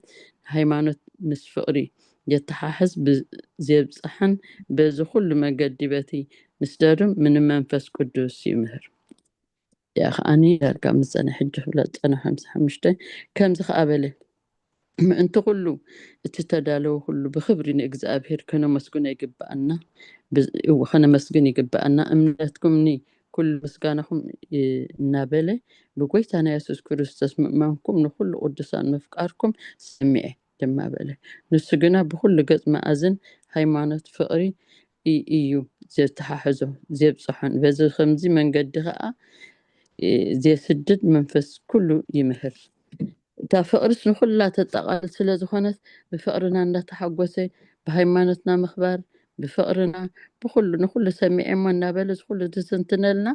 ሃይማኖት ምስ ፍቕሪ የተሓሕዝ ብዜብጽሐን በዚ ኩሉ መገዲ በቲ ምስደዱ ምንመንፈስ ቅዱስ ይምህር። ያ ከኣኒ ዳርጋ ምስ ጸንሐ ሕጂ ክብላ ዝጸንሐ ሓምሳ ሓሙሽተ ከምዚ ከኣ በለ። ምእንቲ ኩሉ እቲ ተዳለወ ኩሉ ብኽብሪ ንእግዚኣብሔር ከነመስግኖ ይግብኣና፣ ብ-፣ እወ፣ ከነመስግን ይግብኣና። እምነትኩምኒ ኩሉ ምስጋናኹም፣ እ፣ እናበለ ብጎይታና የሱስ ክርስቶስ ምእማንኩም ንኹሉ ቅዱሳን ምፍቃርኩም ሰሚዐ ድማ በለ። ንሱ ግና ብኹሉ ገጽ መኣዝን ሃይማኖት ፍቕሪ እ-፣ እዩ ዘተሓሕዞ፣ ዘብጽሖን። በዚ ከምዚ መንገዲ ኸኣ፣ እ፣ ዘስድድ መንፈስ ኩሉ ይምህር። እታ ፍቕርስ ንኹላ ተጠቓልል ስለ ዝኾነት፣ ብፍቕርና እንዳተሓጎሰ፣ ብሃይማኖትና ምኽባር፣ ብፍቕርና፣ ብኹሉ፣ ንኹሉ ሰሚዐ እሞ እናበለ፣ እዚ ኩሉ ዝትንትነልና፣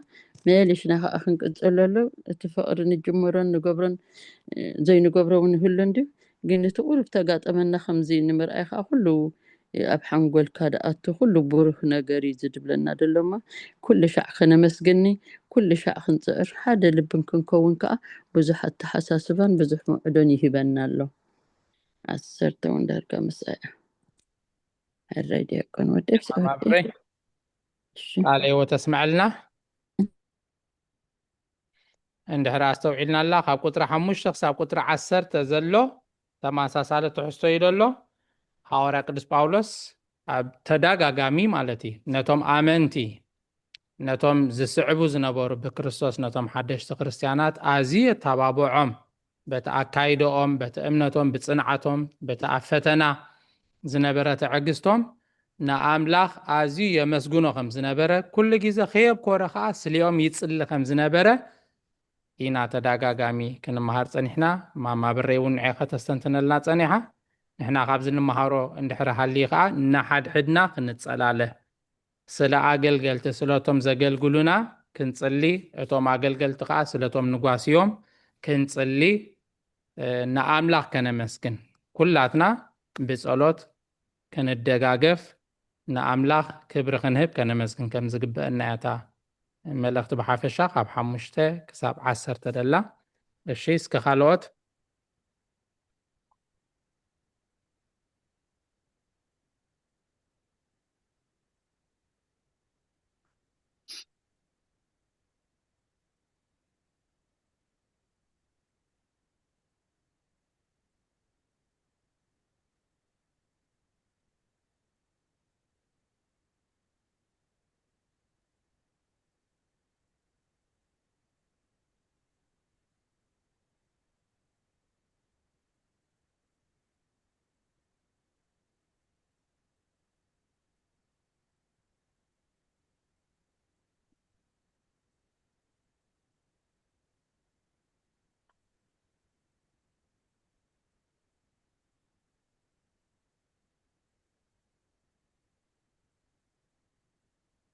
መሊሽና ኸኣ ክንቅጽለሉ፣ እቲ ፍቕሪ ንጅምሮን ንገብሮን፣ እ፣ ዘይንገብሮ እውን ይህሉ እንድዩ። ግን እቲ ቁሩብ ተጋጠመና ከምዚ ንምርኣይ ኸኣ ኩሉ ኣብ ሓንጎልካ ድኣቱ ኩሉ ብሩህ ነገር እዩ ዝድብለና ደሎ እሞ፣ ኩሉ ሻዕ ከነመስግኒ፣ ኩሉ ሻዕ ክንጽዕር፣ ሓደ ልብን ክንከውን ከኣ ብዙሕ ኣተሓሳስባን ብዙሕ መውዕዶን ይህበና ኣሎ። ዓሰርተ እውን ዳርጋ ምስኣ እያ። ሕራይ ዲያቆን ወደብ ማማ ብረይ፣ እሺ። ቃለ ሕይወት ተስምዐልና። እንድሕር ኣስተውዒልና ኣላ፣ ካብ ቁጽሪ ሓሙሽተ ክሳብ ቁጽሪ ዓሰርተ ዘሎ ተመሳሳሊ ትሕዝቶ እዩ ዘሎ። ሃዋርያ ቅዱስ ጳውሎስ ኣብ ተደጋጋሚ ማለት እዩ፣ ነቶም ኣመንቲ፣ ነቶም ዝስዕቡ ዝነበሩ ብክርስቶስ፣ ነቶም ሓደሽቲ ክርስትያናት ኣዝዩ የተባብዖም፣ በቲ ኣካይደኦም፣ በቲ እምነቶም፣ ብጽንዓቶም፣ በቲ ኣብ ፈተና ዝነበረ ትዕግስቶም፣ ንኣምላኽ ኣዝዩ የመስግኖ ከም ዝነበረ፣ ኩሉ ግዜ ከየብኮረ ኸኣ ስሊኦም ይጽሊ ከም ዝነበረ ኢና ተደጋጋሚ ክንመሃር ጸኒሕና። ማማ ብረይ እውን ንዐ ከተስተንትነልና ጸኒሓ። ንሕና ካብዚ ንመሃሮ እንድሕሪ ሃልዩ ኸኣ፣ ንሓድሕድና ክንጸላለ፣ ስለ ኣገልገልቲ፣ ስለቶም ዘገልግሉና ክንጽሊ፣ እቶም ኣገልገልቲ ኸኣ ስለቶም ንጓስዮም ክንጽሊ፣ እ፣ ንኣምላኽ ከነመስግን፣ ኩላትና ብጸሎት ክንደጋገፍ፣ ንኣምላኽ ክብሪ ክንህብ፣ ከነመስግን ከም ዝግበአና እያ እታ መልእኽቲ ብሓፈሻ ካብ ሓሙሽተ ክሳብ ዓሰርተ ደላ። እሺ፣ እስከ ካልኦት?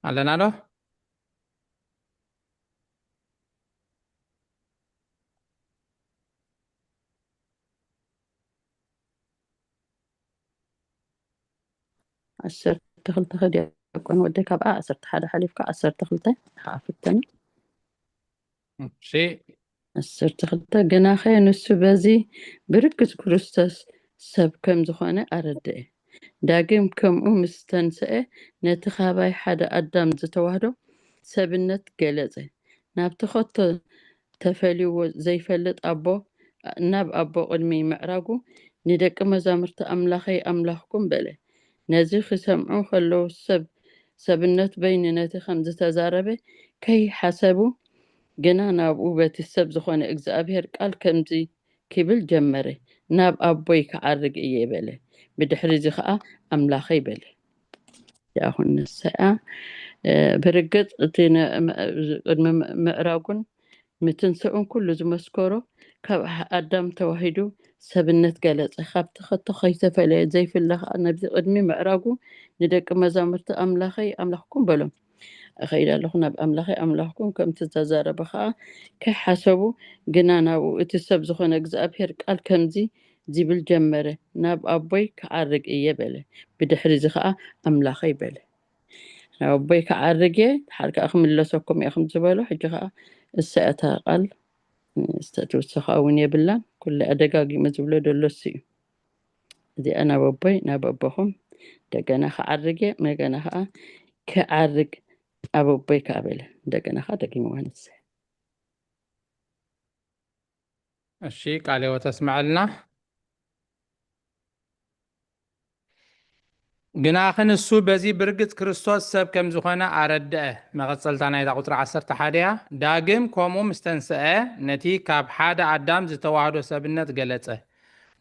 ኣለና ዶ? ዓሰርተ ክልተ ከ ዲያቆን ወደይ፣ ካብኣ ዓሰርተ ሓደ ሓሊፍካ ዓሰርተ ክልተ ሓፍተን። እሺ። ዓሰርተ ክልተ፣ ግናኸ ንሱ በዚ ብርግጽ ክርስቶስ ሰብ ከም ዝኾነ ኣረድአ። ዳግም ከምኡ ምስ ተንስአ፣ ነቲ ካባይ ሓደ ኣዳም ዝተዋህዶ ሰብነት ገለጸ። ናብቲ ኸቶ ተፈልይዎ ዘይፈልጥ ኣቦ፣ ናብ ኣቦ ቅድሚ ምዕራጉ፣ ንደቂ መዛሙርቲ ኣምላኸይ ኣምላኽኩም በለ። ነዚ ክሰምዑ ከለዉ ሰብ፣ ሰብነት በይኑ ነቲ ከም ዝተዛረበ ከይሓሰቡ፣ ግና ናብኡ በቲ ሰብ ዝኾነ እግዚኣብሔር ቃል ከምዚ ኪብል ጀመረ፣ ናብ ኣቦይ ክዓርግ እየ በለ። ብድሕሪ እዚ ኸኣ ኣምላኸይ በለ። ያኹን ንሰያ፣ እ፣ ብርግጽ እቲ ነ-፣ መ-፣ ቅድሚ ም-፣ ምዕራጉን ምትንስኡን ኩሉ ዝመስከሮ ካብ ኣ-፣ ኣዳም ተዋሂዱ ሰብነት ገለጸ። ካብቲ ኸቶ ከይተፈለየ ዘይፍለ ኸኣ ነብዚ ቅድሚ ምዕራጉ ንደቂ መዛሙርቲ ኣምላኸይ ኣምላኽኩም በሎም። እኸይድ ኣለኹ ናብ ኣምላኸይ ኣምላኽኩም ከም ዝተዛረበ ኸኣ ከይሓሰቡ፣ ግና ናብኡ እቲ ሰብ ዝኾነ እግዚኣብሔር ቃል ከምዚ ዚብል ጀመረ፣ ናብ ኣቦይ ክዓርግ እየ በለ። ብድሕሪ እዚ ኸኣ ኣምላኸይ በለ። ናብ ኣቦይ ክዓርግ እየ፣ ድሓር ከኣ ክምለሰኩም እየ ከም ዝበሎ፣ ሕጂ ኸኣ እሳ እታ ቃል ዝተትውሰኻ እውን የብላን። ኩሉ ኣደጋጊመ ዝብሎ ደሎ እሱ እዩ። እዚኣ ናብ ኣቦይ፣ ናብ ኣቦኹም እንደገና ክዓርግ እየ፣ እንደገና ኸኣ ክዓርግ ኣብ ኣቦይ ከኣ በለ። እንደገና ኸኣ ደጊምዋ ንስሐ። እሺ፣ ቃለ ሕይወት ኣስምዐልና። ግናኸ ንሱ በዚ ብርግጽ ክርስቶስ ሰብ ከም ዝኾነ ኣረድአ። መቐጸልታ ናይታ ቁጽሪ ዓሰርተ ሓደ እያ። ዳግም ከምኡ ምስ ተንስአ፣ ነቲ ካብ ሓደ ኣዳም ዝተዋህዶ ሰብነት ገለጸ።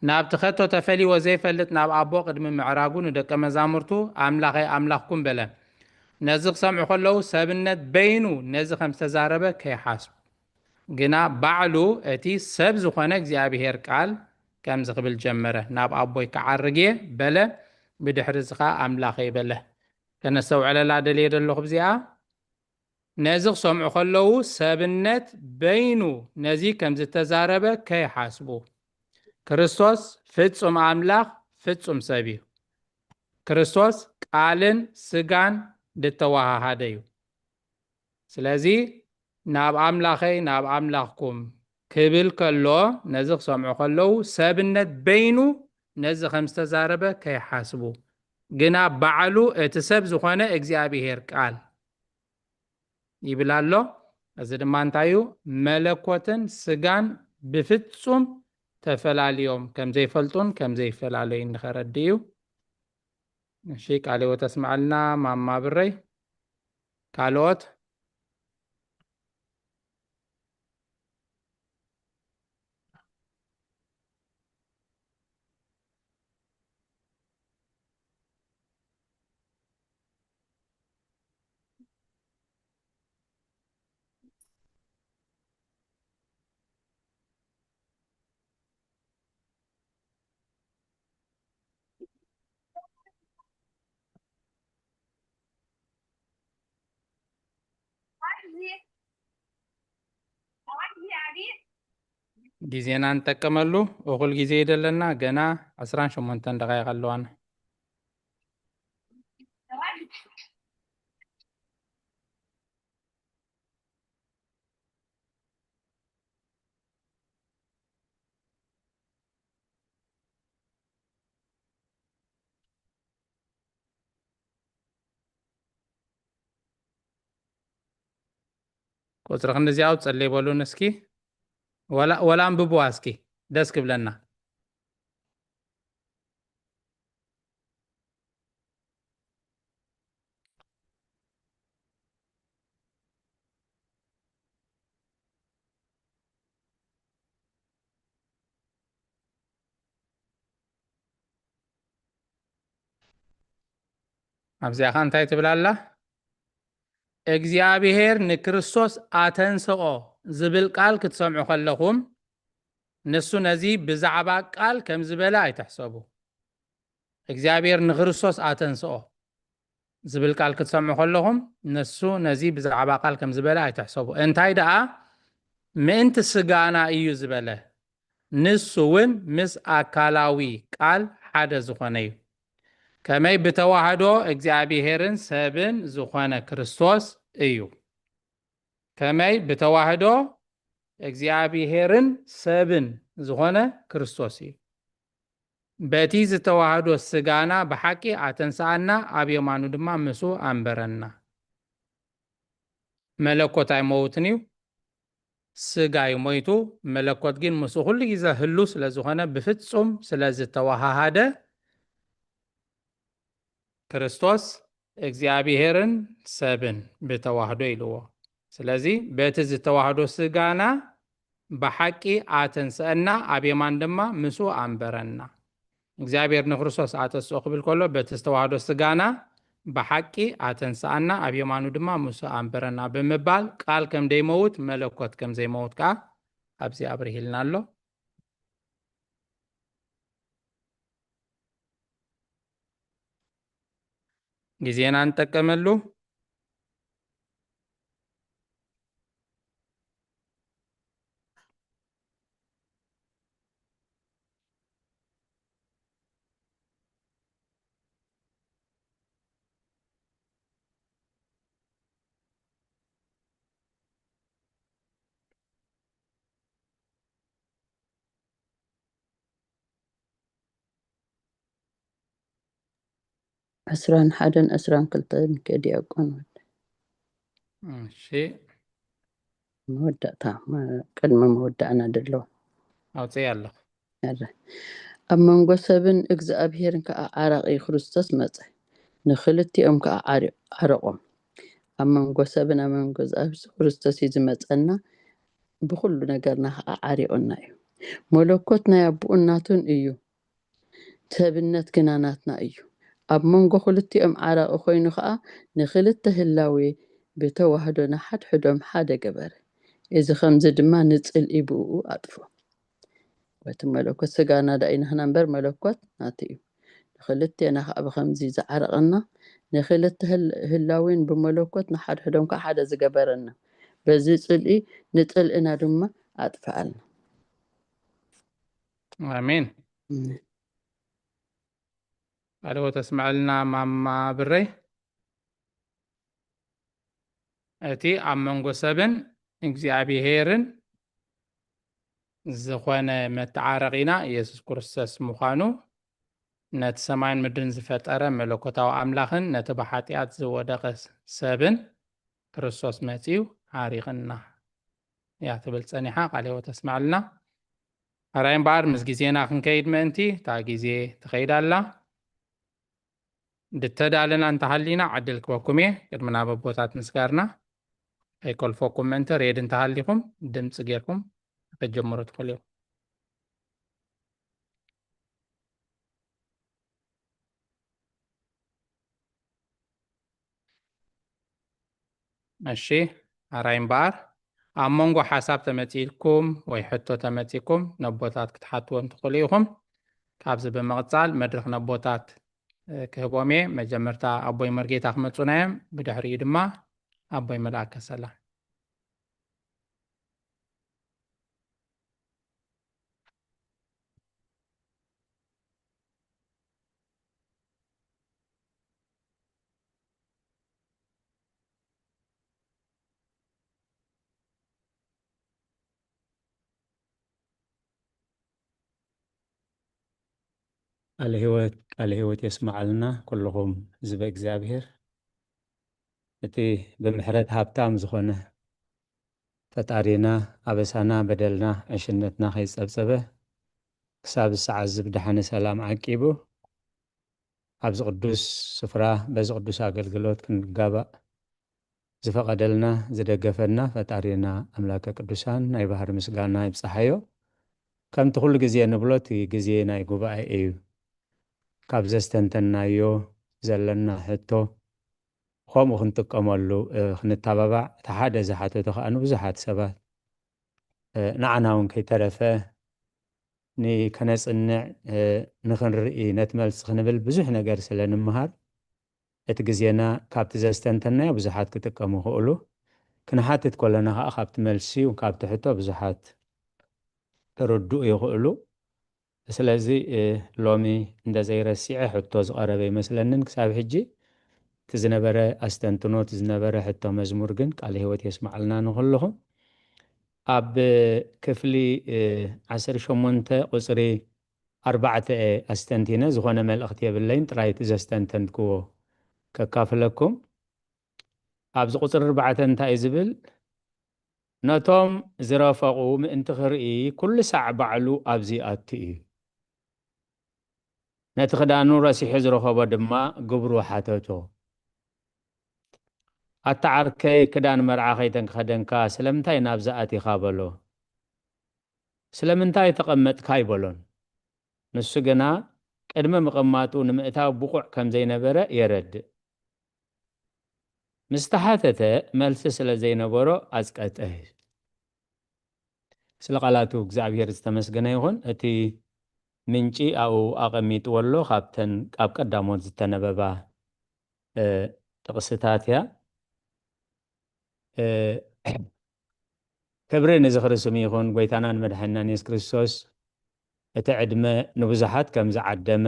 ናብቲ ኸቶ ተፈልይዎ ዘይፈልጥ ናብ ኣቦ ቅድሚ ምዕራጉ ንደቀ መዛሙርቱ፣ ኣምላኸይ ኣምላኽኩም በለ። ነዚ ክሰምዑ ከለዉ ሰብነት በይኑ ነዚ ከም ዝተዛረበ ከይሓስቡ። ግና ባዕሉ እቲ ሰብ ዝኾነ እግዚኣብሔር ቃል ከምዚ ክብል ጀመረ፣ ናብ ኣቦይ ክዓርግ እየ በለ፣ ብድሕሪ እዚ ኸኣ ኣምላኸይ በለ። ከነስተውዕለላ ደልየ ዘለኹ ብዚኣ፣ ነዚ ክሰምዑ ከለዉ ሰብነት በይኑ ነዚ ከም ዝተዛረበ ከይሓስቡ። ክርስቶስ ፍጹም ኣምላኽ ፍጹም ሰብ እዩ። ክርስቶስ ቃልን ስጋን ዝተወሃሃደ እዩ። ስለዚ ናብ ኣምላኸይ ናብ ኣምላኽኩም ክብል ከሎ ነዚ ክሰምዑ ከለዉ ሰብነት በይኑ ነዚ ከም ዝተዛረበ ከይሓስቡ፣ ግና ባዕሉ እቲ ሰብ ዝኾነ እግዚኣብሔር ቃል ይብል ኣሎ። እዚ ድማ እንታይ እዩ? መለኮትን ስጋን ብፍጹም ተፈላልዮም ከም ዘይፈልጡን ከም ዘይፈላለዩን ንኸረድእ እዩ። እሺ፣ ቃለ ሕይወት ኣስምዐልና ማማ ብረይ። ካልኦት? ግዜና ንጠቀመሉ፣ እኹል ግዜ እዩ ዘለና። ገና ዕስራን ሸሞንተን ደቓይቕ ኣለዋና። ቁጽሪ ክንዲዚኣ ኣውጸለይ በሉን እስኪ። ወላ፣ ወላ ኣንብብዋ እስኪ፣ ደስ ክብለና። ኣብዚኣ ኸ እንታይ ትብል ኣላ? እግዚኣብሔር ንክርስቶስ ኣተንስኦ ዝብል ቃል ክትሰምዑ ከለኹም፣ ንሱ ነዚ ብዛዕባ ቃል ከም ዝበለ ኣይትሕሰቡ። እግዚኣብሔር ንክርስቶስ ኣተንስኦ። ዝብል ቃል ክትሰምዑ ከለኹም፣ ንሱ ነዚ ብዛዕባ ቃል ከም ዝበለ ኣይትሕሰቡ። እንታይ ደኣ ምእንቲ ስጋና እዩ ዝበለ፣ ንሱ እውን ምስ ኣካላዊ ቃል ሓደ ዝኾነ እዩ። ከመይ ብተዋህዶ እግዚኣብሄርን ሰብን ዝኾነ ክርስቶስ እዩ። ከመይ ብተዋህዶ እግዚኣብሄርን ሰብን ዝኾነ ክርስቶስ እዩ። በቲ ዝተዋህዶ ስጋና ብሓቂ ኣተንስኣና፣ ኣብ የማኑ ድማ ምስኡ ኣንበረና። መለኮት ኣይመውትን እዩ፣ ስጋ እዩ ሞይቱ፣ መለኮት ግን ምስኡ ኩሉ ግዜ ህሉ ስለ ዝኾነ፣ ብፍጹም ስለ ዝተዋሃሃደ፣ ክርስቶስ እግዚኣብሄርን ሰብን ብተዋህዶ ኢልዎ። ስለዚ በቲ ዝተዋህዶ ስጋና ብሓቂ ኣተንስአና፣ ኣብ የማን ድማ ምስኡ ኣንበረና። እግዚኣብሔር ንክርስቶስ ኣተስኦ ክብል ከሎ፣ በቲ ዝተዋህዶ ስጋና ብሓቂ ኣተንስኣና፣ ኣብ የማኑ ድማ ምስኡ ኣንበረና ብምባል፣ ቃል ከም ደይመውት፣ መለኮት ከም ዘይመውት ከኣ ኣብዚ ኣብርሂልና ኣሎ። ግዜና ንጠቀመሉ። ዕስራን ሓደን ዕስራን ክልተን ከ ዲያቆን ወደ? እሺ። መወዳእታ፣ መ-፣ ቅድሚ መወዳእና ደሎ። ኣውፅእ ኣለኹ። ኣረ። ኣብ መንጎ ሰብን እግዚኣብሄርን ከኣ ዓራቒ ክርስቶስ መጸ፣ ንኽልቲኦም ከኣ ዓሪ-፣ ዓረቖም። ኣብ መንጎ ሰብን ኣብ መንጎ እግዚኣብሄር ክርስቶስ እዩ ዝመጸና፣ ብኹሉ ነገርና ከኣ ዓሪቑና እዩ። መለኮት ናይ ኣቦኡ እናቱን እዩ፣ ሰብነት ግና ናትና እዩ። ኣብ መንጎ ክልቲኦም ዓራቒ ኮይኑ ከኣ ንኽልተ ህላዌ ብተዋህዶ ንሓድሕዶም ሓደ ገበረ። እዚ ኸምዚ ድማ ንጽልኢ ብእኡ ኣጥፍኦ። በቲ መለኮት ስጋና ደኣ ኢና ንሕና እምበር መለኮት ናቱ እዩ። ንኽልቴና ከኣ ብኸምዚ ዝዓረቐና፣ ንኽልተ ህል-፣ ህላዌን ብመለኮት ንሓድሕዶም ከኣ ሓደ ዝገበረና፣ በዚ ጽልኢ ንጽልእና ድማ ኣጥፍኣልና። ኣሜን። እም። ቃለ ሕይወት ኣስምዐልና ማማ ብረይ። እቲ ኣብ መንጎ ሰብን እግዚኣብሄርን ዝኾነ መተዓረቒና ኢየሱስ ክርስቶስ ምዃኑ፣ ነቲ ሰማይን ምድርን ዝፈጠረ መለኮታዊ ኣምላኽን ነቲ ብሓጢኣት ዝወደቐ ሰብን ክርስቶስ መጺኡ ዓሪቕና እያ ትብል ጸኒሓ። ቃለ ሕይወት ኣስምዐልና። ሕራይ እምበኣር፣ ምስ ግዜና ክንከይድ ምእንቲ፣ እታ ግዜ ትኸይድ ኣላ። ድተዳለና እንተሃሊና ዕድል ክበኩም እየ። ቅድሚ ናብ ኣቦታት ምስጋርና፣ ከይኮልፈኩም ምእንቲ፣ ሬድ እንተሃሊኹም ድምፂ ጌርኩም ክትጅምሩ ትኽእሉ ኢኹም። እሺ፣ ሕራይ እምበኣር፣ ኣብ መንጎ ሓሳብ ተመጺእልኩም ወይ ሕቶ ተመጺእኩም፣ ነቦታት ክትሓትዎም ትኽእሉ ኢኹም። ካብዚ ብምቕጻል መድረኽ ነቦታት፣ እ፣ ክህቦም እየ። መጀመርታ ኣቦይ መርጌታ ክመጹና እዮም፣ ብድሕሪኡ ድማ ኣቦይ መልኣከ ሰላም። ቃለ ሕይወት፣ ቃለ ሕይወት የስምዓልና ኩልኹም ህዝበ እግዚኣብሔር። እቲ ብምሕረት ሃብታም ዝኾነ ፈጣሪና፣ ኣበሳና፣ በደልና፣ ዕሽነትና ከይጸብጸበ፣ ክሳብ እዚ ሰዓት እዚ ብደሓነ ሰላም ዓቂቡ፣ ኣብዚ ቅዱስ ስፍራ፣ በዚ ቅዱስ ኣገልግሎት ክንጋባእ ዝፈቐደልና፣ ዝደገፈና ፈጣሪና ኣምላከ ቅዱሳን ናይ ባህሪ ምስጋና ይብጽሓዮ። ከምቲ ኩሉ ግዜ ንብሎ፣ እቲ ግዜ ናይ ጉባኤ እዩ። ካብ ዘስተንተናዮ ዘለና ሕቶ፣ ከምኡ ክንጥቀመሉ፣ እ፣ ክንተባባዕ፣ እቲ ሓደ ዝሓተቶ ከኣ ንብዙሓት ሰባት፣ እ፣ ንዓና እውን ከይተረፈ፣ ንከነጽንዕ፣ እ፣ ንኽንርኢ፣ ነቲ መልሲ ክንብል ብዙሕ ነገር ስለ ንምሃር፣ እቲ ግዜና ካብቲ ዘስተንተናዮ ብዙሓት ክጥቀሙ ይኽእሉ። ክንሓትት ከለና ከኣ ካብቲ መልሲ፣ ካብቲ ሕቶ ብዙሓት ክርድኡ ይኽእሉ። ስለዚ፣ እ፣ ሎሚ እንደ ዘይረሲዐ ሕቶ ዝቐረበ ይመስለንን ክሳብ ሕጂ። እቲ ዝነበረ ኣስተንትኖ፣ እቲ ዝነበረ ሕቶ መዝሙር ግን ቃለ ህይወት የስምዓልና ንኹልኹም። ኣብ ክፍሊ፣ እ፣ ዓሰርተ ሸሞንተ ቁጽሪ ኣርባዕተ እየ ኣስተንቲነ፣ ዝኾነ መልእኽቲ የብለይን፣ ጥራይ እቲ ዘስተንተንክዎ ከካፍለኩም። ኣብዚ ቁጽሪ ኣርባዕተ እንታይ እዩ ዝብል? ነቶም ዝረፈቑ ምእንቲ ክርኢ ኩሉ ሳዕ ባዕሉ ኣብዚ ኣቱ እዩ። ነቲ ክዳኑ ረሲሑ ዝረኸቦ ድማ ግብሩ ሓተቶ። ኣታ ዓርከይ፣ ክዳን መርዓ ከይተንከደንካ ስለምንታይ ናብዚ ኣቲኻ? በሎ። ስለምንታይ ተቐመጥካ? ኣይበሎን። ንሱ ግና ቅድሚ ምቕማጡ ንምእታው ብቑዕ ከም ዘይነበረ የረድእ። ምስ ተሓተተ መልሲ ስለ ዘይነበሮ ኣጽቀጠ። ስለ ቃላቱ እግዚኣብሔር ዝተመስገነ ይኹን። እቲ ምንጪ ኣብኡ ኣቐሚጥዎ ኣሎ። ካብተን ኣብ ቀዳሞት ዝተነበባ፣ እ፣ ጥቕስታት እያ። እ፣ ክብሪ ንዝኽሪ ስሙ ይኹን። ጎይታናን መድሓኒናን የሱስ ክርስቶስ እቲ ዕድመ ንብዙሓት ከም ዝዓደመ፣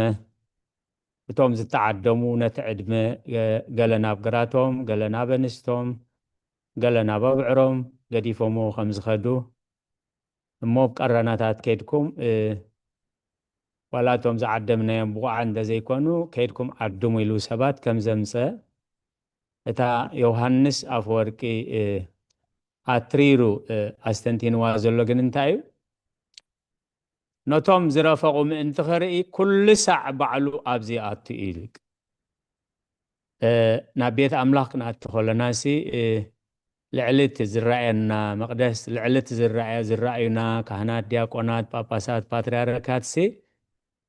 እቶም ዝተዓደሙ ነቲ ዕድመ ገ-፣ ገለ ናብ ግራቶም፣ ገለ ናብ ኣንስቶም፣ ገለ ናብ ኣብዕሮም ገዲፎምዎ ከም ዝኸዱ፣ እሞ ኣብ ቀረናታት ከይድኩም፣ እ፣ ዋላ እቶም ዝዓደምናዮም ብቑዓት እንተዘይኮኑ፣ ከይድኩም ዓድሙ ኢሉ ሰባት ከም ዘምጸ፣ እታ ዮሃንስ ኣፈወርቂ፣ እ፣ ኣትሪሩ፣ እ፣ ኣስተንቲንዋ ዘሎ ግን እንታይ እዩ? ነቶም ዝረፈቑ ምእንቲ ክርኢ ኩሉ ሳዕ ባዕሉ ኣብዚ ኣቱ እዩ ኢሉ። እ፣ ናብ ቤት ኣምላኽ ክንኣቱ ከለናሲ፣ እ፣ ልዕሊ እቲ ዝረኣየና መቕደስ፣ ልዕሊ እቲ ዝረኣየ-፣ ዝረኣዩና ካህናት፣ ዲያቆናት፣ ጳጳሳት፣ ፓትርያርካትሲ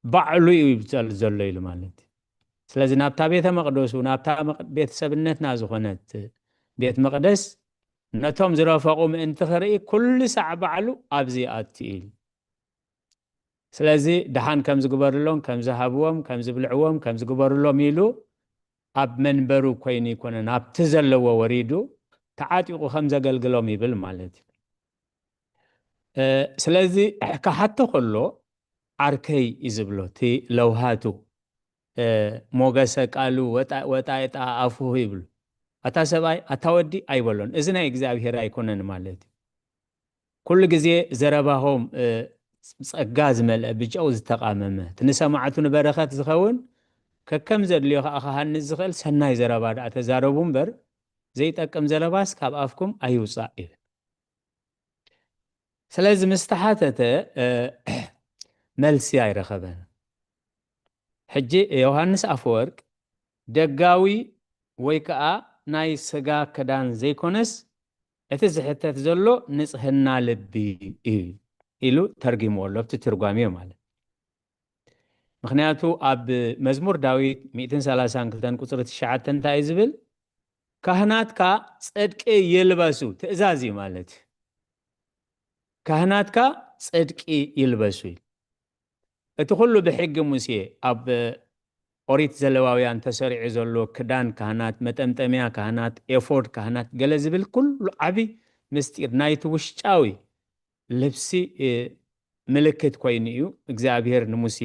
ባዕሉ እዩ ይብጸል ዘሎ ኢሉ ማለት እዩ። ስለዚ ናብታ ቤተ መቕደሱ፣ ናብታ መቕ-፣ ቤተሰብነትና ዝኾነት ቤት መቕደስ ነቶም ዝረፈቑ ምእንቲ ክርኢ ኩሉ ሳዕ ባዕሉ ኣብዚ ኣቱ ኢሉ። ስለዚ ደሓን ከም ዝግበርሎም፣ ከም ዝሃብዎም፣ ከም ዝብልዕዎም፣ ከም ዝግበርሎም ኢሉ ኣብ መንበሩ ኮይኑ ይኮነን፣ ኣብቲ ዘለዎ ወሪዱ ተዓጢቑ ከም ዘገልግሎም ይብል ማለት እዩ። እ፣ ስለዚ ክሓቶ ከሎ ዓርከይ እዩ ዝብሎ፣ እቲ ለውሃቱ፣ እ፣ ሞገሰ ቃሉ ወጣ-፣ ወጣየጣ ኣፉሁ ይብሉ። ኣታ ሰብኣይ፣ ኣታ ወዲ ኣይበሎን። እዚ ናይ እግዚኣብሔር ኣይኮነን ማለት እዩ። ኩሉ ግዜ ዘረባኹም፣ እ፣ ጸጋ ዝመልአ፣ ብጨው ዝተቓመመ፣ እቲ ንሰማዕቱ ንበረኸት ዝኸውን፣ ከከም ዘድልዮ ከኣ ክሃንጽ ዝኽእል ሰናይ ዘረባ ደኣ ተዛረቡ እምበር፣ ዘይጠቅም ዘረባስ ካብ ኣፍኩም ኣይውጻእ ይብል። ስለዚ ምስ ተሓተተ፣ እ፣ መልሲ ኣይረኸበን። ሕጂ ዮሃንስ ኣፈወርቅ ደጋዊ ወይ ከኣ ናይ ስጋ ክዳን ዘይኮነስ፣ እቲ ዝሕተት ዘሎ ንጽህና ልቢ እዩ ኢሉ ተርጊምዎ ኣሎ፣ ኣብቲ ትርጓሜ ማለት። ምኽንያቱ ኣብ መዝሙር ዳዊት ሚእትን ሰላሳን ክልተን ቁጽሪ ትሽዓተ እንታይ እዩ ዝብል? "ካህናትካ ጽድቂ ይልበሱ"፣ ትእዛዝ እዩ ማለት እዩ። "ካህናትካ ጽድቂ ይልበሱ" እዩ። እቲ ኩሉ ብሕጊ ሙሴ ኣብ ኦሪት ዘለዋውያን ተሰሪዑ ዘሎ ክዳን ካህናት፣ መጠምጠምያ ካህናት፣ ኤፎድ ካህናት፣ ገለ ዝብል ኩሉ ዓቢ ምስጢር ናይቲ ውሽጫዊ ልብሲ፣ እ፣ ምልክት ኮይኑ እዩ እግዚኣብሔር ንሙሴ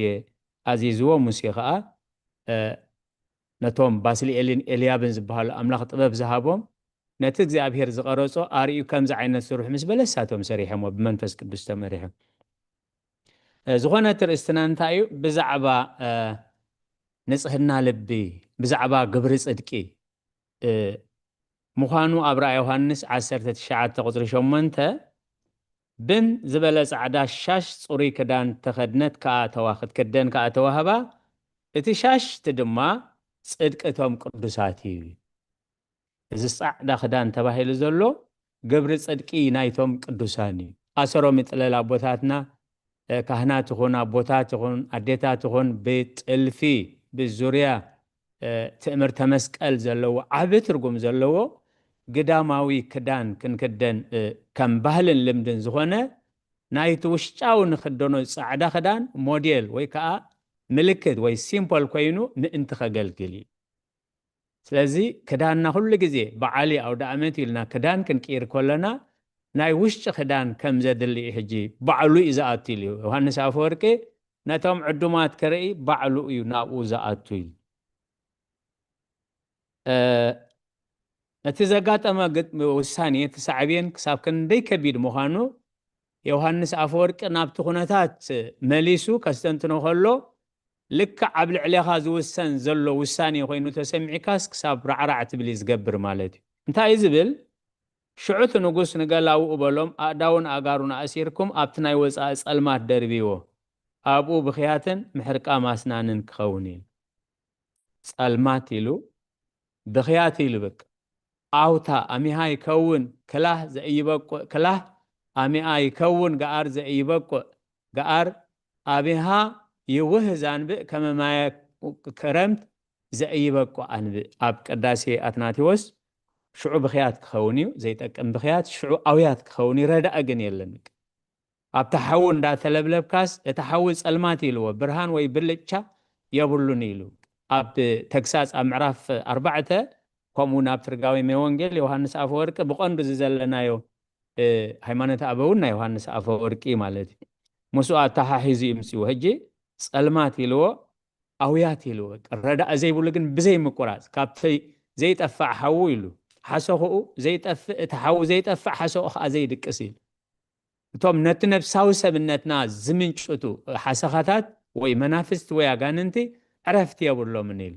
ኣዚዝዎ። ሙሴ ኸኣ፣ እ፣ ነቶም ባስልኤልን ኤልያብን ዝበሃሉ ኣምላኽ ጥበብ ዝሃቦም ነቲ እግዚኣብሔር ዝቐረጾ ኣርእዩ ከምዚ ዓይነት ስሩሕ ምስ በለ ንሳቶም ሰሪሖምዎ ብመንፈስ ቅዱስ ተመሪሖም። እ፣ ዝኾነ እቲ ርእስትና እንታይ እዩ? ብዛዕባ፣ እ፣ ንጽህና ልቢ፣ ብዛዕባ ግብሪ ጽድቂ፣ እ፣ ምዃኑ ኣብ ራእይ ዮሃንስ ዓሰርተ ትሽዓተ ቁጽሪ ሸሞንተ፣ ብን ዝበለ ጻዕዳ ሻሽ ጽሩይ ክዳን ተኸድነት ከኣ ተዋ-፣ ክትክደን ከኣ ተዋህባ፣ እቲ ሻሽቲ ድማ ጽድቂ እቶም ቅዱሳት እዩ። እዚ ጻዕዳ ክዳን ተባሂሉ ዘሎ ግብሪ ጽድቂ ናይቶም ቅዱሳን እዩ። ኣሰሮም ይጥለል ኣቦታትና፣ እ፣ ካህናት ይኹን ኣቦታት ይኹን ኣዴታት ይኹን ብጥልፊ ብዙርያ፣ እ፣ ትእምርተ መስቀል ዘለዎ ዓቢ ትርጉም ዘለዎ ግዳማዊ ክዳን ክንክደን፣ እ፣ ከም ባህልን ልምድን ዝኾነ ናይቲ ውሽጫዊ ንክደኖ ጻዕዳ ክዳን ሞዴል ወይ ከኣ ምልክት ወይ ሲምቦል ኮይኑ ምእንቲ ከገልግል እዩ። ስለዚ ክዳንና ኩሉ ግዜ በዓል ኣውደ ኣመት ኢልና ክዳን ክንቅይር ከለና ናይ ውሽጢ ክዳን ከም ዘድሊ እዩ። ሕጂ ባዕሉ እዩ ዝኣቱ ኢሉ ዮሃንስ ኣፈወርቂ ነቶም ዕዱማት ክርኢ ባዕሉ እዩ ናብኡ ዝኣቱ ኢሉ። እቲ ዘጋጠመ ውሳኔ እቲ ሳዕቤን ክሳብ ክንደይ ከቢድ ምዃኑ ዮሃንስ ኣፈወርቂ ናብቲ ኩነታት መሊሱ ከስተንትኖ ከሎ ልክዕ ኣብ ልዕሌኻ ዝውሰን ዘሎ ውሳኔ ኮይኑ ተሰሚዕካስ ክሳብ ራዕራዕ ትብል እዩ ዝገብር ማለት እዩ። እንታይ እዩ ዝብል? ሽዑ እቲ ንጉስ ንገላውኡ በሎም፣ ኣእዳውን ኣእጋሩን ኣእሲርኩም ኣብቲ ናይ ወጻኢ ጸልማት ደርብይዎ፣ ኣብኡ ብኽያትን ምሕርቃም ኣስናንን ክኸውን እዩ። ጸልማት ኢሉ ብኽያት ኢሉ በቃ ኣውታ ኣሚሃ ይከውን ክላህ ዘእይበቁዕ ክላህ ኣሚኣ ይከውን ገኣር ዘእይበቁዕ ገኣር ኣቢሃ ይውህ ዛንብእ ከመ ማየ ክረምት ዘእይበቁዕ ኣንብእ። ኣብ ቅዳሴ ኣትናቴዎስ ሽዑ ብኽያት ክኸውን እዩ ዘይጠቅም ብኽያት ሽዑ ኣውያት ክኸውን ይረዳእ ግን የለን። ኣብቲ ሓዊ እንዳተለብለብካስ እቲ ሓዊ ጸልማት ኢልዎ ብርሃን ወይ ብልጫ የብሉን ኢሉ። ኣብ ተግሳጽ ኣብ ምዕራፍ ኣርባዕተ ከምኡ እውን ኣብ ትርጋሜ ወንጌል ዮሃንስ ኣፈወርቂ ብቐንዱ እዚ ዘለናዮ ሃይማኖት ኣበውን ናይ ዮሃንስ ኣፈወርቂ ማለት እዩ። ምስኡ ኣተሓሒዙ ይምፅዎ ሕጂ ጸልማት ኢልዎ ኣውያት ኢልዎ ረዳእ ዘይብሉ ግን ብዘይ ምቁራፅ ካብቲ ዘይጠፍእ ሓዉ ኢሉ ሓሰኽኡ ዘይጠፍእ እቲ ሓዉ ዘይጠፍእ ሓሰኹ ከዓ ዘይድቅስ ኢሉ እቶም ነቲ ነብሳዊ ሰብነትና ዝምንጭቱ ሓሰኻታት ወይ መናፍስቲ ወይ ኣጋንንቲ ዕረፍቲ የብሎምን ኢሉ።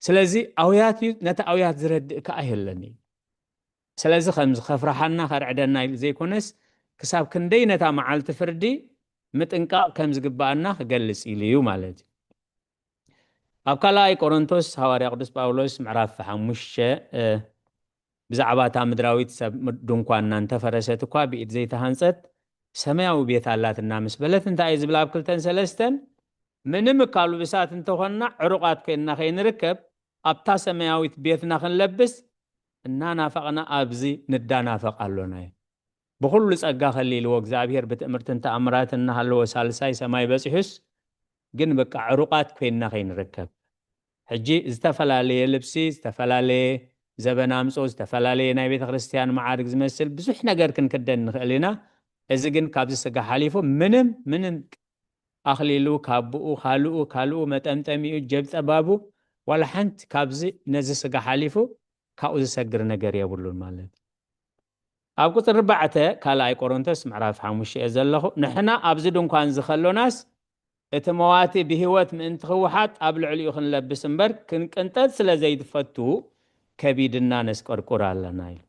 ስለዚ ኣውያት እዩ ነቲ ኣውያት ዝረድእ ከዓ የለን እዩ። ስለዚ ከምዚ ከፍርሓና ከርዕደና ኢሉ ዘይኮነስ ክሳብ ክንደይ ነታ መዓልቲ ፍርዲ ምጥንቃቕ ከም ዝግባኣና ክገልጽ ኢሉ እዩ ማለት እዩ። ኣብ ካልኣይ ቆሮንቶስ ሃዋርያ ቅዱስ ጳውሎስ ምዕራፍ ሓሙሽተ ብዛዕባ እታ ምድራዊት ሰብ ድንኳንና እንተፈረሰት እኳ ብኢድ ዘይተሃንጸት ሰማያዊ ቤት ኣላትና ምስ በለት እንታይ እዩ ዝብል ኣብ ክልተን ሰለስተን ምንም እካ ልብሳት እንተኾንና ዕሩቓት ኮይንና ከይንርከብ ኣብታ ሰማያዊት ቤትና ክንለብስ እናናፈቕና ኣብዚ ንዳናፈቕ ኣሎና እዩ። ብኹሉ ጸጋ ከሊልዎ እግዚኣብሔር ብትእምርትን ተኣምራትን እናሃለዎ ሳልሳይ ሰማይ በጺሑስ ግን በቃ ዕሩቓት ኮይንና ከይንርከብ ሕጂ ዝተፈላለየ ልብሲ ዝተፈላለየ ዘበን ኣምጾ ዝተፈላለየ ናይ ቤተ ክርስቲያን መዓርግ ዝመስል ብዙሕ ነገር ክንክደን ንኽእል ኢና። እዚ ግን ካብዚ ስጋ ሓሊፉ ምንም ምንም ኣኽሊሉ ካብኡ ካልኡ ካልኡ መጠምጠሚኡ ጀብ ጠባቡ ዋላ ሓንቲ ካብዚ ነዚ ስጋ ሓሊፉ ካብኡ ዝሰግር ነገር የብሉን ማለት እዩ። ኣብ ቁፅሪ ኣርባዕተ ካልኣይ ቆሮንቶስ ምዕራፍ ሓሙሽተ እየ ዘለኹ። ንሕና ኣብዚ ድንኳን ዝኸሎናስ እቲ መዋቲ ብህይወት ምእንቲ ክውሓጥ ኣብ ልዕሊኡ ክንለብስ እምበር ክንቅንጠጥ ስለ ዘይትፈቱ ከቢድና ነስቀርቁር ኣለና ኢሉ።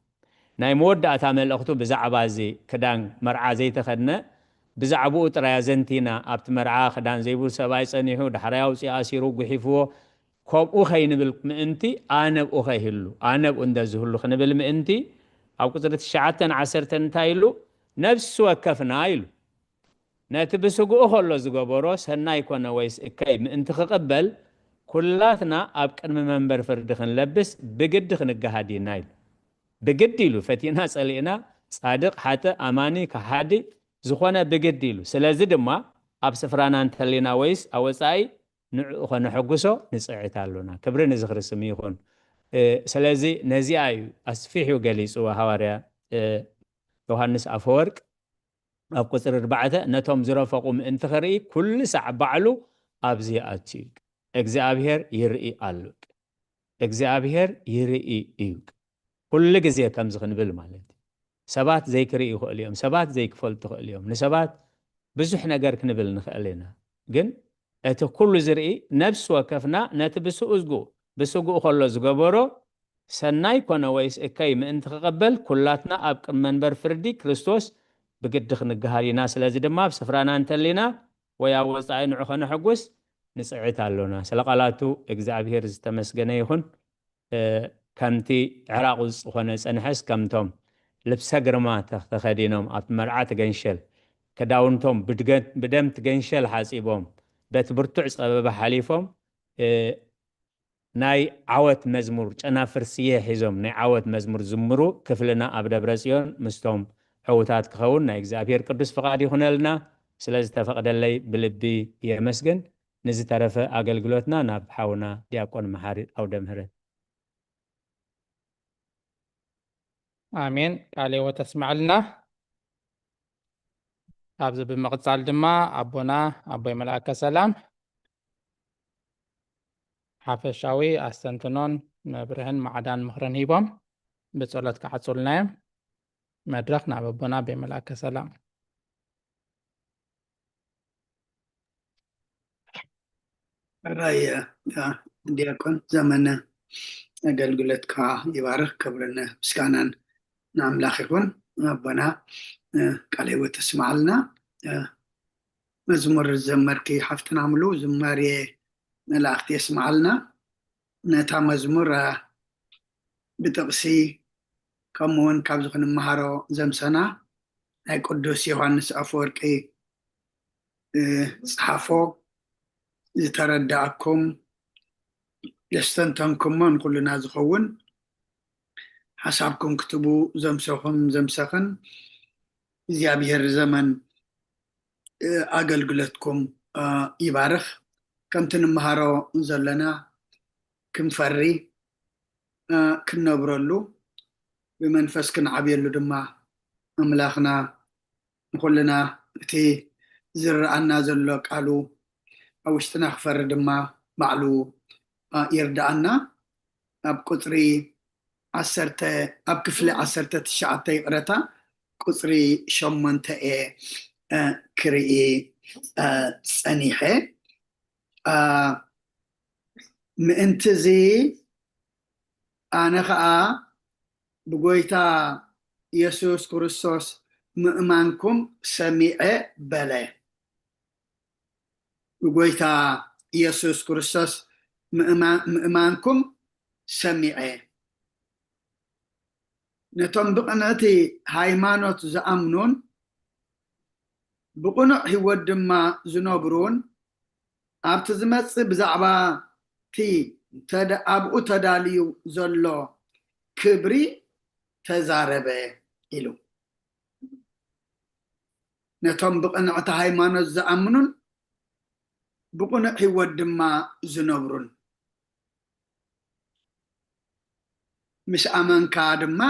ናይ መወዳእታ መልእኽቱ ብዛዕባ እዚ ክዳን መርዓ ዘይተኸድነ ብዛዕባኡ ጥራይ ኣዘንቲና ኣብቲ መርዓ ክዳን ዘይብሉ ሰብኣይ ጸኒሑ ዳሕራይ ኣውፂኡ ኣሲሩ ጉሒፍዎ ከምኡ ከይንብል ምእንቲ ኣነብኡ ከይህሉ ኣነብኡ እንደዝህሉ ክንብል ምእንቲ ኣብ ቁፅሪ ትሽዓተን ዓሰርተን እንታይ ኢሉ ነብሲ ወከፍና ኢሉ ነቲ ብስግኡ ከሎ ዝገበሮ ሰናይ ኮነ ወይስ እከይ ምእንቲ ክቕበል ኩላትና ኣብ ቅድሚ መንበር ፍርዲ ክንለብስ ብግዲ ክንገሃድ ኢና ኢሉ። ብግዲ ኢሉ ፈቲና ጸሊእና ጻድቕ ሓጥእ ኣማኒ ከሓዲ ዝኾነ ብግዲ ኢሉ። ስለዚ ድማ ኣብ ስፍራና እንተሊና ወይስ ኣብ ወጻኢ ንዕኡ ከነሐጉሶ ንጽዕት ኣሎና። ክብሪ ንዝኽሪ ስም ይኹን። ስለዚ ነዚኣ እዩ ኣስፊሑ ገሊጽዎ ሃዋርያ ዮሃንስ ኣፈወርቅ ኣብ ቁፅሪ ኣርባዕተ ነቶም ዝረፈቑ ምእንቲ ክርኢ ኩሉ ሳዕ ባዕሉ ኣብዚ ይኣቱ እዩ እግዚኣብሔር ይርኢ ኣሎ እግዚኣብሔር ይርኢ እዩ ኩሉ ግዜ ከምዚ ክንብል ማለት እዩ ሰባት ዘይክርኢ ይኽእሉ እዮም ሰባት ዘይክፈልጡ ይኽእሉ እዮም ንሰባት ብዙሕ ነገር ክንብል ንኽእል ኢና ግን እቲ ኩሉ ዝርኢ ነብሲ ወከፍና ነቲ ብስኡ ዝጉ ብስጉኡ ከሎ ዝገበሮ ሰናይ ኮነ ወይስ እከይ ምእንቲ ክቕበል ኩላትና ኣብ ቅድሚ መንበር ፍርዲ ክርስቶስ ብግዲ ክንገሃል ኢና። ስለዚ ድማ ኣብ ስፍራና እንተሊና ወይ ኣብ ወጻኢ ንዑ ከነሐጉስ ንጽዕት ኣሎና። ስለ ቃላቱ እግዚኣብሔር ዝተመስገነ ይኹን። ከምቲ ዕራቑ ዝኾነ ጸንሐስ ከምቶም ልብሰ ግርማ ተኸዲኖም ኣብቲ መርዓ ትገንሸል ክዳውንቶም ብደም ትገንሸል ሓጺቦም በቲ ብርቱዕ ጸበባ ሓሊፎም ናይ ዓወት መዝሙር ጨናፍር ስየ ሒዞም ናይ ዓወት መዝሙር ዝምሩ ክፍልና ኣብ ደብረ ጽዮን ምስቶም ዕዉታት ክኸውን ናይ እግዚኣብሔር ቅዱስ ፍቓድ ይኹነልና። ስለ ዝተፈቕደለይ ብልቢ የመስግን። ንዝተረፈ ኣገልግሎትና ናብ ሓውና ዲያቆን መሓሪ ኣውደ ምህረት። ኣሜን። ቃለ ሕይወት ተስምዐልና። ካብዚ ብምቕጻል ድማ ኣቦና ኣቦይ መልኣከ ሰላም ሓፈሻዊ ኣስተንትኖን መብርህን ማዕዳን ምኽርን ሂቦም ብጸሎት ክዓጹልና እዮም። መድረኽ ናብ ኣቦና ኣቦይ መልኣከ ሰላም። ሕራይ ዲያቆን ዘመነ፣ ኣገልግሎትካ ይባርኽ። ክብርን ምስጋናን ንኣምላኽ ይኹን። ኣቦና ቃለ ሕይወት ተስምዓልና። መዝሙር ዝዘመርኪ ሓፍትና ሙሉ ዝማሬ መላእክቲ የስምዓልና። ነታ መዝሙር ብጥቕሲ ከምኡ እውን ካብዚ ክንመሃሮ ዘምሰና ናይ ቅዱስ ዮሃንስ ኣፈወርቂ ጸሓፎ ዝተረዳእኩም ዘስተንተንኩሞ ንኩልና ዝኸውን ሓሳብኩም ክትቡ ዘምሰኹም ዘምሰኽን እግዚኣብሔር ዘመን ኣገልግሎትኩም ይባርኽ። ከምቲ ንመሃሮ ዘለና ክንፈሪ ክንነብረሉ ብመንፈስ ክንዓብየሉ ድማ ኣምላኽና ንኹልና እቲ ዝረኣና ዘሎ ቃሉ ኣብ ውሽጥና ክፈሪ ድማ ባዕሉ ይርዳኣና። ኣብ ቁፅሪ ዓሰርተ ኣብ ክፍሊ ዓሰርተ ትሽዓተ ይቕረታ ቁፅሪ ሸሞንተ እየ ክርኢ ፀኒሐ። ምእንቲ እዚ ኣነ ኸዓ ብጎይታ የሱስ ክርስቶስ ምእማንኩም ሰሚዐ በለ። ብጎይታ የሱስ ክርስቶስ ምእማንኩም ሰሚዐ። ነቶም ብቕንዕቲ ሃይማኖት ዝኣምኑን ብቕኑዕ ህይወት ድማ ዝነብሩን ኣብቲ ዝመጽእ ብዛዕባ እቲ ተደ- ኣብኡ ተዳልዩ ዘሎ ክብሪ ተዛረበ ኢሉ። ነቶም ብቕንዕቲ ሃይማኖት ዝኣምኑን ብቕኑዕ ህይወት ድማ ዝነብሩን ምስ ኣመንካ ድማ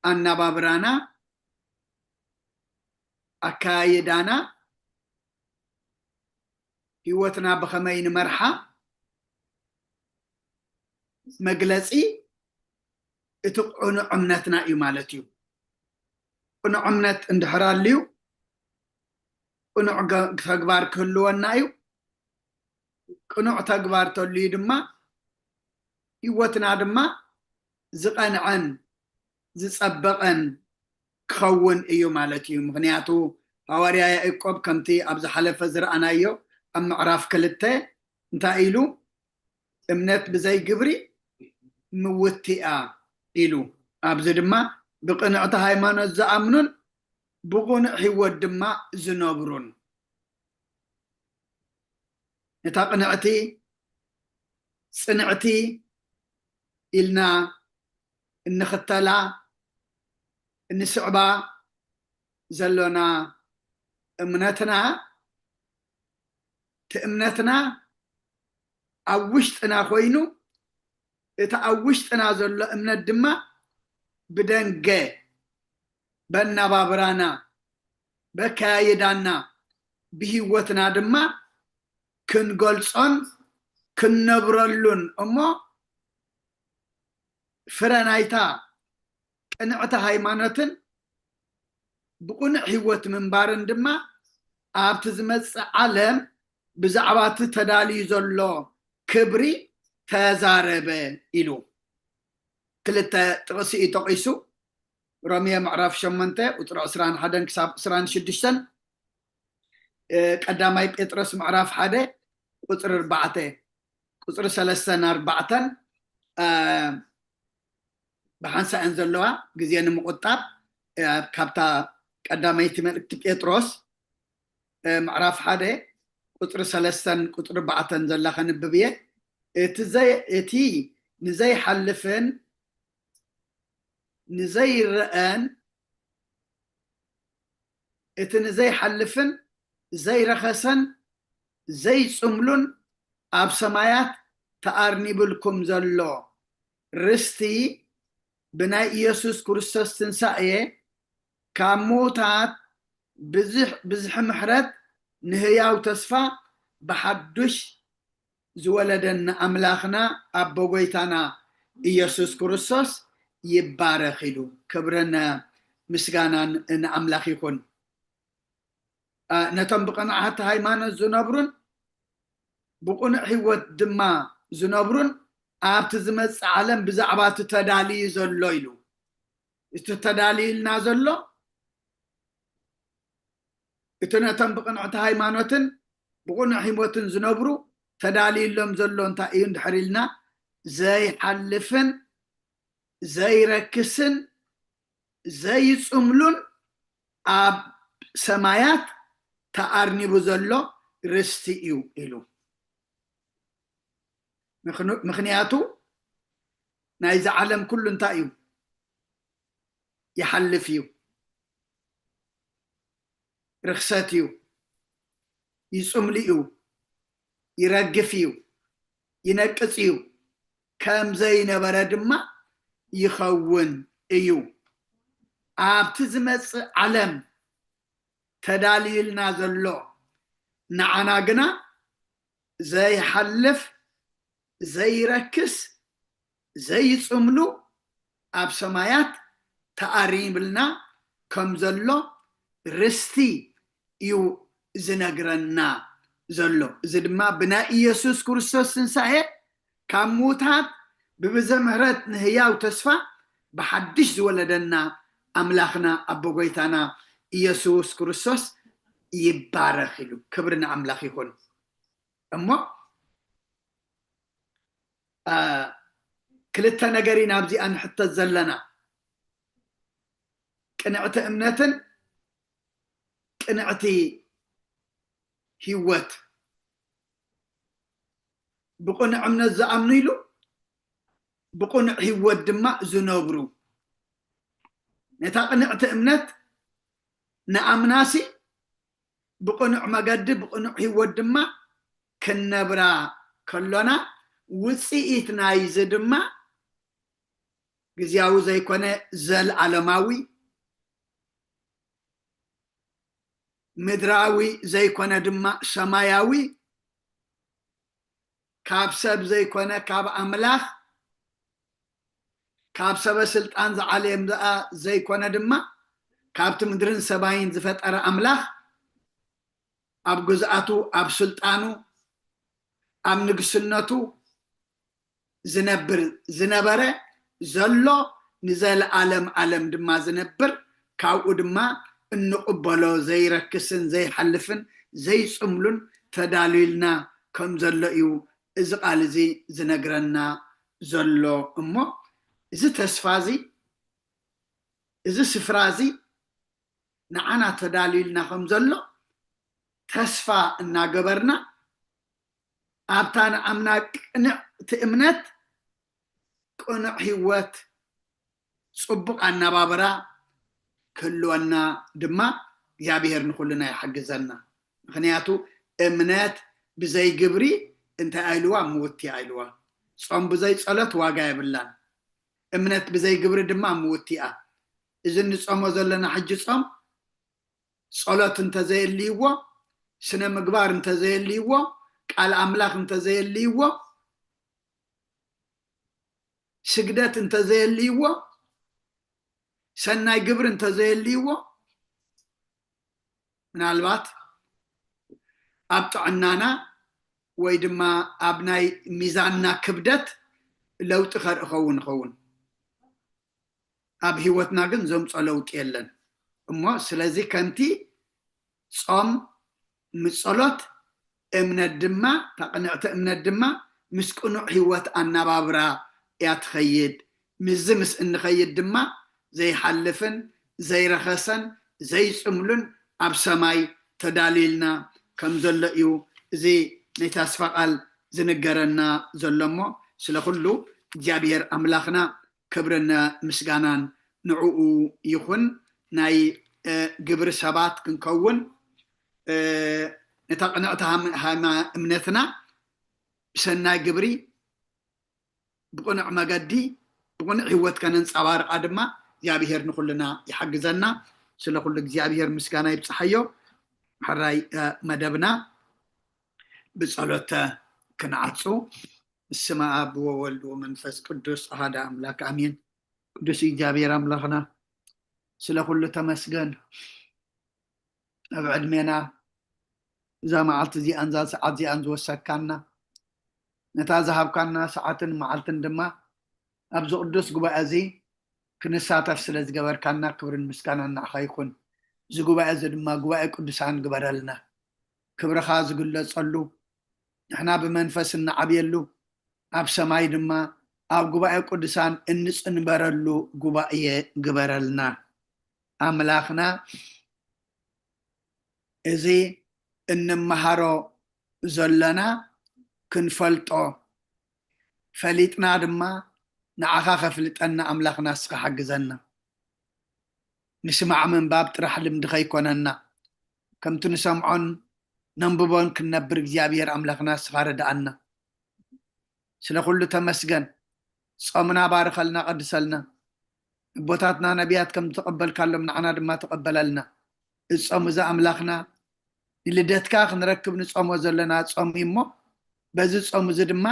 ኣናባብራና ኣካያይዳና ህይወትና ብኸመይ ንመርሓ መግለፂ እቲ ቅኑዕ እምነትና እዩ ማለት እዩ። ቅኑዕ እምነት እንድሕር ኣልዩ ቅኑዕ ተግባር ክህልወና እዩ። ቅኑዕ ተግባር ተልዩ ድማ ህይወትና ድማ ዝቐንዐን ዝጸበቐን ክኸውን እዩ ማለት እዩ። ምኽንያቱ ሃዋርያ ያዕቆብ ከምቲ ኣብ ዝሓለፈ ዝረኣናዮ ኣብ ምዕራፍ ክልተ እንታይ ኢሉ? እምነት ብዘይ ግብሪ ምውቲ እያ ኢሉ። ኣብዚ ድማ ብቕንዕቲ ሃይማኖት ዝኣምኑን ብቕኑዕ ህይወት ድማ ዝነብሩን። እታ ቅንዕቲ፣ ጽንዕቲ ኢልና እንኽተላ፣ እንስዕባ ዘሎና እምነትና፣ እቲ እምነትና ኣብ ውሽጥና ኮይኑ፣ እቲ ኣብ ውሽጥና ዘሎ እምነት ድማ ብደንገ፣ በናባብራና፣ በካያይዳና፣ ብህይወትና ድማ ክንገልጾን ክንነብረሉን እሞ ፍረ ናይታ ቅንዕቲ ሃይማኖትን ብቕኑዕ ህይወት ምንባርን ድማ ኣብቲ ዝመጽእ ዓለም ብዛዕባ እቲ ተዳልዩ ዘሎ ክብሪ ተዛረበ ኢሉ። ክልተ ጥቕሲ እዩ ጠቒሱ። ሮሜ ምዕራፍ ሸሞንተ ቁፅሪ ዕስራን ሓደን ክሳብ ዕስራን ሽዱሽተን፣ ቀዳማይ ጴጥሮስ ምዕራፍ ሓደ ቁፅሪ ኣርባዕተ፣ ቁፅሪ ሰለስተን ኣርባዕተን ብሓንሳእን ዘለዋ ግዜ ንምቁጣብ ካብታ ቀዳመይቲ መልእክቲ ጴጥሮስ ምዕራፍ ሓደ ቁፅሪ ሰለስተን ቁፅሪ ኣርባዕተን ዘላ ከንብብ እየ። እቲ ንዘይሓልፍን ንዘይረአን እቲ ንዘይሓልፍን ዘይረኸሰን ዘይጽምሉን ኣብ ሰማያት ተኣርኒብልኩም ዘሎ ርስቲ ብናይ ኢየሱስ ክርስቶስ ትንሳኤ ካብ ምዉታት ብዝሕ ብዝሒ ምሕረት ንህያው ተስፋ ብሓዱሽ ዝወለደና ኣምላኽና ኣቦ ጎይታና ኢየሱስ ክርስቶስ ይባረኽ ኢሉ። ክብርን ምስጋናን ንኣምላኽ ይኹን። ነቶም ብቕንዓት ሃይማኖት ዝነብሩን ብቕኑዕ ህይወት ድማ ዝነብሩን ኣብቲ ዝመጽእ ዓለም ብዛዕባ እቲ ተዳልዩ ዘሎ ኢሉ። እቲ ተዳልዩልና ዘሎ እቲ ነቶም ብቕንዕቲ ሃይማኖትን ብቕኑዕ ህይወትን ዝነብሩ ተዳልዩሎም ዘሎ እንታይ እዩ እንድሕር ኢልና፣ ዘይሓልፍን ዘይረክስን ዘይጽምሉን ኣብ ሰማያት ተኣርኒቡ ዘሎ ርስቲ እዩ ኢሉ። ምኽንያቱ ናይዚ ዓለም ኩሉ እንታይ እዩ? ይሓልፍ እዩ። ርኽሰት እዩ። ይጽምሉ እዩ። ይረግፍ እዩ። ይነቅጽ እዩ። ከም ዘይነበረ ድማ ይኸውን እዩ። ኣብቲ ዝመጽእ ዓለም ተዳልዩልና ዘሎ ንዓና ግና ዘይሓልፍ ዘይረክስ ዘይጽምሉ ኣብ ሰማያት ተኣሪብልና ከም ዘሎ ርስቲ እዩ ዝነግረና ዘሎ። እዚ ድማ ብናይ ኢየሱስ ክርስቶስ ትንሳኤ ካብ ምዉታት ብብዘ ምሕረት ንህያው ተስፋ ብሓድሽ ዝወለደና ኣምላኽና ኣቦ ጎይታና ኢየሱስ ክርስቶስ ይባረኽ ኢሉ። ክብሪ ንኣምላኽ ይኹን። እሞ ክልተ ነገር ኢና ኣብዚኣ ንሕተት ዘለና። ቅንዕቲ እምነትን ቅንዕቲ ህይወት። ብቕኑዕ እምነት ዝኣምኑ ኢሉ ብቕኑዕ ህይወት ድማ ዝነብሩ። ነታ ቅንዕቲ እምነት ንኣምናሲ ብቕኑዕ መገዲ ብቕኑዕ ህይወት ድማ ክንነብራ ከሎና ውፅኢት ናይዚ ድማ ግዝያዊ ዘይኮነ ዘልኣለማዊ ምድራዊ ዘይኮነ ድማ ሰማያዊ ካብ ሰብ ዘይኮነ ካብ ኣምላኽ ካብ ሰበ ስልጣን ዝዓለየም ዘኣ ዘይኮነ ድማ ካብቲ ምድርን ሰማይን ዝፈጠረ ኣምላኽ ኣብ ግዝኣቱ ኣብ ስልጣኑ ኣብ ንግስነቱ ዝነብር ዝነበረ ዘሎ ንዘለኣለም ኣለም ድማ ዝነብር ካብኡ ድማ እንቕበሎ ዘይረክስን ዘይሓልፍን ዘይፅምሉን ተዳልዩልና ከም ዘሎ እዩ እዚ ቃል እዚ ዝነግረና ዘሎ። እሞ እዚ ተስፋ እዚ እዚ ስፍራ እዚ ንዓና ተዳልዩልና ከም ዘሎ ተስፋ እናገበርና ኣብታ ንኣምና ቅንዕቲ እምነት ቅኑዕ ህይወት ፅቡቕ ኣነባብራ ክህልወና ድማ እግዚኣብሔር ንኩልና ይሓግዘና። ምክንያቱ እምነት ብዘይ ግብሪ እንታይ ኣይልዋ ምውት ኣይልዋ። ፆም ብዘይ ፀሎት ዋጋ የብላን። እምነት ብዘይ ግብሪ ድማ ምውት እያ። እዚ እንፀሞ ዘለና ሕጂ ፆም ጸሎት እንተዘየልይዎ፣ ስነ ምግባር እንተዘየልይዎ፣ ቃል ኣምላኽ እንተዘየልይዎ፣ ስግደት እንተዘየልይዎ፣ ሰናይ ግብሪ እንተዘየልይዎ፣ ምናልባት ኣብ ጥዕናና ወይ ድማ ኣብ ናይ ሚዛንና ክብደት ለውጢ ከርኢ ኸውን ይኸውን። ኣብ ህይወትና ግን ዘምጾ ለውጢ የለን። እሞ ስለዚ ከምቲ ጾም ምስ ጸሎት እምነት ድማ፣ እታ ቅንዕቲ እምነት ድማ ምስ ቅኑዕ ህይወት ኣነባብራ እያ ትኸይድ። ምስዚ ምስ እንኸይድ ድማ ዘይሓልፍን ዘይረኸሰን ዘይጽምሉን ኣብ ሰማይ ተዳልዩልና ከም ዘሎ እዩ እዚ ናይ ተስፋ ቃል ዝንገረና ዘሎ። እሞ ስለ ኩሉ እግዚኣብሔር ኣምላኽና ክብርን ምስጋናን ንዕኡ ይኹን። ናይ ግብሪ ሰባት ክንከውን፣ ነታ ቅንዕቲ እምነትና ብሰናይ ግብሪ ብቕኑዕ መገዲ እውን ህይወት ከነንፀባርቃ ድማ እግዚኣብሔር ንኩልና ይሓግዘና። ስለ ኩሉ እግዚኣብሔር ምስጋና ይብፅሓዮ። ሕራይ መደብና ብፀሎት ክንዓፁ። ስመ ኣብ ወወልድ ወመንፈስ ቅዱስ ኣሃደ ኣምላክ ኣሜን። ቅዱስ እግዚኣብሔር ኣምላክና ስለ ኩሉ ተመስገን። ኣብ ዕድሜና እዛ መዓልቲ እዚኣን እዛ ሰዓት እዚኣን ዝወሰካና ነታ ዝሃብካና ሰዓትን መዓልትን ድማ ኣብዚ ቅዱስ ጉባኤ እዚ ክንሳተፍ ስለ ዝገበርካና ክብርን ምስጋናን ንዓኻ ይኹን። እዚ ጉባኤ እዚ ድማ ጉባኤ ቅዱሳን ግበረልና። ክብርኻ ዝግለጸሉ ንሕና ብመንፈስ እንዓብየሉ ኣብ ሰማይ ድማ ኣብ ጉባኤ ቅዱሳን እንጽንበረሉ ጉባኤ ግበረልና ኣምላኽና። እዚ እንመሃሮ ዘለና ክንፈልጦ ፈሊጥና ድማ ንዓኻ ከፍልጠና ኣምላኽና እስኻ ሓግዘና። ምስማዕ ምንባብ ጥራሕ ልምዲ ከይኮነና ከምቲ ንሰምዖን ነንብቦን ክንነብር እግዚኣብሔር ኣምላኽና እስኻ ረድኣና። ስለ ኩሉ ተመስገን። ጾምና ባርኸልና ቀድሰልና። ኣቦታትና ነቢያት ከም ዝተቐበልካሎም ንዓና ድማ ተቐበለልና። እዚ ጾም እዚ ኣምላኽና ንልደትካ ክንረክብ ንጾሞ ዘለና ጾም እዩ እሞ በዚ ጾም እዚ ድማ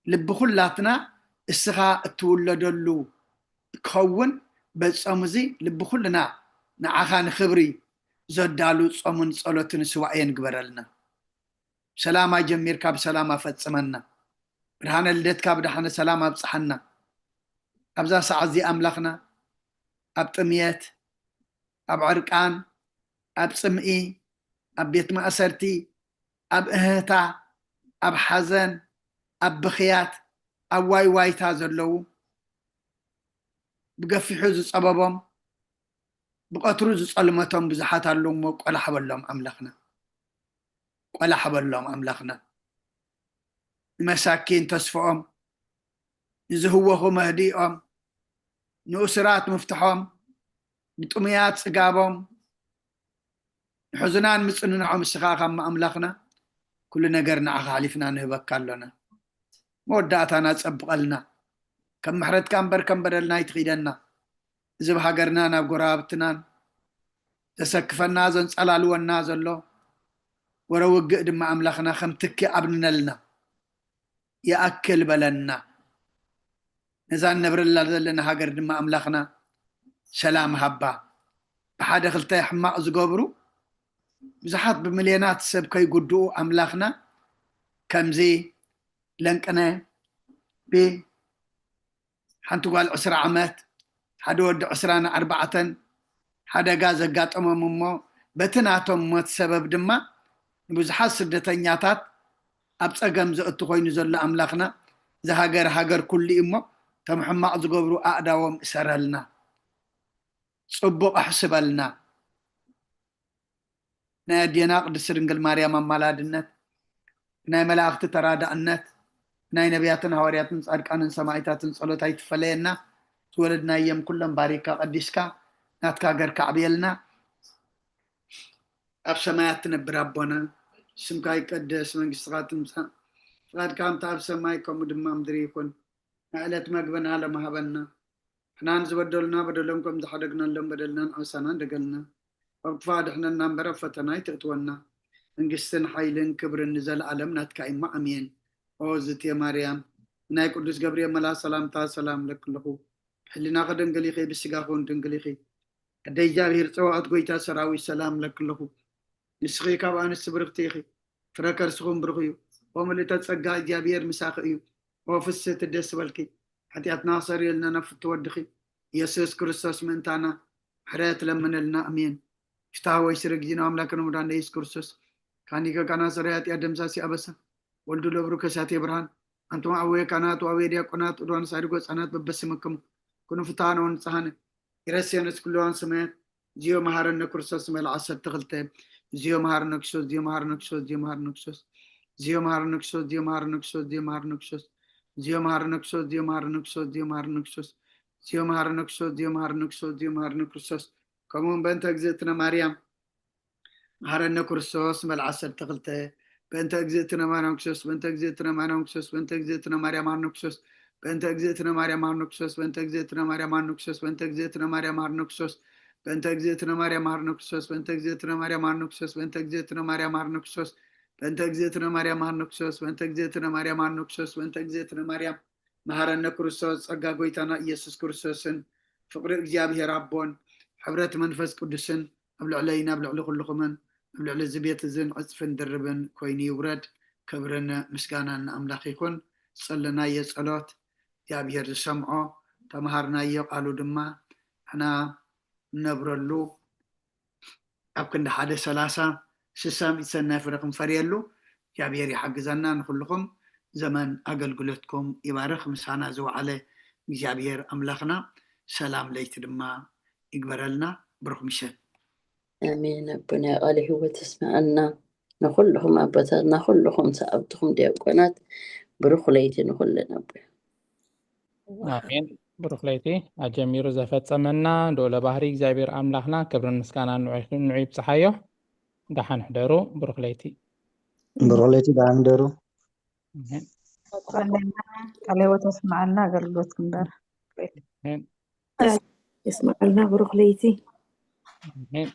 ልቢ ኩላትና እስኻ እትውለደሉ ክኸውን በዚ ጾም እዚ ልቢ ኩልና ንዓኻ ንኽብሪ ዘዳሉ ጾምን ጸሎትን ስዋእየን ግበረልና። ብሰላም ኣጀሚርካ ብሰላም ኣፈጽመና። ብርሃነ ልደትካ ብድሓነ ሰላም ኣብጽሓና። ኣብዛ ሰዓት እዚ ኣምላኽና ኣብ ጥምየት፣ ኣብ ዕርቃን፣ ኣብ ጽምኢ፣ ኣብ ቤት ማእሰርቲ፣ ኣብ እህህታ፣ ኣብ ሓዘን፣ ኣብ ብኽያት፣ ኣብ ዋይዋይታ ዘለዉ ብገፊሑ ዝጸበቦም ብቐትሩ ዝጸልመቶም ብዙሓት ኣለዉ እሞ ቆላሕ በሎም ኣምላኽና። ቆላሕ በሎም ኣምላኽና። ንመሳኪን ተስፍኦም፣ ንዝህወኹ መህድኦም፣ ንእሱራት ምፍትሖም፣ ንጥሙያት ጽጋቦም፣ ንሕዙናን ምጽንንዖም እስኻ ካብ ኣምላኽና ኩሉ ነገር ንዓኻ ሓሊፍና ንህበካ ኣሎና። መወዳእታና ጸብቐልና። ከም ምሕረትካ እምበር ከም በደልና ኣይትኺደና። እዚ ብሃገርና ናብ ጎረባብትናን ዘሰክፈና ዘንጸላልወና ዘሎ ወረ ውግእ ድማ ኣምላኽና ከም ትኪ ኣብንነልና። ይኣክል በለና። ነዛ ንነብረላ ዘለና ሃገር ድማ ኣምላኽና ሰላም ሃባ። ብሓደ ክልተ ሕማቕ ዝገብሩ ብዙሓት ብምልዮናት ሰብ ከይጉድኡ ኣምላኽና ከምዚ ለንቅነ ብ ሓንቲ ጓል ዕስራ ዓመት ሓደ ወዲ ዕስራን ኣርባዕተን ሓደጋ ዘጋጠሞም እሞ በቲ ናቶም ሞት ሰበብ ድማ ንብዙሓት ስደተኛታት ኣብ ጸገም ዘእቱ ኮይኑ ዘሎ ኣምላኽና ዝሃገር ሃገር ኩሉ እዩ እሞ እቶም ሕማቕ ዝገብሩ ኣእዳዎም እሰረልና፣ ጽቡቕ ኣሕስበልና። ናይ ኣዴና ቅድስቲ ድንግል ማርያም ኣማላድነት፣ ናይ መላእኽቲ ተራዳእነት፣ ናይ ነቢያትን ሃዋርያትን ጻድቃንን ሰማዕታትን ጸሎት ኣይትፈለየና። ዝወለድናዮም ኩሎም ባሪካ ቀዲስካ ናትካ ገርካ ኣዕብየልና። ኣብ ሰማያት ትነብር ኣቦና፣ ስምካ ይቀደስ፣ መንግስትኻ ትምጻእ፣ ፍቓድካ ከምቲ ኣብ ሰማይ ከምኡ ድማ ምድሪ ይኹን። ናይ ዕለት መግብና ሎም ሃበና። ንሕናን ዝበደሉና በደሎም ከም ዝሓደግናሎም በደልናን ዓመሳናን ደገልና። ካብ ክፋ ድሕነና እምበር ኣብ ፈተና ኣይትእትወና። መንግስትን ሓይልን ክብርን ንዘለኣለም ናትካ እማ ኣሜን። ኦ ዝትየ ማርያም፣ ናይ ቅዱስ ገብርኤል መልኣክ ሰላምታ ሰላም ለክልኹ። ብሕሊናኺ ድንግል ኢኺ፣ ብስጋኺ እውን ድንግል ኢኺ። ኣደ እግዚኣብሔር ጸዋዖት ጎይታ ሰራዊት ሰላም ለክልኹ። ንስኺ ካብ ኣንስቲ ብርኽቲ ኢኺ፣ ፍረ ከርስኹም ብሩኽ እዩ። ኦ ምልእተ ጸጋ እግዚኣብሔር ምሳኺ እዩ። ኦ ፍስህቲ ደስ በልኪ፣ ሓጢኣትና ክሰርየልና ናብ ፍቱ ወድኺ ኢየሱስ ክርስቶስ ምእንታና ምሕረት ለምነልና። ኣሜን። ፍትሐ ወይ ስረ ጊዜና ኣምላክን መድኃኒነ ኢየሱስ ክርስቶስ ካኒከ ካና ሰራይ ኃጢአት ደምሳሲ አበሳ ወልዱ ለብሩ ከሳቴ ብርሃን አንቱም አቡየ ካህናት ወአቡየ ዲያቆናት ወዲያቆን ሳድጎ ሕፃናት በበስምክሙ ኩኑ ፍትሐነ ወንጽሐነ ኢረሴነስ ኩሉ ሰማያት እዚዮ መሐረነ ክርስቶስ መልዓ ዓሰርተ ክልተ እዚዮ መሐረነ ክርስቶስ እዚዮ መሐረነ ክርስቶስ እዚዮ መሐረነ ክርስቶስ እዚዮ መሐረነ ክርስቶስ እዚዮ መሐረነ ክርስቶስ እዚዮ መሐረነ ክርስቶስ እዚዮ መሐረነ ክርስቶስ እዚዮ መሐረነ ክርስቶስ እዚዮ መሐረነ ክርስቶስ እዚዮ መሐረነ ክርስቶስ እዚዮ መሐረነ ክርስቶስ እዚዮ መሐረነ ክርስቶስ ከምኡውን በእንተ እግዝእትነ ማርያም መሐረነ ክርስቶስ መልዓ ዓሰርተ ክልተ በእንተ እግዝእትነ ማርያም ክርስቶስ በእንተ እግዝእትነ ማርያም ክርስቶስ በእንተ እግዝእትነ ማርያም መሐረነ ክርስቶስ በእንተ እግዝእትነ ማርያም መሐረነ ክርስቶስ፣ በእንተ እግዝእትነ ማርያም መሐረነ ክርስቶስ፣ በእንተ እግዝእትነ ማርያም መሐረነ ክርስቶስ፣ በእንተ እግዝእትነ ማርያም መሐረነ ክርስቶስ፣ በእንተ እግዝእትነ ማርያም መሐረነ ክርስቶስ፣ በእንተ እግዝእትነ ማርያም መሐረነ ክርስቶስ፣ በእንተ እግዝእትነ ማርያም መሐረነ ክርስቶስ፣ በእንተ እግዝእትነ ማርያም መሐረነ ክርስቶስ፣ በእንተ እግዝእትነ ማርያም መሐረነ ክርስቶስ። ጸጋ ጎይታና ኢየሱስ ክርስቶስን ፍቕሪ እግዚኣብሔር ኣቦን ሕብረት መንፈስ ቅዱስን ኣብ ልዕለይን ኣብ ልዕሊ ኩልኹምን ኣብ ልዕሊ እዚ ቤት እዝን ዕጽፍን ድርብን ኮይኑ ይውረድ። ክብርን ምስጋናን ንኣምላኽ ይኹን። ዝጸለናዮ ጸሎት እግዚኣብሔር ዝሰምዖ፣ ተምሃርናዮ ቃሉ ድማ ንሕና ንነብረሉ ኣብ ክንዲ ሓደ ሰላሳ ስሳ ሚእቲ ሰናይ ፍረ ክንፈርየሉ እግዚኣብሔር ይሓግዘና። ንኹልኹም ዘመን ኣገልግሎትኩም ይባርኽ። ምሳና ዝወዓለ እግዚኣብሔር ኣምላኽና ሰላም ለይቲ ድማ ይግበረልና። ብሩኽ ምሸት። ኣሜን። ኣቦና ቃለ ህይወት ይስምዐልና። ንኹልኹም ኣቦታትና፣ ኩልኹም ሰዓብትኹም ዲያቆናት ብሩኽ ለይቲ ንኹልና። ኣቦ ኣሜን። ብሩኽ ለይቲ። ኣጀሚሩ ዘፈጸመና ልዑለ ባህሪ እግዚኣብሔር ኣምላኽና ክብርን ምስጋናን ንዑ ይብጽሓዮ። ደሓን ሕደሩ። ብሩኽ ለይቲ። ብሩኽ ለይቲ፣ ደሓን ሕደሩ። ኣሜን። ጸለና ቃለ ህይወት ኣስምዓልና፣ ኣገልግሎት ክንበር ኣሜን። የስምዓልና። ብሩኽ ለይቲ። ኣሜን።